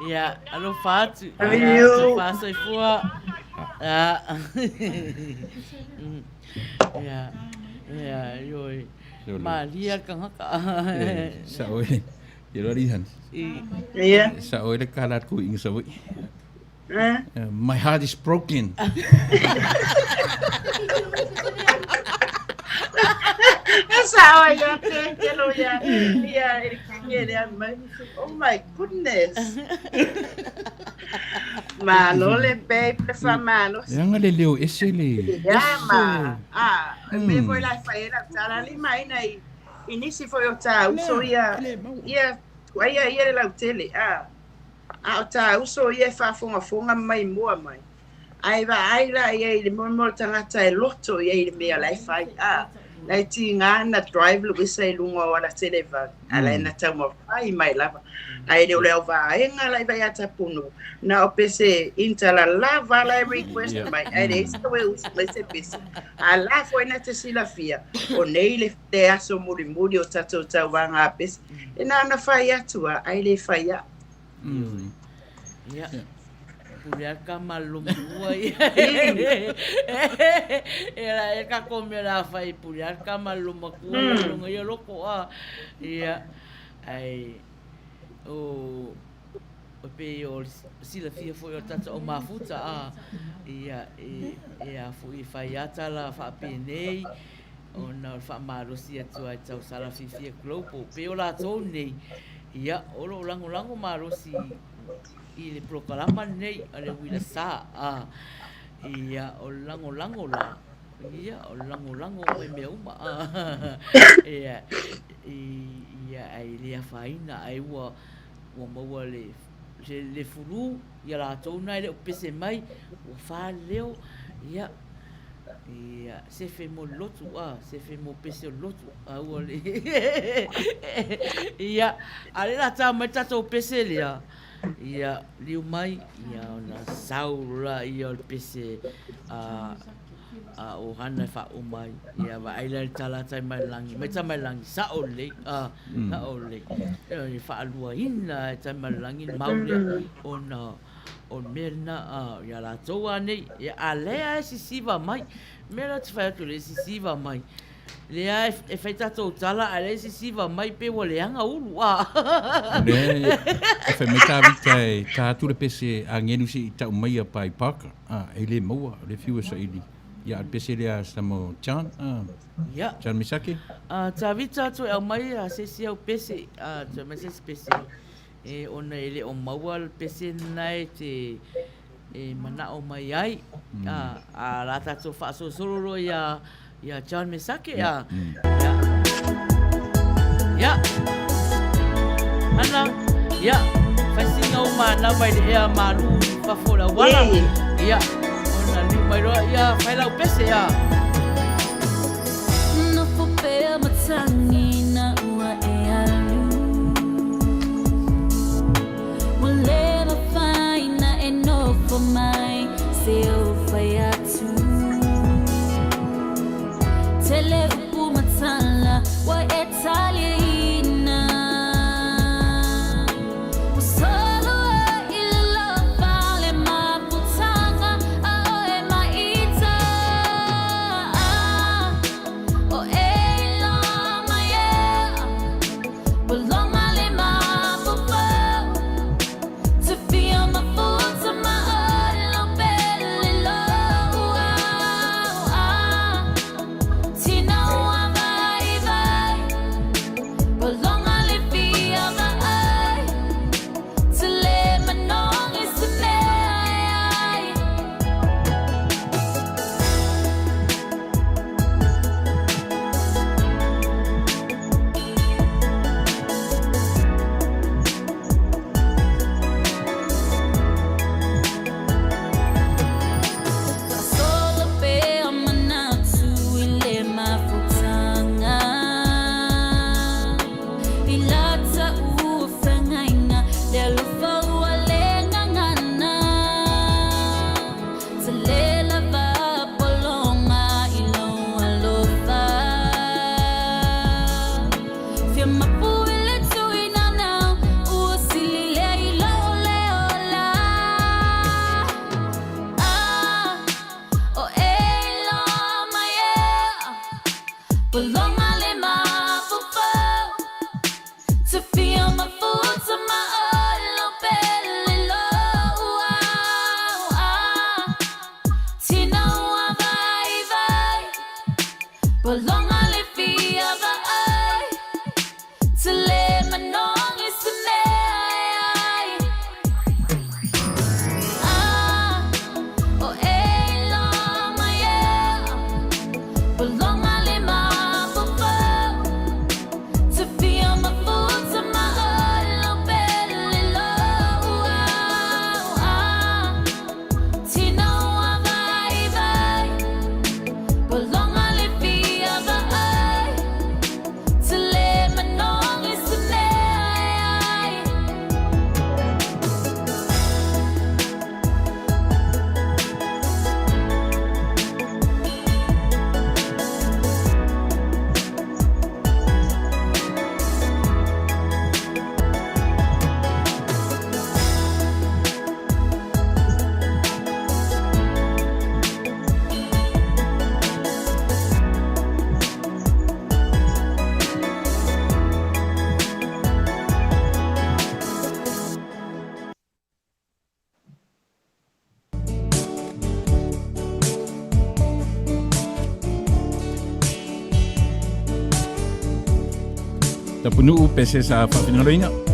Ia, alofa atu. Love Ia, you. alofa soifua. Ah. Ia. Ia, ioe. Malia le tagata. Sa'o e le loa le han. Ia. Sa'o e le kala atu i Savaii. My heart is broken. Sa'o ia te kelo ia ia e le kingi e le mai. Oh my goodness. Malo le babe le faamalo. Leaga le leo ese le. Ia ma. Ah, e mea foi la e fai ai lau tala limaina i i nisi foi o tā uso ia ia tuaia ia le lautele a a o tā uso ia e faafogafoga mai mua mai. Ae vaai la ia i le moemoe o le tagata e loto i ai i le mea la e fai a la e tiga na drive Luisa i luga o Alatelevai a la e na taumafai mai lava ae le o le au vaega la e vai atapunu na o pese intala lava la e request mai ae leai se tau e usu mai se pese a la foi na te silafia o nei le le aso mulimuli o tatou tauvaga a pese e na ona fai atu a ae le fai a. Ia. Pule a ka malomua ia. E la e ka ko mea la fai pule a ka malomakua mm. Lunga ia loko a. Ia. Ai o o pe o silafia foi o tata o mafuta a. Ia e e a foi fai ata la whaapenei ona o le faamalosi atu ai tau sala fiafia global pei o latou nei ia o lo o lagolago malosi i le polokalama lenei a le uila sa a ia o le lagolago la ia o le lagolago mai mea uma a ia ia ai le afaina ai ua ua maua le le fulu ia latou na e le o pese mai ua faaleo ia Ia, sefe mo le lotu, a, sefe mo pese o le lotu, a ua le... Ia, a le la tā mai tatou pese lea, ia, liu mai, ia, ona sau la ia o le pese a, a o hana e whauma ai. Ia, vaai la le tala tai mai langi, mai tai mai langi, sa'o lelei, a, sa'o lelei. E whaaluaina e tai mai langi, mau lea, ona, O le mea lena ia latou a nei, ia a lea e sisiva mai. Mea la te fai atu le sisiva mai. Lea e fai tatou tala a lea e sisiva mai pe ua leaga ulu a. Lea e fai mai Tavita e ta atu le pese a ngelu se i tau mai a pai Parker. A e le maua le fiu e saili. Ia a le pese lea sa mo John. A. Ia. John Misaki. A Tavita toe au mai a se si au pese. A toe mai se si pese. E ona e le o maua le pese lena e te e manao mai ai, a, a la tatou faasolosolo loa ia, ia John Mesake, a, ia, ia, ana, ia, fai sina o manau mai le ea malu i fafo o le auala, ia, ona liu mai loa, ia, fai lau pese, a. Nofo pea matagi na ua e alu Ua le mafai na e nofo mai se o fai atu Tele upu matala ua e taliaina Ua solo ai i le lofa le mafutaga a oe maita. Tapunuu pese sa faafinagaloina.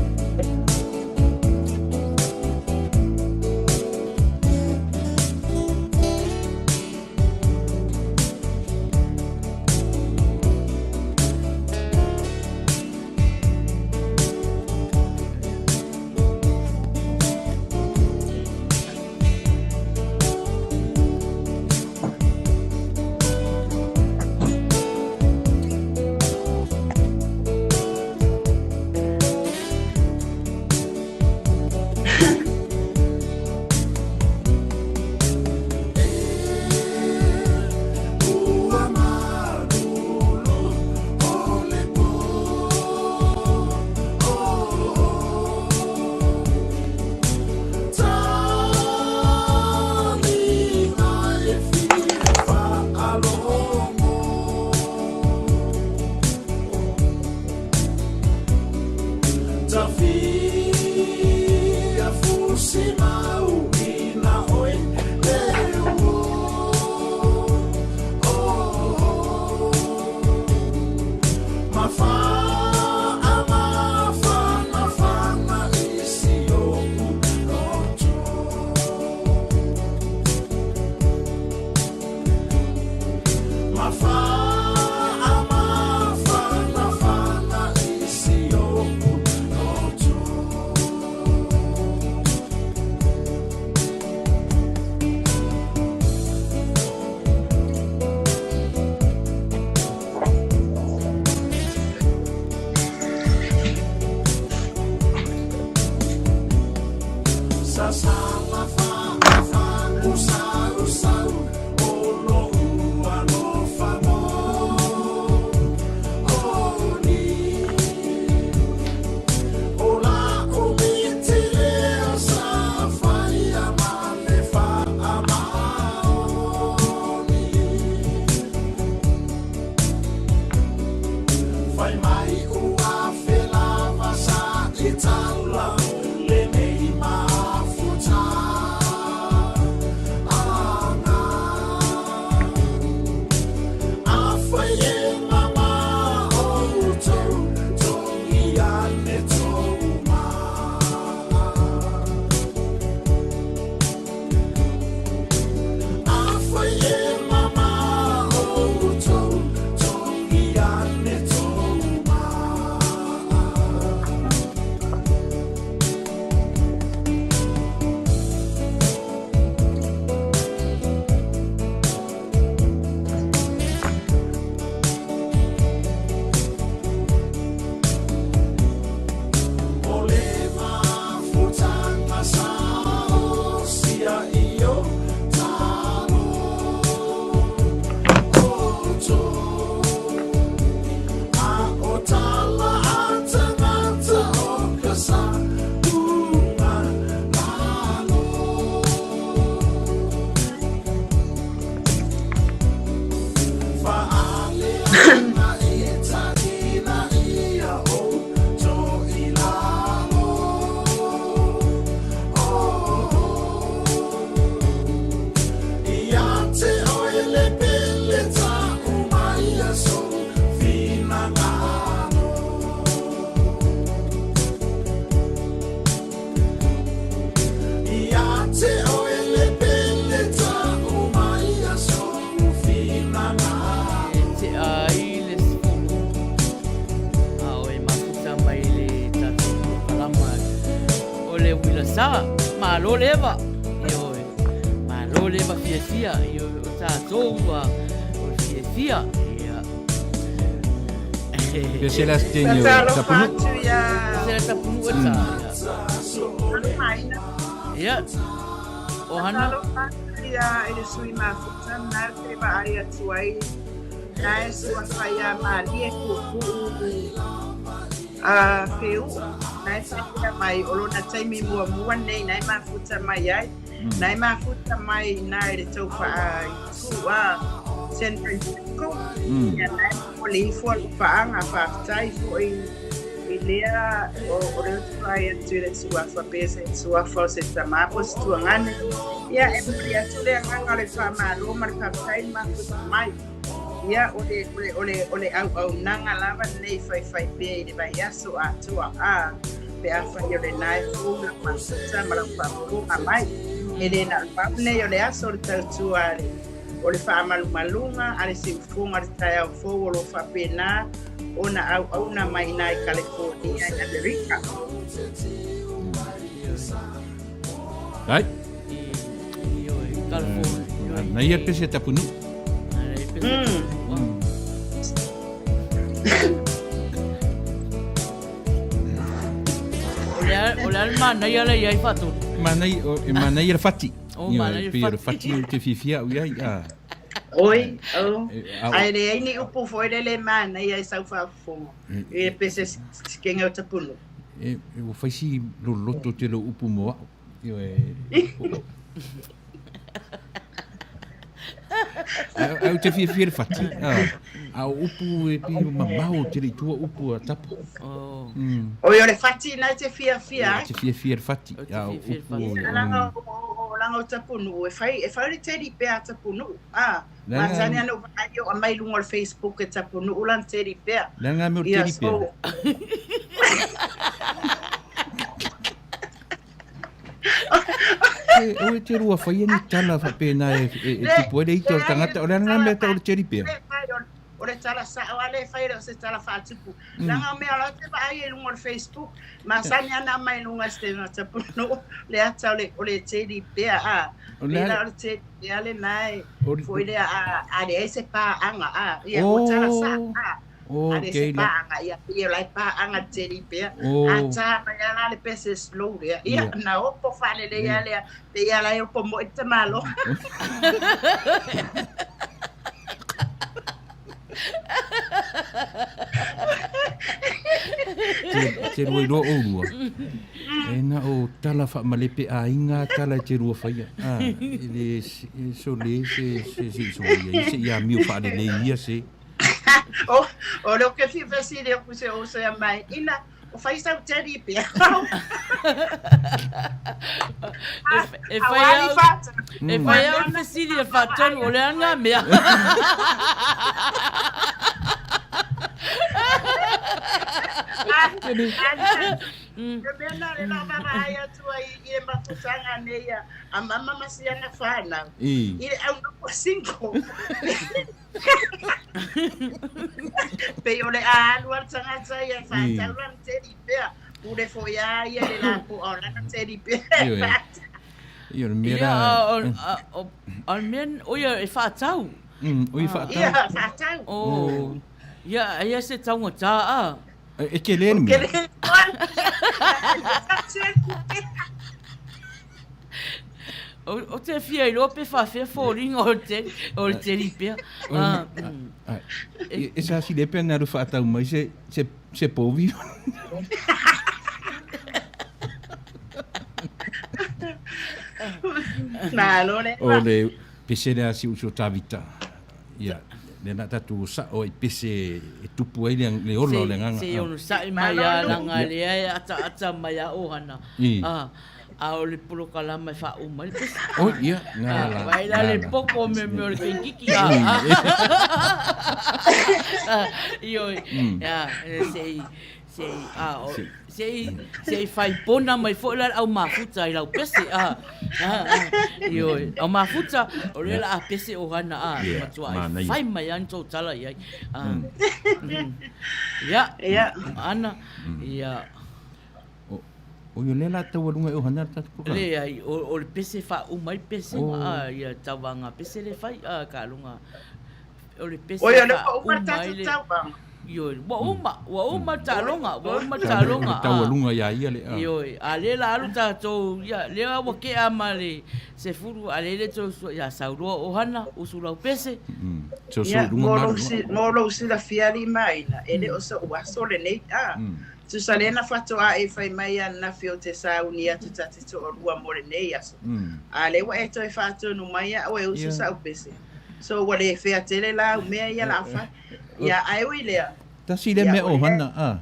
tā, malo le eva. Ioe, malo le eva fiafia, ioe, o tātou ua o le fiafia. Ia. Pea se la teni o tapunu. Se la tapunu e tā. Ia. O hana. Ia, e le sui mafuta, nā te vaai atu ai, nā e suafa ia Malie Puupuu a Feuu, nā e whakea mai o lona taimi muamua nei, nā e mafuta mai ai, nā e mafuta mai nā e le tau whaaitu a San Francisco, ia nā e momoli ifo alofaanga faafetai foi i lea o o le ou te vaai atu i le suafa pe se suafa o se tamā po o se tuagane. Ia, e momoli atu le agaga o le faamalo ma le faafetai i le mafuta mai. Ia, o le, o le, o le, o le auaunaga lava lenei e faifai pea i le vaiaso atoa, ā, pe afai o lena e fou lau mafuta ma lau faafofoga mai. E le na o le pau lenei o le aso o le tautua a le O le faamalumaluga a le siufofoga o le taeao fou o lo o faapena ona auauna mai i nā i Kalifornia i Amerika. Ai. Na ia pese tapunu. O le al manaia le iai whatu. Manaia, e manaia le whati. O manaia le whati. Pei o le whati o te whiwhia au iai. Oi, o. Ai leai ni upu foi le le manaia i sau faafofoga. E pe se kenga o tapunu. E, ua fai si loloto te lo upu mo au. E, Au te fiafia le whati. A o upu e pi o mamao te le tua upu a tapu. Oh. Oi o le whati nai te fiafia. Te fiafia le whati. A o upu. Langa o langa o tapunu e whai e whai le teddy bear tapunu. Ah. Masani ana o vaai o amai lunga o le Facebook e tapunu lan teddy bear. Langa me o teddy bear. E, o e te rua whai ni tala whapena e, e, e tupu ai le ito o le tangata, o le ana ngā mea tau o le teddy bear. O le tala sa'o a le fai o se tala faatupu. Langa o mea la te vaai e lunga o le Facebook, masani ana mai lunga se tapunu'u le ata o le o le teddy bear a. O le o le teddy bear le nai. Foi le a a le se pā'aga a. Ia o tala sa'o a. Oh, A le se pā'aga ia ia la e pā'aga le teddy bear. A tā mai a la le pese slow lea. Ia na opo faalelei a lea pe ia la e opo mo'i le tamaloa. Te rua i roa o rua. E na o tala whaamalepe a inga tala e te rua whaia. Ah, e le so le se se se so ia se ia mio whaalelei ia se. O, o leo ke fi fesili aku se o se mai ina o fai sau teddy bear. E whai au, e whai au le fesili e whātonu o le anga mea. Te mea nā le la vaavaai atu ai i le mafutaga nei a a mama ma siana whānau. I le au nofo single. Pei o le a alu a le tagata ia e whātau lana teddy bear. Pule foi a ia le la po o lana teddy bear e whātau. Ia, o le mea la... Ia, o le mea, o ia e whātau. O ia whātau. Ia, whātau. O, ia, ia se taunga tā a. E ke le mea. Ke le O te fia iloa pe faafea foliga o le o le teddy bear. E sa sile pe na alu faatau mai se se se povi. Malo le. O le pese lea si uso Tavita. Ia, le na tatu sa'o i pese e tupu ai le ola o le agaga. Se i onosai mai a laga lea e ataata mai a ohana. A o le polokalama e faauma ai le pese. Oi, ia, ngā la. Vai la le poko me me o le keikiki. Ioe, ia, se i, se i, a, o, se i, se i fai pona mai foi la le au mafuta i lau pese, a, ioe, au mafuta, o lea la a pese ohana, a, e matua ai fai mai a ni tou tala i ai. Ia, ana, ia. Oi o lea la taualuga e ohana le tatou polokalame. Leai, o le pese e faauma ai pesega, a, ia tauvaga pese lea e fai, a, kaloga, o le pese Oi, e o lea ua uma le faauma ai tatou le, tauvaga. ioe, ua uma, ua uma le taaloga, ua uma le taaloga, O le a. taualuga ia ia le, a. Ioe, a lea la alu tatou, ia, lea ua kea ma le 10, a lea le toe usu, ia sau loa ohana, usu lau pese. Soso Ia, i luga mo ma lou alu i si, luga. mo lou silafia alii ma aiga, e le o so'u aso lenei, a. Tusa lea na faatoa e fai mai ananafi ou te sauni atu ta te toalua mo lenei aso. A lea ua e toe faatonu mai a'u e usu sa'u pese. So ua le fea tele la au mea ia la fai. Ia ae ui lea. Tasi lea Ia mea o lea. ohana, a.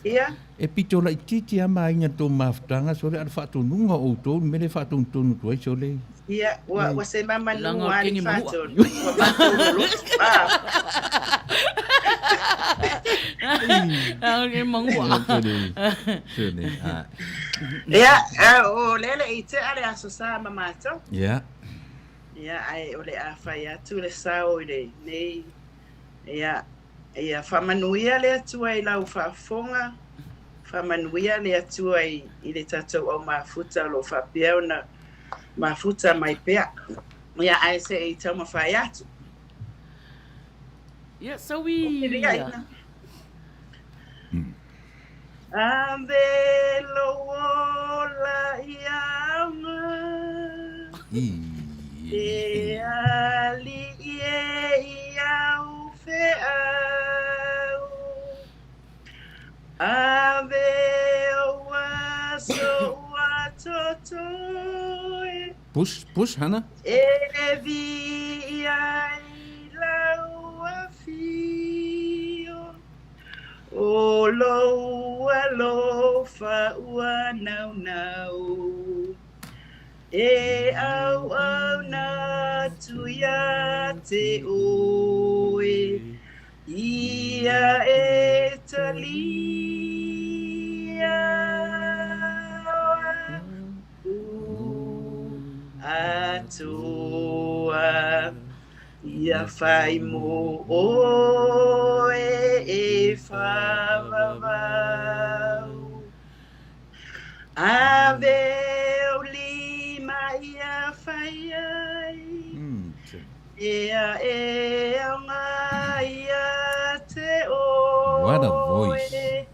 Ia. E pito laitiiti lava ma aiga tou mafutaga sole a o le faatonuga o outou le mea lea e faatonutonu atu ai sole. Ia, ua, ua se mamanu Leaga o le a le keni manua. faatonu. Ua matou loloto. Ah. Leaga o le keni manua. Sole, sole, a. Ia, eh, o lea le i tea le aso sa ma matou. Ia. Ia, ae o le a fai atu le sao i lenei. Ia, ia faamanuia le Atua i lau faafofoga, faamanuia le Atua i, i le tatou au mafuta o lo o faapea ona mafuta mai pea. Ia, ae se i taumafai atu. Ia, sau i ia. Ave lou ola i auga. E alii e i au feau. Ave ou aso ua totoe. Push, push, Hana. E viia ai lau afio. O lou alofa ua naunau. E auauna atu ia te oe, ia e talia a'u atoa. Ia fai mo oe e faavavau. Ave ou lima ia fai ai. Ea e aoga ia te What a voice. oe.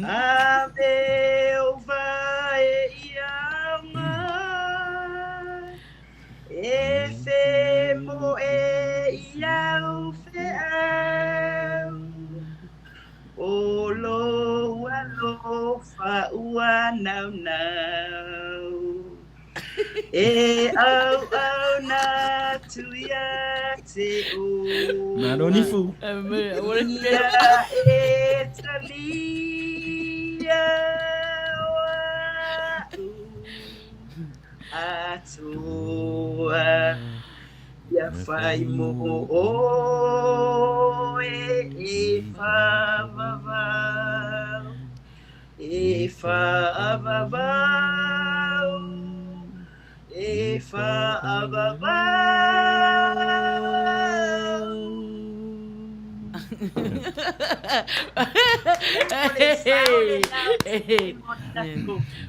Ave ou vae ia aoga. E femoe i au feau. O lou alofa ua naunau. E auauna atu ia te oe. Malo nifu. Ia e talia o a'u atoa. Ia fai mo oe e faavavau, e faavavau, e faavavau.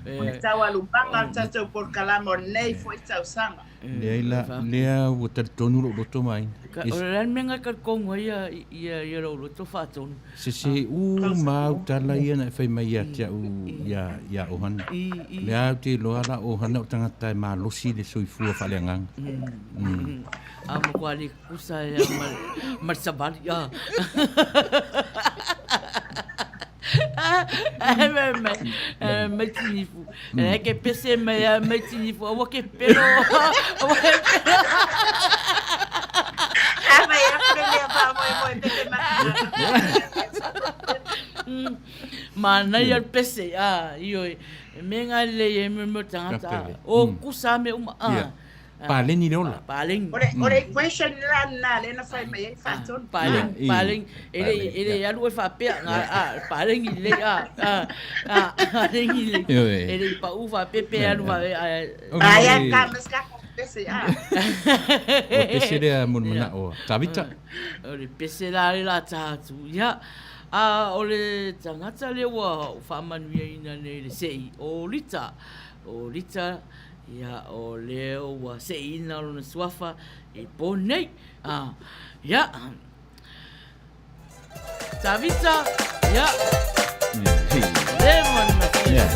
O le taualumaga o le tatou polokalame o lenei foi tausaga. Leai la, lea ua talitonu lou loto ma aiga. O le a le mea na e talitonu ai ia ia lou loto faatonu? Sese uma au tala ia na e fai mai ia te au ia ia ohana. Lea ou te iloa la o ohana o tagata e malosi le soifua faaleagaga. A matua le kusa ia ma ma le savali a. Ai mai mai mai tinifu. E ke pese mai a mai tinifu aua ke pelo. Aua ke pelo. A mai aku le mea faamoemoe pe te mahi. Manaia le pese a ioe. Me nga lelei ai mea o tagata. O kusa mea uma a. Paleni le ola. Paleni. O le, o le equation la lena lea na fai mai ai faatonu. Paleni, paleni. E le, e le alu e faapea, nga, a, paleni lelei, a, a, a, paleni lelei. E le i pau faapea pe alu faapea, a. Aia ka mas ka. pese, a. O le pese lea mo le manao a Tavita. O le pese la le la taha atu. Ia, a o le tagata lea ua faamanuiaina nei le sei, o Lita. O Lita, ia, o lea ua seiina lona suafa i po nei. A, ia. Tavita, ia. Leva na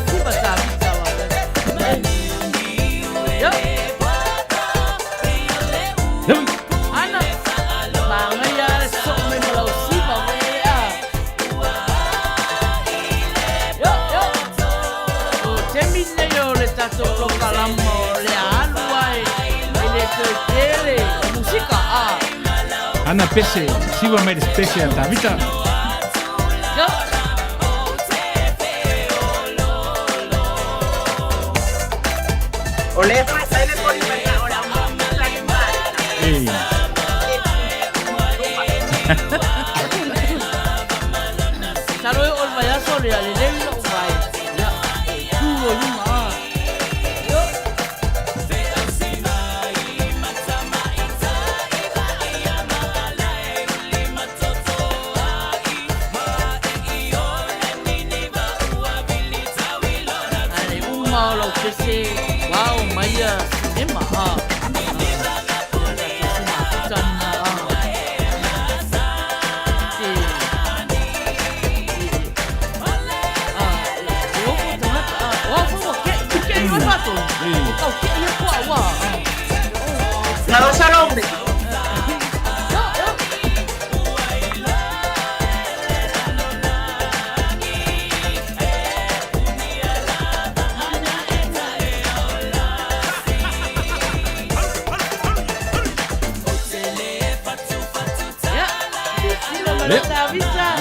siva Tavita wa. Ia. Ana, maangaia le soo mai ma lau siva we a. Ia, ia. O temi nei o le tatou polokalama o le alu ai e le toe tele musika a. Ana pese, siva mai le pese a Tavita. O le fa sai le poli mai o la mo sa le ma. Ei. Salo e o le vaiaso le a lelei lou vai. Ia, tu o lunga a. Yo. A le uma o lau pese ua ao mai ia sinema a. Na osa lombe.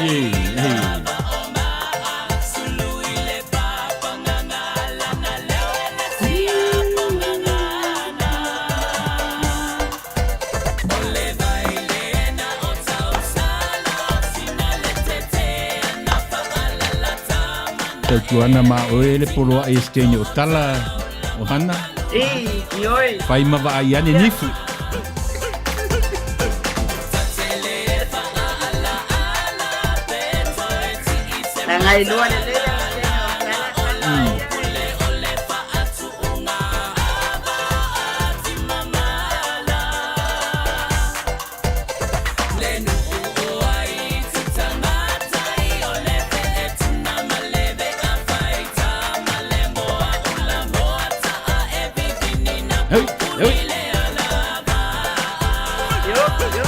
Ei, ei. Tautuana ma oe le poloaʻi e se teine o tala o hana. Ei, ioe. Fai ma vaai ane nifu. Agai loa lelei le teine o tala tala. Hey, hey. Yo, yo.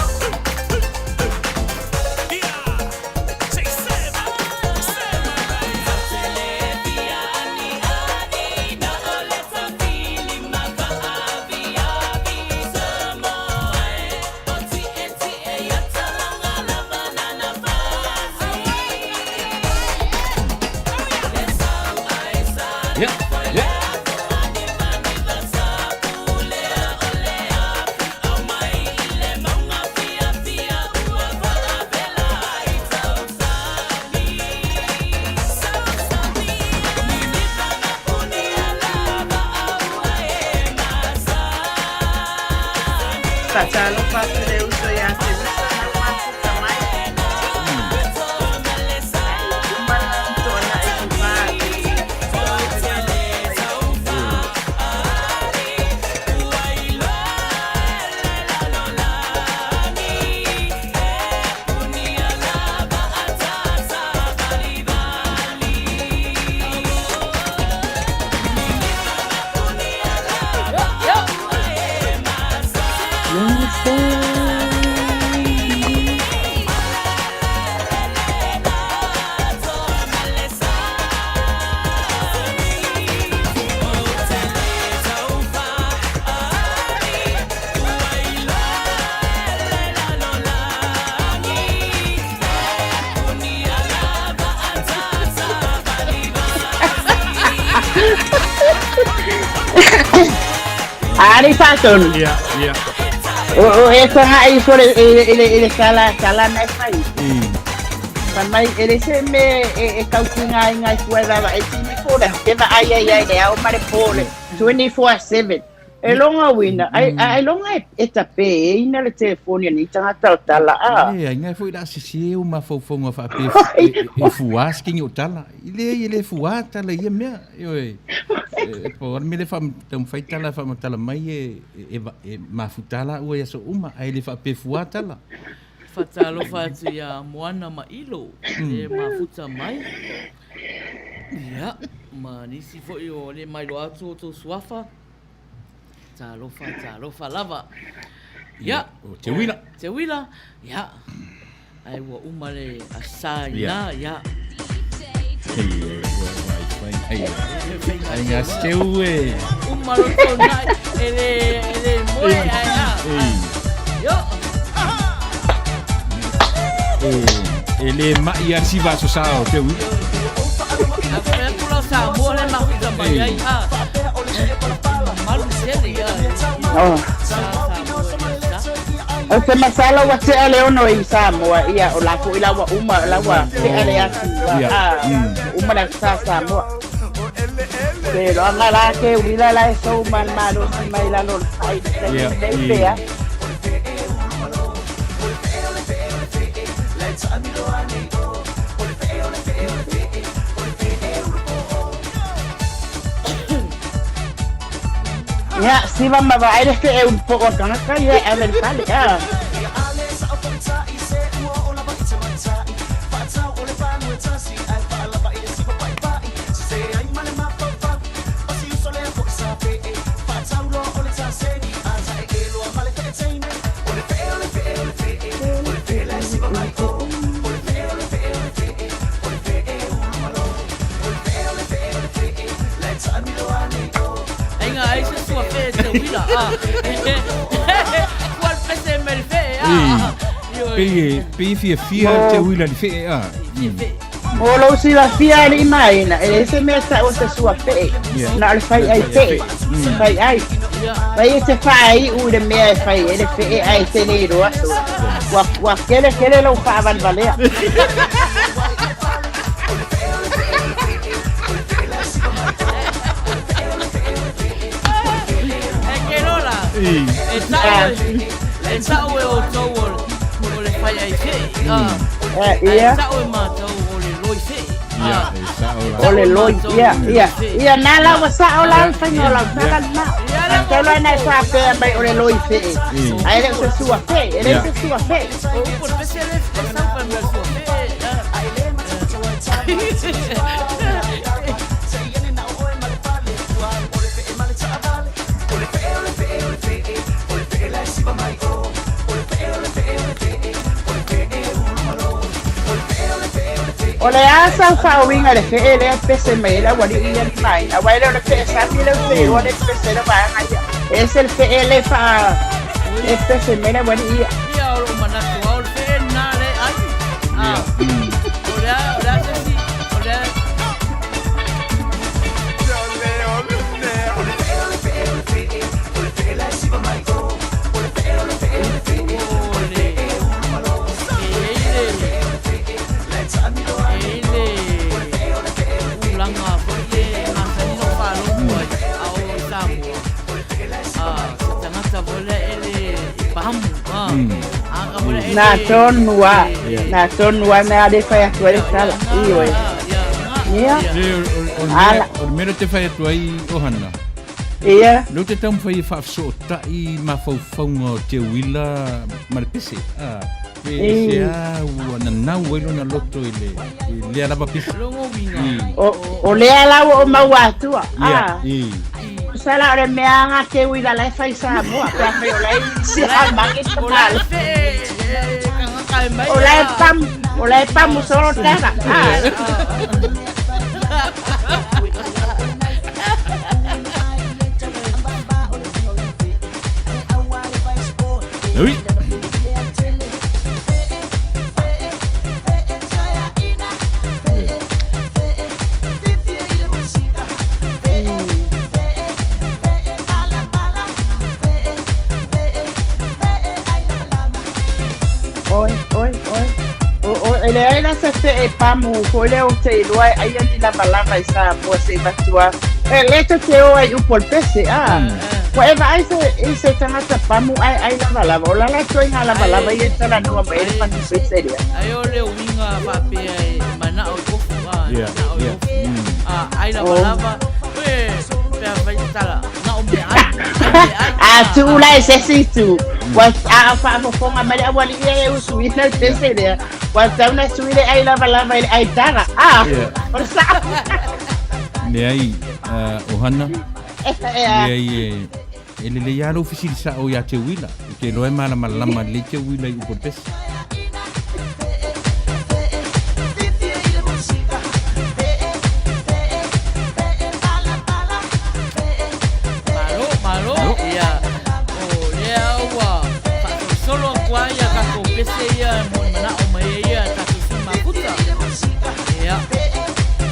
Yeah, yeah. Fatalofa atu le uso ia te uso na mafuta mai. Ai, uma la tona e ku pa. Ari Fatonu. Ia, ia. O e fagaʻi ifo i le sala sala na e fai. Fai mai e le se mea e tautugaina ai fua e vaavaai tini fo le e vaai ai ai le ao ma le po le 24/7. E loga uina, ai ailoga e tapeina le telefoni a nei tagata o tala a. Leai, ngai foi la sese o mafaufauga faapea e fuā se kini o tala. I leai e le fuā tala i ia mea. Ioe, e pau lava le mea lea e taumafai tala e faamatala mai e mafuta laua i aso uma, ae le faapea e fuā tala. Faatalofa atu ia Moana ma Ilo e mafuta mai. Ia, ma nisi foi o le mailoa atu o outou suafa. Talofa, talofa lava. Ia. O Teuila. Teuila, ia. Ai ua uma le asa ina, ia. Ai ngā steu e. Uma roto nai, e le, e le moe, ai a. Io. E le mai a siva aso sa o Teuila. A whai atu la Samoa le mahuta mai ai a. Malu tele ia. Oh. O te masala ua tea le ono i Samoa, ia, o la foi la ua uma, la ua tea le atu, a, uma le atu sa Samoa. Te loaga la ke uila la e sou ma le malosi mai lalo o le fai, le pea. Ia, siva ma vaai le fe'e ulu po'o o le tagata ia e ave i le fale, a. Ainga ai se sua fe te uila a. Kua le pese me le fe a. Pei pei fia fia te uila le fe a. Mo lou silafia alii ma aiga, e leai se mea tau o se sua fe'e, na o le fai ai fe'e, fai ai. Fai e te faai'u i le mea e fai ai le fe'e ae e te le iloa atu. Ua, ua kele kele lou faavalevalea. E ke lola, e tau e, e tau e outou o le fai ai fe'e. Ia. Ae tau e matou o le loi fe'e. Ia, e sa'o la. O le loi, ia, ia. Ia, na la ua sa'o la le faiga o lau tala lena. Tau la na e faapea mai o le loi fe'e. Ae le o se sua fe'e, e leai se sua fe'e. O upu o le pese le e sau ka mea sua fe'e. O le a sau faauiga i le fe'e lea e pese mai ai le aualii ia ni mai, aua e le o le fe'e sami lea ua feoa lea e pese ai le vaega ia. E ese le fe'e lea e faa e pese mai ai le aualii ia. Ia o lou manatu lava o le fe'e lena lea e ai. O le a, o le a se isi, o le a. Na tonu lava, na tonu lava mea lea e fai atu ai le tala, ioe. Ia. Ala. O le mea lea ou te fai atu ai, Ohana. Ia. Lea ou te taumafai e faafesootai mafaufauga o Teuila ma le pese. A, pe se a ua nanau ai lona loto i le, i lea lava pese. O, o lea la ua ou maua atua. Ia, i. Tusa la o le mea a Teuila la e fai i Samoa, pe afai o la e i Siamani te malo. O la e pamu, o la e pamu solo tala. Ui. Oi, oi, oi. O, o, e leai la se fe'e pamu foi lea ou te iloa e ai ani lavalava i Samoa se i avatu a. E le tou te o ai i upu o le pese, a. Ua e vaai se, i se tagata pamu ae ai lavalava, o le a la ituaiga lavalava ia e talanoa mai ai le panu pese lea? Ai o le uiga faapea e manao i ofu, a, e manao i ofu. A, ai lavalava, pe, pe afai te tala, na o meaai, ai meaai. A tuu la i se isi itu, ua, a faafofoga mai le aualii ia e usuina le pese lea, ua tatau ona sui le ai lavalava i le ai tala, a, o le sao. Leai, Ohana, Leai e, e lelei lava lou fesili sao ia te Uila. Ou te iloa e malamalama lelei te Uila i upu o le pese. Malo, malo. Ia, o lea ua faasolosolo atu ai ia tatou pese ia mo le manao mai ai ia tatou sui mafuta. Ia,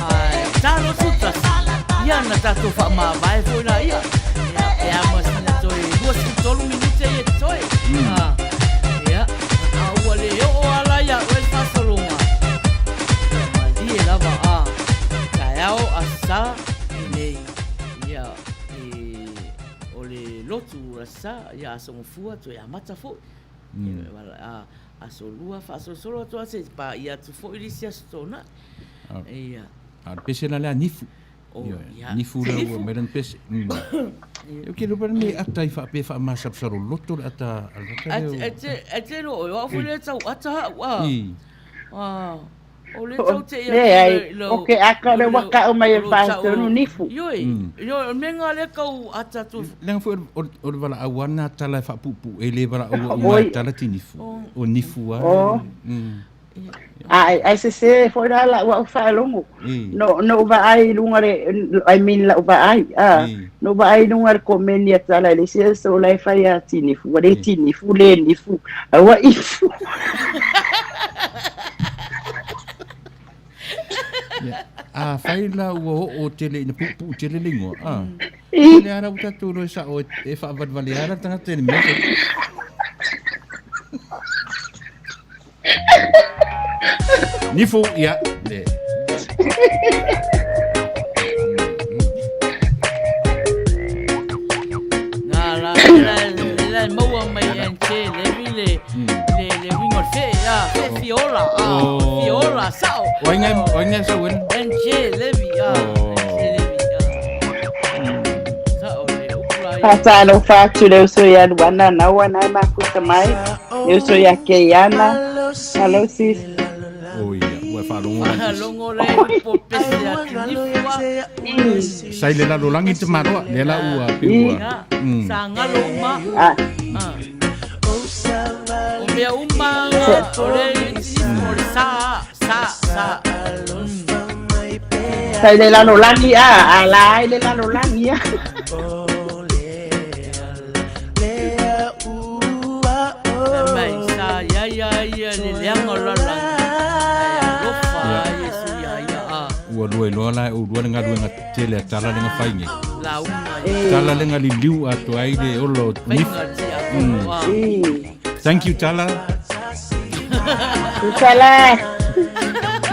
ae talo tutasi. Ia na tatou faamavae foi laia. Ia, pe a ma sina toe 23 minute ia totoe. Ah, ia, a ua le oo lava la ia oe le faasologa. Ia, malie lava a taeao Aso Sa lenei. Ia, e, o le lotu Aso Sa, ia Aso Gafua toe amata foi. Ia, Aso Lua faasolosolo atu lava seia paia atu foi le isi Aso Toonai. Ia. A o le pese la lea a Nifu. Oh, ia. Nifu la ua mai lana pese. Ou te iloa pe le ata i faapea e faamasalosalo loto le ata a le tagata lea. E te iloa oe, o au foi lea e tau ata au a. O lea tau te ia Leai, o ke ata o lea ua tau mai e Faatonu Nifu. Ioe, ioe, o le mea lena lea tau ata atu. Leaga foi o le valaau lava lena a Tala e faapuupuu, e le valaau uma e Tala ti Nifu. O Nifu lava. Ae, ae sese foi la la'u a'u faalogo. No, no ou vaai i luga le, I mean la'u vaai, a, no ou vaai i luga le komeni a Tala i le isi aso la e fai a Tinifu, ua le Tinifu, le Nifu, a ua Ifu. A fai la ua oo tele ina puupuu tele le igoa, a. O lea la ua tatou iloa e sa'o e faavalevale ala le tagata i le mea. Nifu, ia. Le. Nā la, la, la e maua mai e te levi le, le, le uiga o le fe, a, fe fiola, a, fiola, sao. O ai ngai, o ai ngai sau ena? NJ Levi, a, NJ Levi, a. Sao le upu la ia. Faatalofa atu i le uso ia Luana Naua na e mafuta mai. Le uso ia Keiana. Hello sis. O ia, ua e faalogo la sis. Faalogo la e upu o pese a Tinifu a. Sa i le lalolagi te maloa, lea la ua pe ua. Sa galo uma. O mea uma o le Tinifu o le sa, sa, sa. Sa i le lalolagi a, a la ai le lalolagi a. Fai mai, sa ia ia ia le leaga o le lalolagi, ae alofa Iesu ia ia a. Ua lua iloa la e oulua le galuega tele a Tala le gafai nei. Lauga ia. Tala le galiliu atoa ai le ola o Nifu. Faiga tiakono a. Thank you Tala. Tala.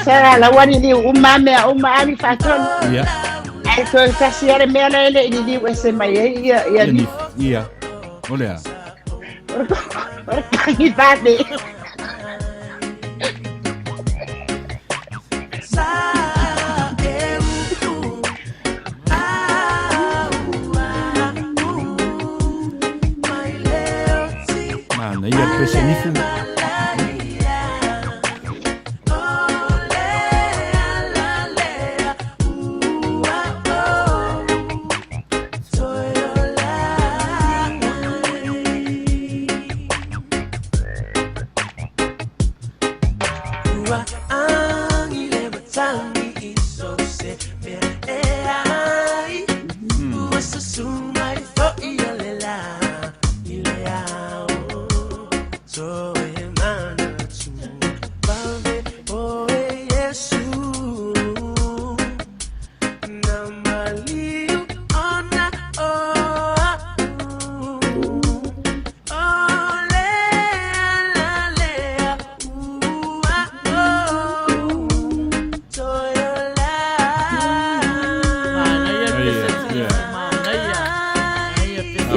Tala la ua liliu uma mea uma ali faatonu. Ia. Ae toe tasi lava le mea lea e le i liliu ese mai ai ia ia Ia Nifu. Ia. O le a? O le tagivale. Manaia le pese nifu.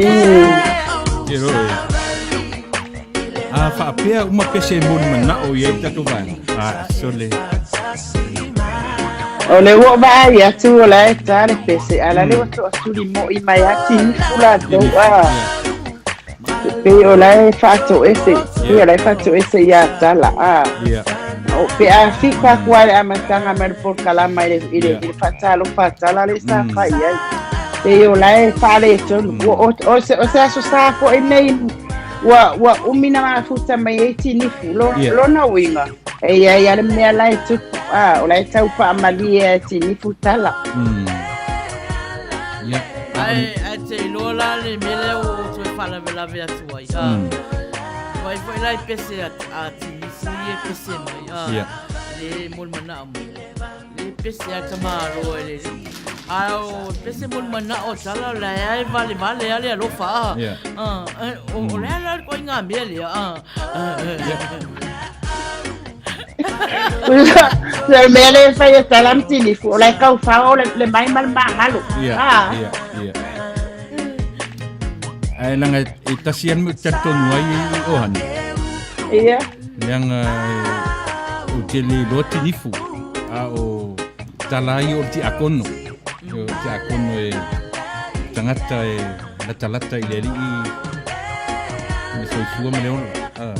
Ke roe. A faapea uma pese e moli manao i ai le tatou vaega. A, sole. O le ua vaai atu o la e ta le pese, a la le ua toatuli mo'i mai a tinifu latou a. Pei o la e faatoese, pei o la e faatoese ia Tala a. O, pe a fika atu lava i le amataga mai o le polokalama i le, i le, i le faatalofa a Tala lea sa fai ai. Pei o la e faaletonu. Ua, o, o, se, o se aso sa foi nei, ua, ua umi na mafuta mai ai tinifu. Lo, Lona uiga, e i ai lava le mea la e tupu, a, o la e tau faamalie e tinifu Tala. Ia. Ae, ae te iloa la le mea lea ua ou toe faalavelave atu ai. A, Vaai foi la i pese a, a tinifu ia e pese mai. A, Le moli manao mai. Le pese a tamāloa e le A o pese moli manao tala o la e vale vale ale alofa a. A, o, o le ala le koinga mea lea. A. Le mea lea e fai e tala ma tinifu, o la e kaufao le, le mai ma le magalo. Ia, Ah. ia, ia. Ae leaga e tasi lava le mea ou te talitonu ai Ohana. Ia. Leaga ou te le iloa tinifu, a o tala ai o le tiakono. O le tiakono e tagata e latalata i le alii le soifua ma le ola. Ah.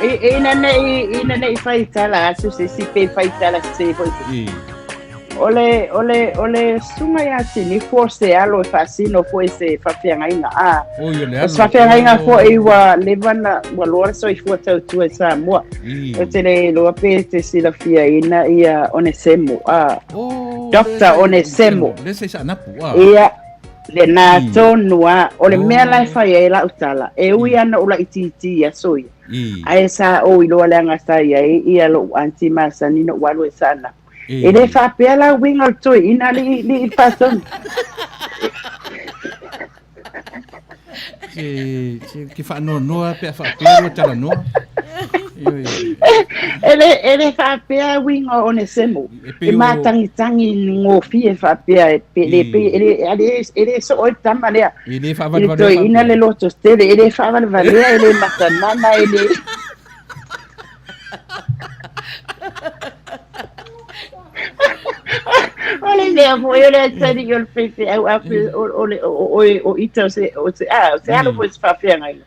Ina nei ina nei fai tala atu se isi pe fai tala se foi. O le o le o le susuga ia Tinifu o se alo e faasino foi se faafeagaiga a. Oi o le alo. O se faafeagaiga foi ua leva na ua loa le soifua tautua i Samoa. Ou te le iloa pe te silafiaina ia Onesemo a. Oh, Doctor Onesemo. Le se Saanapu a. Ia lena tonu a. O le mea la e fai ai lau tala, e ui lava ina ou laitiiti i aso ia, ae sa ou iloa leaga sa i ai ia lou aunty masani na ou alu ai i Saanapu. E le faapea la uiga o le toeaina alii alii Faatonu. Se, se ke faanoanoa pe a faapea ua talanoa. E le, e le faapea uiga o Onesemo. E pei E o- mātangitangi gofie faapea e pe, le, pe, e le, e le, e le soo ai le tama lea. E le I le faavalevalea toeaina faapea. le loto tele, e le faavalevalea, e le matamana, e le... O le mea foi o le atalii o le faifeau a pe o o le o o o ita o se o se a o se alo foi o se faafeagaiga.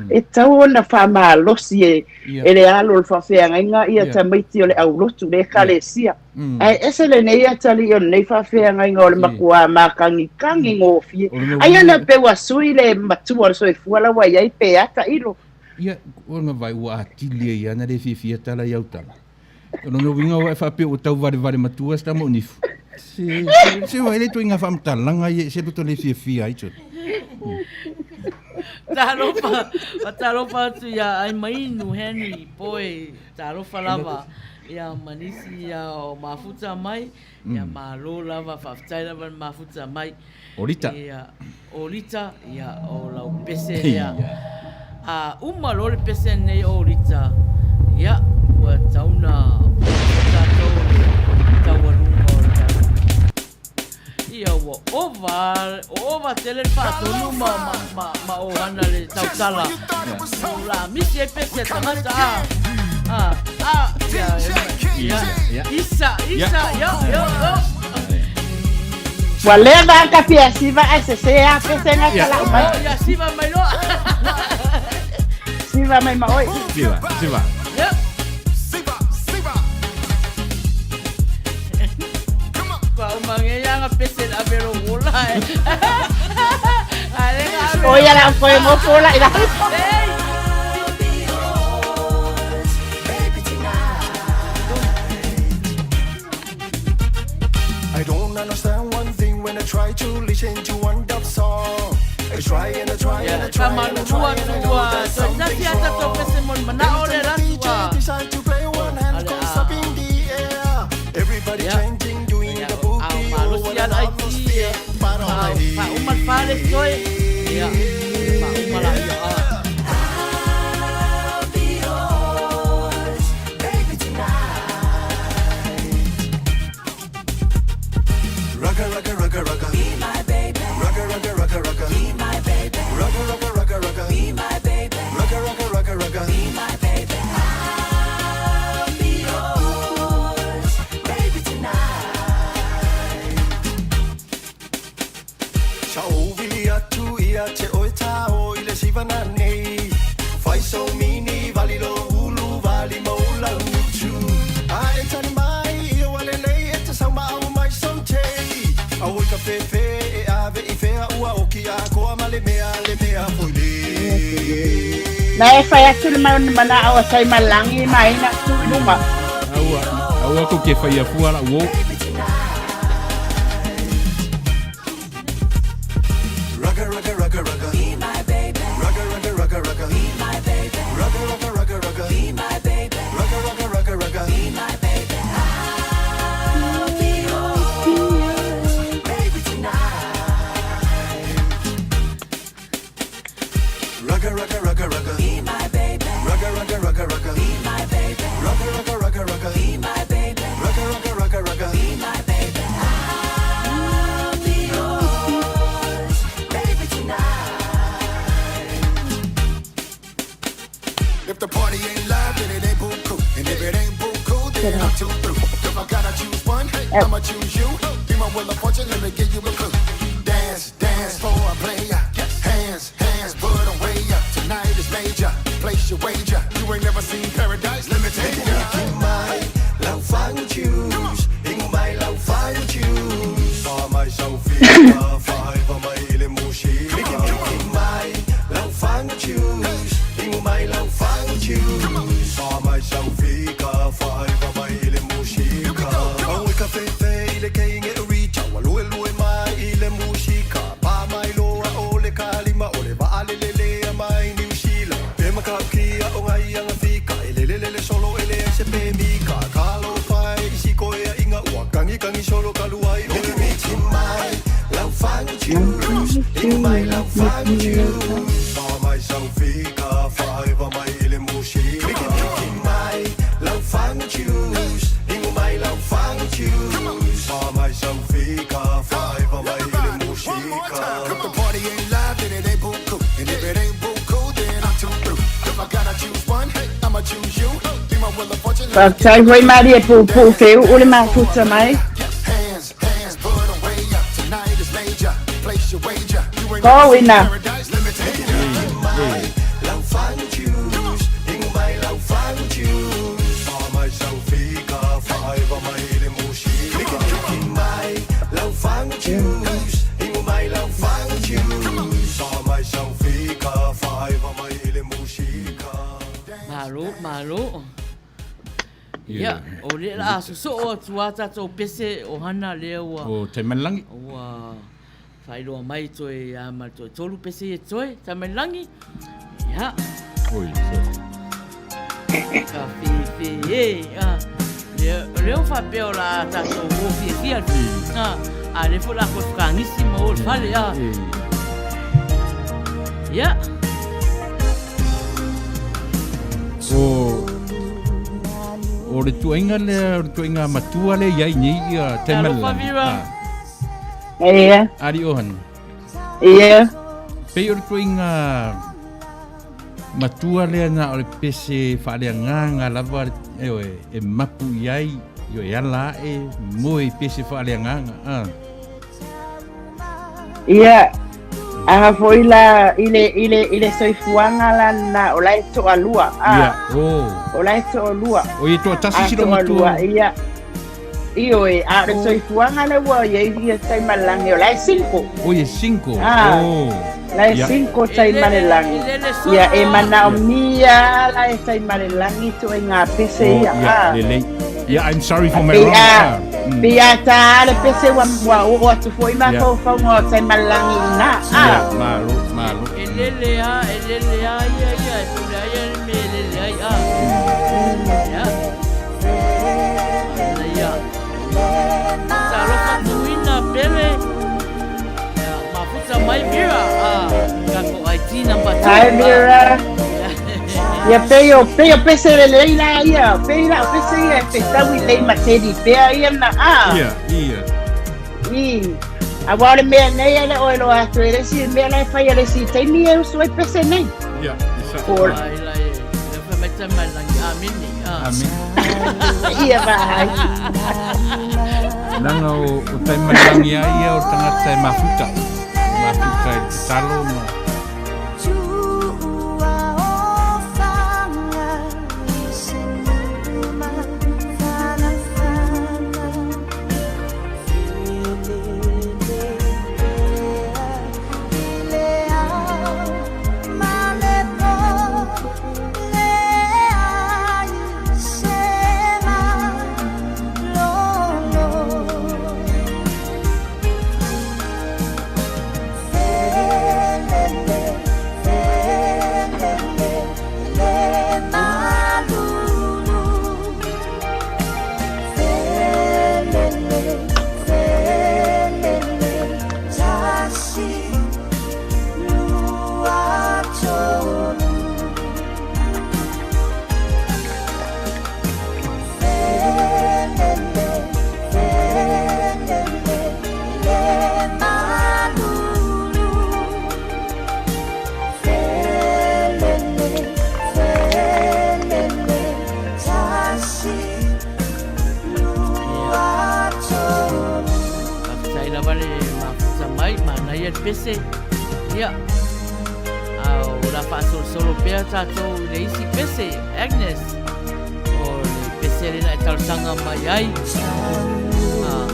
E tatau ona faamalosi e e le alo o le faafeagaiga ia tamaiti o le aulotu le ekalesia. Ae ese lenei atalii o lenei faafeagaiga o le matua mākagikagi gofie. Ai ona pe ua sui le matua o le soifua la ua i ai pe a tailo. Ia, ona vai ua atili ai ana le fiafia tala i au tala. O lona uiga ua e faapea ua tau valevale matua se tama o nifu. Se, se, se ua ele ituaiga faamatalaga ia se loto le fiafia ai tso. Talofa, talofa atu ia ai mainu heni poe talofa lava ia manisi ia o mafuta mai ia malo lava faafetai lava le mafuta mai. O Lita. Ia, o Lita, ia, o lau pese lea. A uma loa le pese lenei o Lita, ia, ua tatau ona oo tatou i le taualuga o le tatou. Ia, ua ova, ova tele le faatonu ma, ma, ma, ma ohana le tautala. O la misi ai pese a tagata, a, a, a, ia, ia, isa, isa, ia, ia, ia. Ua leva a ka fia siva ae sese a pesega ka lau mai. Oh, ia siva mai loa. Siva mai ma oi. Siva, siva. Yep. Siva, siva. Kua uma nge ia nga pese la velo wola e. Ale nga O ia la koe mo fola ila. Hey! I don't understand one thing when I try to listen to one dub song. I try and I try and I try and I try and I know that something's wrong. Every time the DJ decide to play one hand goes up in the air. Everybody changing, doing the boogie, oh what an atmosphere. But all I hear. I'll be yours, baby tonight. Rugga, rugga, rugga, rugga. Be my baby. Rugga, rugga, rugga, rugga. Be my baby. Na e fai atu le manao a Taimalelagi ma ai na tu i luga. Aua, aua kou te faia fua la'u uō. Faafetai foi Marie e puupuu feuu le mafuta mai. Ko ina. Malo, malo. Ia, o lea la a sosoo atu a tatou pese o hana lea ua... O Taimalelagi. Ua faailoa mai toe a ma le toe tolu pese ia toe, Taimalelagi. Ia. Oi, sorry. Ka fefe e, a. Lea, lea ua faapea o la tatou o fiafia. A, a lea foi la koe whakangisi ma o le fale, a. Ia. O, o le tuaiga lea, o le tuaiga matua lea i ai nei ia Talofa Vera. Ia. Ali Ohana. Ia. Pei o le tuaiga matua lea na o le pese faaleagaga lava e, e mapu i ai, ioe, e ala ae moe i pese faaleagaga. Ah. Ia, aga foi la i le, i le, i le soifuaga la na o la e toalua. Ah. Ia, oh. O la e toalua. O ia toatasi si matua. Ia. Ioe, a o le soifuaga le ua iai ia Taimalelagi, o la e cinco. O ia cinco. Ah. Oh. La e cinco Taimalelagi. Ia, e manaomia la e Taimalelagi ituaiga pese ia. Oh, ia, ah. Lelei. Yeah, I'm sorry for my wrong. Ah. Pei a tā le pese ua, ua oo atu foi mafaufauga o Taimalelagi i ina. Ah. Yeah, malo, malo. E lele a, e lele a ia ia, e pule ai ia le mea e lele ai a. Ia. Ana ia. Talofa tuina pele. Ia, mafuta mai Vera. Ah, kako IT number 2. Hi Vera. Ia pei o pei o pese lelei la ia, pei la o pese ia e fetau i lei ma teddy bear ia na a. Ia, ia. I. A wa o le mea nei ele o e loa atu e le isi mea la e fai a le isi taimi e usu ai pese nei. Ia, e sa. Ko. Ai la e, le fa mai ta mai langi amene. Amene. Ia vai. Langa o, o Taimalelagi a ia o tangata e mafuta. Mafuta i te talo ma... manaia le pese. Ia, a o la faasolosolo pea tatou i le isi pese, Agnes. O le pese lena e talosaga mai ai. Ah.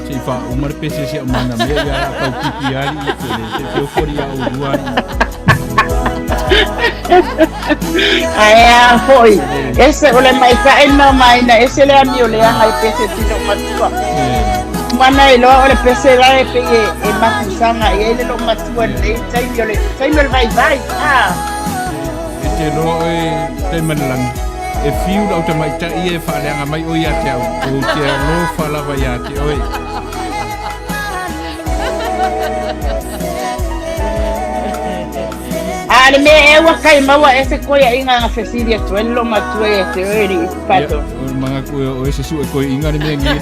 Se i faauma le pese si au mana mea ia a tau pipi ali i te le te teo fori a ulu ali. Ae a foi, ese o le maita'i ma maina ese le amio leaga i pese tino matua. Mana iloa o le pese la e pei e, e mafusaga i ai le loomatua i lenei taimi o le taimi o le vaivai. Ah. E te loa oe Taimalelagi, e fiu lau tamaitai ia e faaleaga mai oe ia te au, ou te alofa lava ia te oe. A le mea ea ua kai maua e se koiaʻiga na fesili atu ai le loomatua ia te oe alii Pato. Ia, o le manatu o oe se sue koiʻiga le mea nia.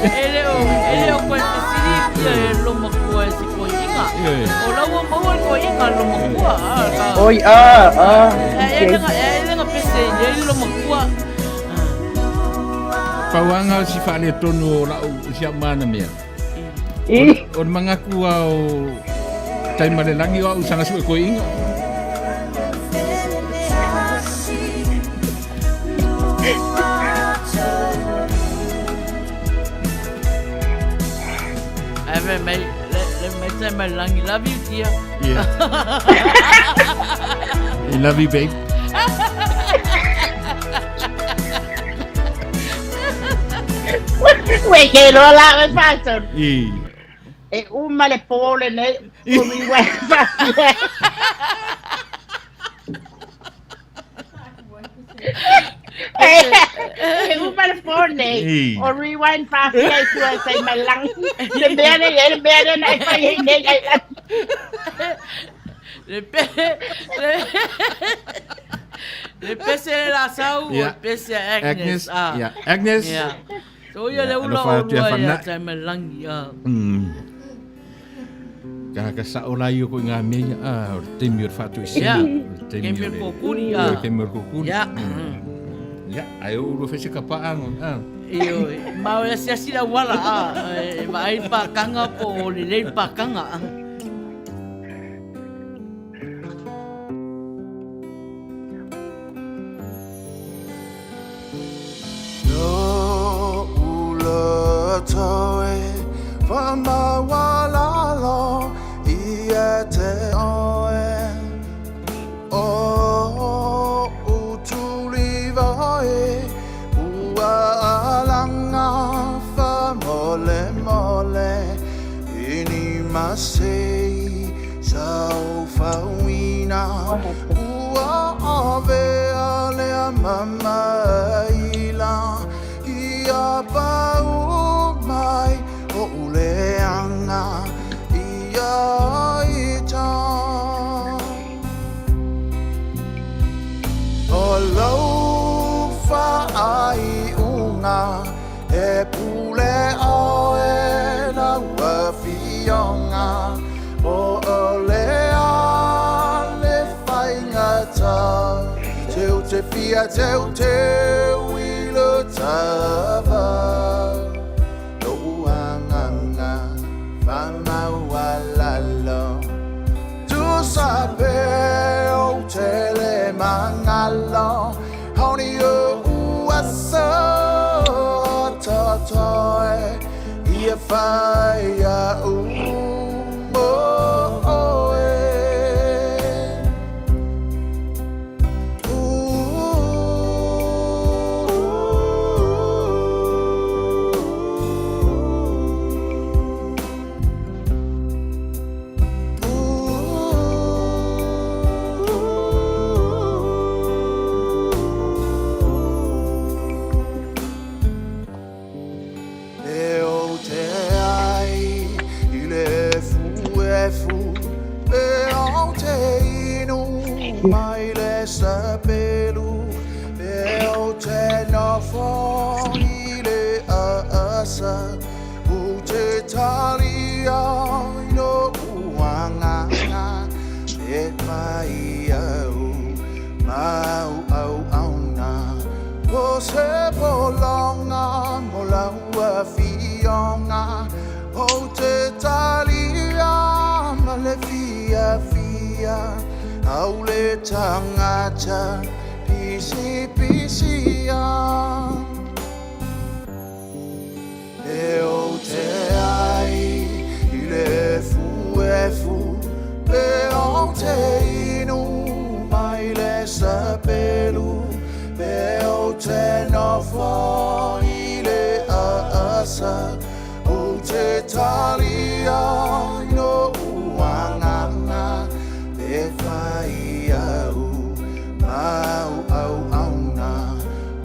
E le o, e le o koe fesili ia e loomatua e se koiʻiga. O la ua maua le koiʻiga a le loomatua. Oi, ah, ah. E e le pese i ai le loomatua. Pauaga o si faaletonu o lau si au mana mea. I. O le manatu a o Taimalelagi o au saga sue koiʻiga. Ai mai mai le le mai Taimalelagi love you dear. Yeah. I love you babe. Ue ke loa la oe Pato. I. E uma le po lenei, o rewind faafia. E uma le po nei, o rewind faafia i tua e Taimalelagi. Le mea nei, e le mea lea na e fai ai nei ai lagi. Le pe le Le pese le la sau o le pese a Agnes. Agnes, ah. Yeah. Agnes. Yeah. So ia le ula o lua ia Taimalelagi. Ah. Ka ka sao la io ko ngā mea ia, ah, o le taimi o le faatoesina. Yeah. O le taimi o le kokuri. Ah. O le taimi o le kokuri. Yeah. Yeah, ai o ulu fese ka paanga. Ah. Io, ma o le asiasi le auala, ah, e vaai le pakanga po o lelei le pakanga. Ah. Au le tagata pisipisi a E ou te ai i le efuefu Pe ou te inu mai le sapelu Pe ou te nofo i le aasa Ou te talia i lo'u agaga Pe fai au ma au auauna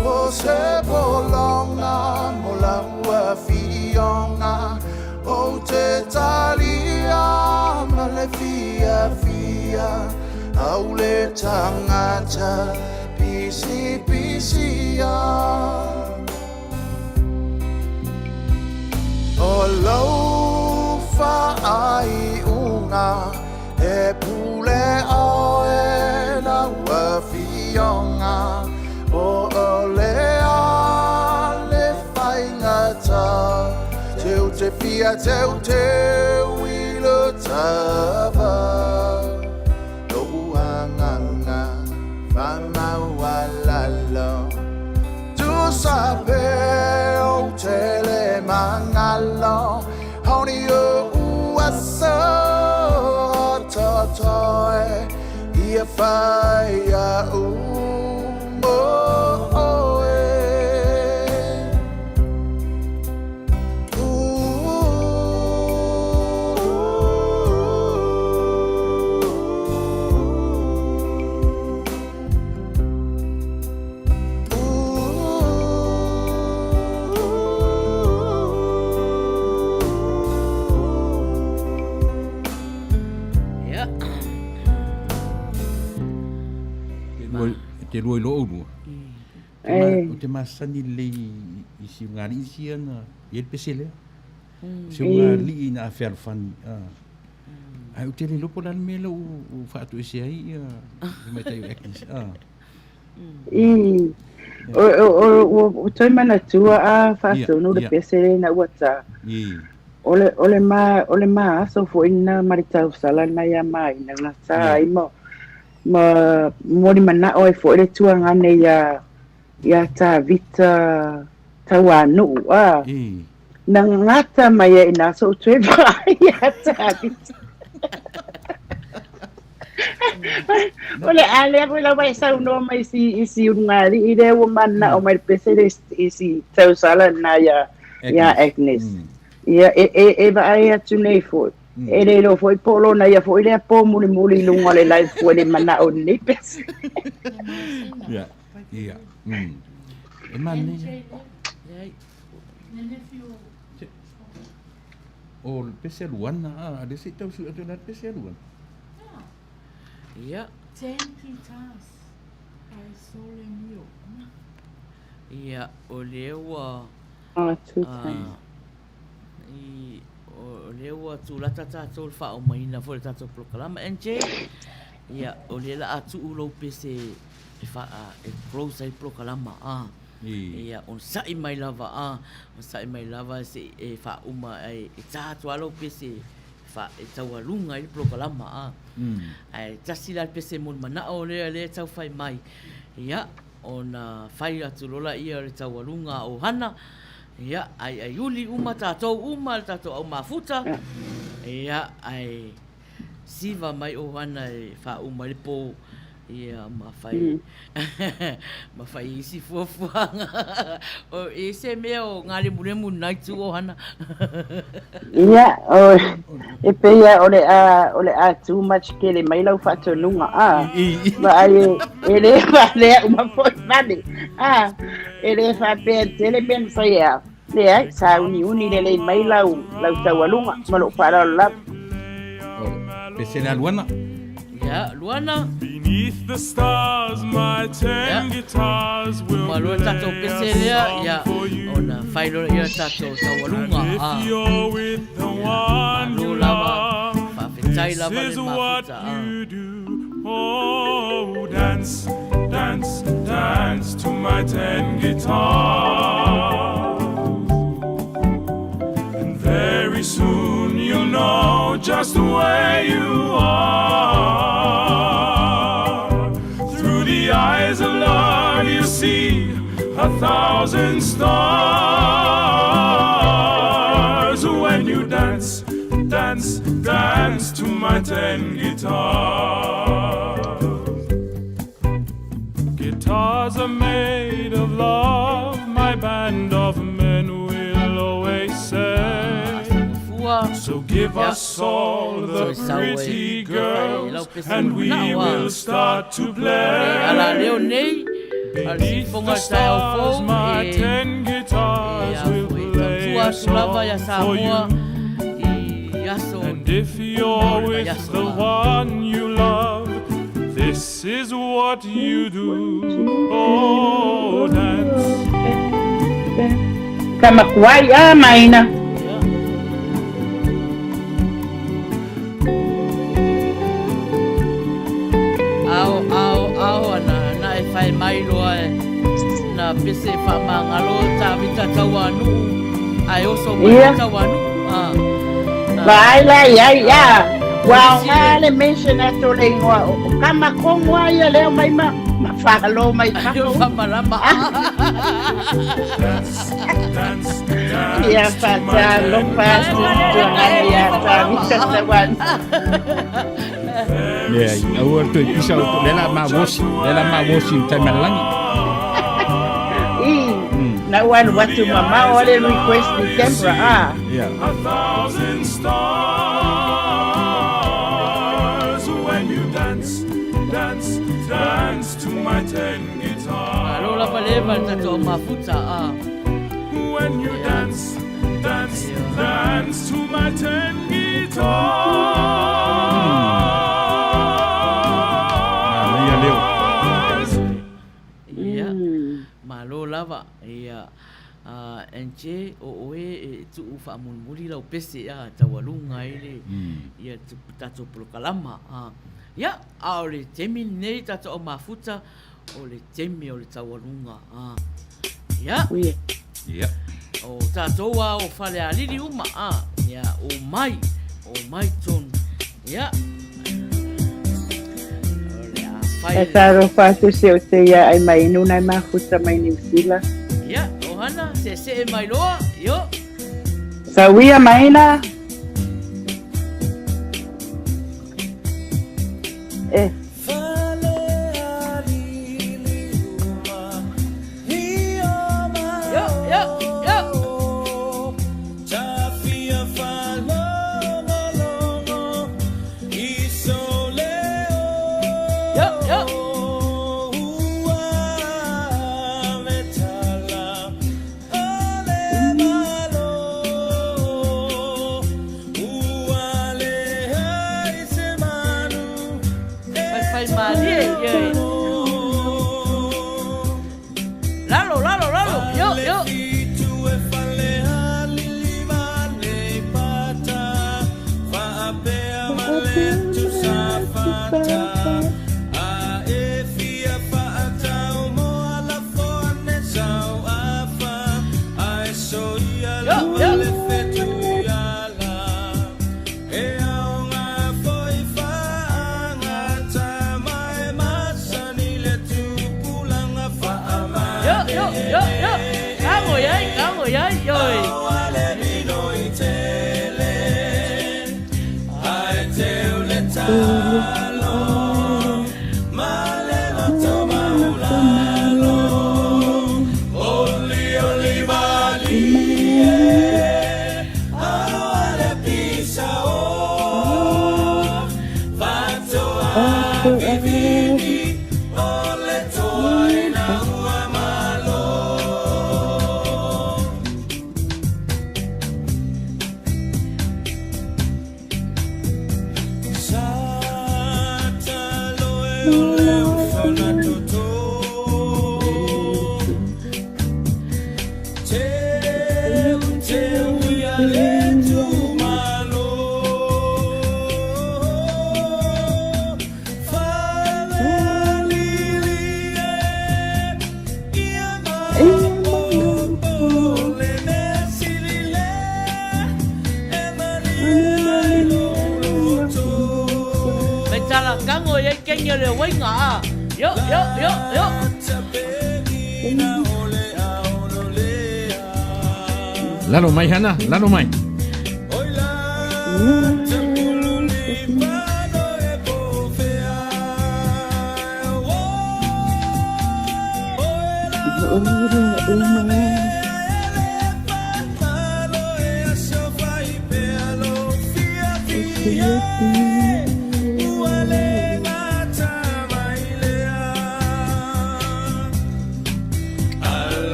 O se pologa mo lau afioga Ou te talia ma le fiafia Au le tagata pisipisi a O lou faaiuga e pule ʻoe lau afioga Po o le a le faigata Te ou te fia teuteu i le tava Lo'u agaga faamaualalo Tusa pe ou te le magalo Honi o'u aso totoe Ia fai a'u mo oe. Ia. E te lua i lo oulua. Eh. Ou te masani lelei i siugalii sia na i ai le pese lea. Siugalii na fealofani. Ae ou te le iloa po o le a le mea lea ua faatoese ai ia le tamaitai o Agnes. I. Ua toe manatua a faatonu le pese lea ina ua ta. O le, o le ma, o le ma aso foi lena ma le tausala lena ia Maina na ta ai ma, ma momoli mana'o ai foi le tuagane iā, iā Tavita Tauanu'u, a. Na gata mai ai ina so'u toe vaai iā Tavita. O le a lea foi lava e saunoa mai i si, i si ulugalii lea ua mana'o mai le pese le i si tausala lena iā, iā Agnes. Ia, e, e, e vaai atu nei foi. E le iloa foi po o lona ia foi lea pō mulimuli i luga o le live fua i le mana'o i lenei pese. Ia, ia. E manaia. O le pese a Luana, a, lea se i tau sue atu o le a le pese a Luana? Ia. Ten guitars by Sole Mio. Ia, o lea ua... Oh, two times. I, o lea ua tulata tatou i le faaomaina foi o le tatou polokalama. NJ, ia, o lea la a tuu lou pese e, faa, e close ai le polokalama. Ah. Ia, onosai mai lava, a, onosai mai lava se i e faauma ai, e tā atu lava lau pese e taualuga ai le polokalama, a. Ae tasi la le pese mo le manao lea lea e tau fai mai, ia, ona fai atu loa laia o le taualuga a ʻohana, ia, aiaiuli uma tatou uma le tatou au mafuta, ia, ae siva mai ʻohana e faauma ai le po. Ia, ma fai, ma fai isi fuafuaga. O, e se mea o ngā lemulemu nai tū o hana. Ia, o, e pei a o le a, o le a too much kele mai lau faatonuga, a. Vaai e, e le faalea uma foi vale, a. E le faapea tele mea na fai e au. Leai, sauniuni lelei mai lau, lau taualuga ma lou faaaloalo lava. Pese lea Luana. Ia, Luana. Beneath the stars, my ten guitars will Uma loa le tatou pese lea, ia, ona fai loa lea o le tatou taualuga. And if you're with the one Malo you lava, love, faafetai this lava le is what mafuta. Ah. you do. Oh, dance, dance, dance to my ten guitars. And very soon you'll know just where you are. see 1,000 stars when you dance, dance, dance to my 10 guitars. Guitars are made of love, my band of men will always say. So give us all the pretty girls, and we will start to play. Beneath the stars, my 10 guitars will play a song for you. And if you're with the one you love, this is what you do. Oh, dance. Kamakuai a maina. Ao, ao, ao ana, na e whai mai loa e na pese whamangalo tā vita taua nuu, ai oso mai Ia. taua nuu. Ah. Vaai la i ai, ia. Ua aoga le mention atu o le igoa o Kamakongo a ia lea mai ma ma whakalo mai fafo. Whamarama. Ia whatalofa atu tuangani ia Tavita Tauanu. Leai, aua le toe pisa o lea la mavosi, lea la mavosi i tai malalagi. I, na ua alu atu mamao ale request ni Canberra, ah. Ia. 1,000 stars when you dance, dance, dance to my 10 guitars. Malo lava leva le tatou mafuta a. When you dance, dance, dance to my 10 Manaia leo. guitars. Ia. Malo lava. Ia. NJ, o oe e tuu faamulimuli lau pese a taualuga ai le ia tatou polokalama. Ia, a o le taimi lenei tatou au mafuta, o le taimi o le taualuga. Ia. Ia. O tatou a o Falealili uma, a. Ia, o mai, o mai tonu. Ia. O le a fai. E talofa atu se o te ia ai mai inu nai mafuta mai Niu Sila. Ia, ohana, seesee mai loa, io. Sauia maina. E. Io, io, io. Io, io. Faifai malie, ia e. Lalo, lalo, lalo, io, io. Io, io. Io, io, io, io. Kago iai, kago iai, ioi. Mai tala kango iai kenge o le waiga a. Io, io, io, io. Lalo mai Hana, lalo mai.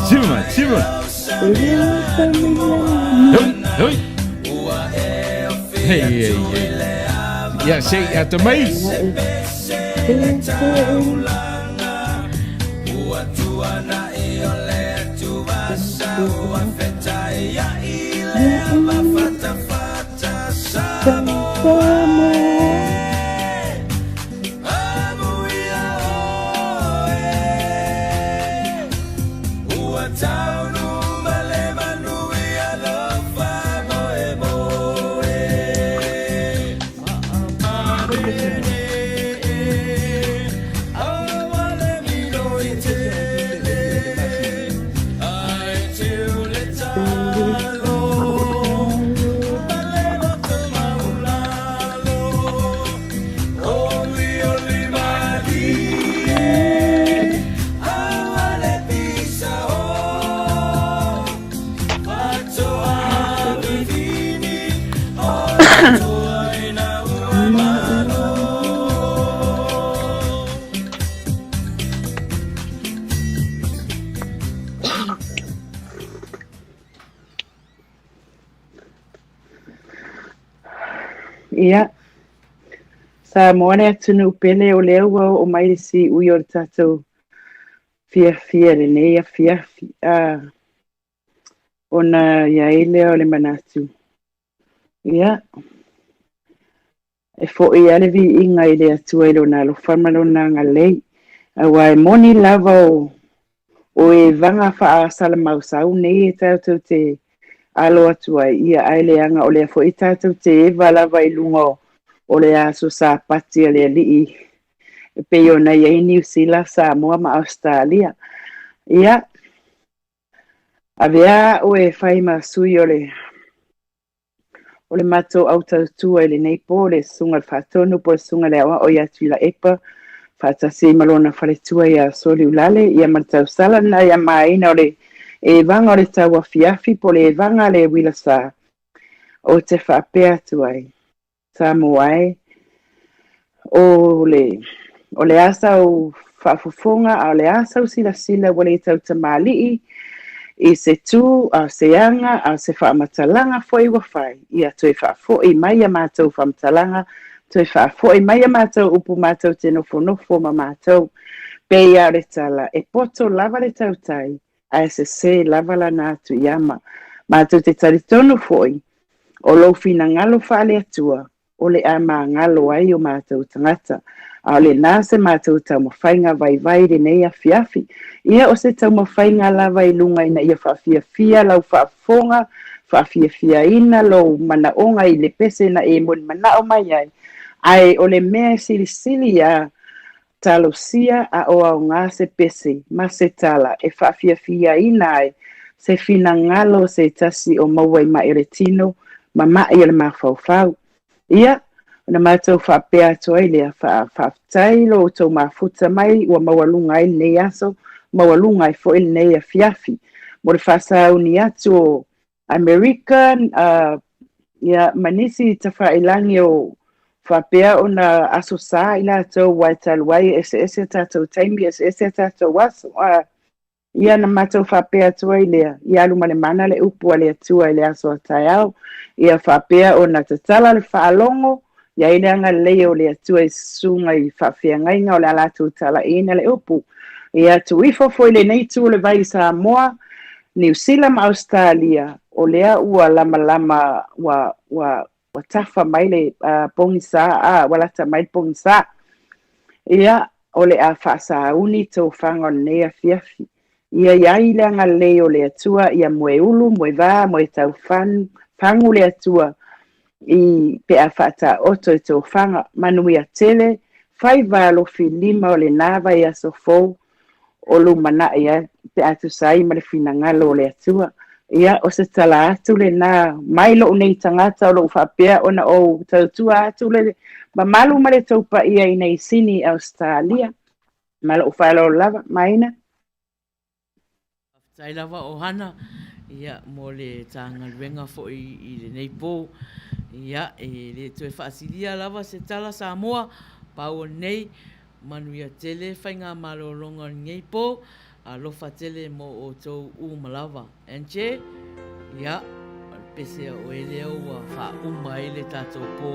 Siva mai, siva mai. Hoi, hoi. Hey, hey, hey. Ia, se, ia te mai. Ia, Samoa le atunuu pele o lea ua oo mai le siui o le tatou fiafia i lenei afiafi, a ona i ai lea o le manatu. Ia, e foi lava le viiga i le Atua i Lona alofa ma Lona agalelei, aua e moni lava o o evaga faasalamausau nei e tatou te alo atu ai, ia ae leaga o lea foi tatou te eva lava i luga o le aso Sapati a le Alii e pei ona i ai Niu Sila, Samoa ma Ausetalia. Ia, avea au e fai ma sui o le O le matou au tautua i lenei po, le Susuga i le Faatonu po o le Susuga i le Aoao ia Tuilaepa, faatasi ai ma lona faletua ia Soliulale, ia ma le tausala lena ia Maina o le evaga o le tauafiafi po o le evaga a le uila sa, ou te faapea atu ai. Samoa e, o le, o le a sau faafofoga a o le a sau silasila ua le tautamalii i se tu a o se aga a o se faamatalaga foi ua fai, ia toe faafoi mai a matou faamatalaga, toe faafoi mai a matou upu matou te nofonofo ma matou. Pei lava o le tala, e poto lava le tautai, ae sese lava lana atu i ama. Matou te talitonu foi, o lou finagalo faale-Atua, o le a magalo ai o matou tagata. A o lena se matou taumafaiga vaivai i lenei afiafi. Ia o se taumafaiga lava i luga ina ia faafiafia lau faafofoga, faafiafiaina lou manaoga i le pese na e molimanao mai ai, ae o le mea e silisili a Talosia a o aoga se pese ma se tala e faafiafiaina ai se finagalo o se tasi o maua i maʻi o le tino ma maʻi o le mafaufau. Ia, ona matou faapea atu ai lea, Faafetai lo outou mafuta mai ua maualuga ai lenei aso, maualuga ai foi lenei afiafi. Mo le faasauni atu o Amerika, ia, ma nisi tafailangi o faapea ona aso sa i latou aua e talu ai e eseese a tatou taimi, eseese a tatou aso. A, ia na matou faapea atu ai lea, ia alu ma le mana le upu a le Atua i le aso a taeao, ia faapea ona tatala le faalogo, ia i le agalelei o le Atua i susuga i faafeagaiga o le a latou talaiina le upu. Ia tuu ifo foi lenei itu o le vai i Samoa, Niu Sila ma Ausetalia, o lea ua lamalama, ua, ua, ua tafa mai le uh, pogisa, a, ua lata mai le pogisa. Ia, o le a faasauni tofaga o lenei afiafi. Ia i ai le agalelei o le Atua, ia moe ulu, moe vā, moe tau fagu le Atua i pe a faataoto i tofaga. Manuia tele, faiva alofilima o lena vaiaso fou o lumanai ai pe a tusa ai ma le finagalo o le Atua. Ia, o se tala atu lena mai lou nei tagata o lo o faapea ona ou tautua atu le mamalu ma le tou paia i nei Sini i Ausetalia. Ma lou faaaloalo lava. Maina. Faafetai lava Ohana ia mo le ta galuega foi i lenei po. Ia e le toe faasilia lava se tala Samoa, pau o lenei, manuia tele faigamalologa o lenei po, alofa tele mo outou uma lava. NJ, ia, o le pese a oe lea ua faauma ai le tatou po,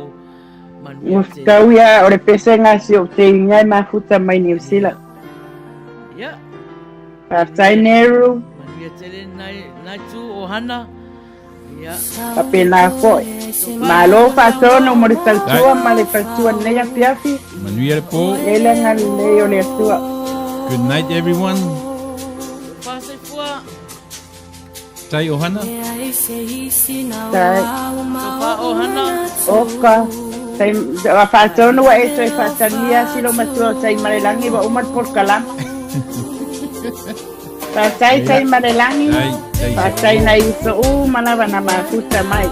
manuia Ua tele. fetau ia, o le pese ga si ou teiga e mafuta mai Niu Sila. Ia. Faafetai Neru. Manuia tele na itu ohana. Ia. Faapena foi. Malo faatonu mo le tautua ma le faletua lenei afiafi. Manuia le po. Ia le agalelei o le Atua. Good night everyone. Fasoifua. Tai ohana. Tai. Sofa ohana. Oka. Tai faatonu ua e toe faatalia si lou matua o Taimalelagi ua uma le polokalama. Faafetai Taimalelagi. Faafetai nai uso uma lava na mafuta mai.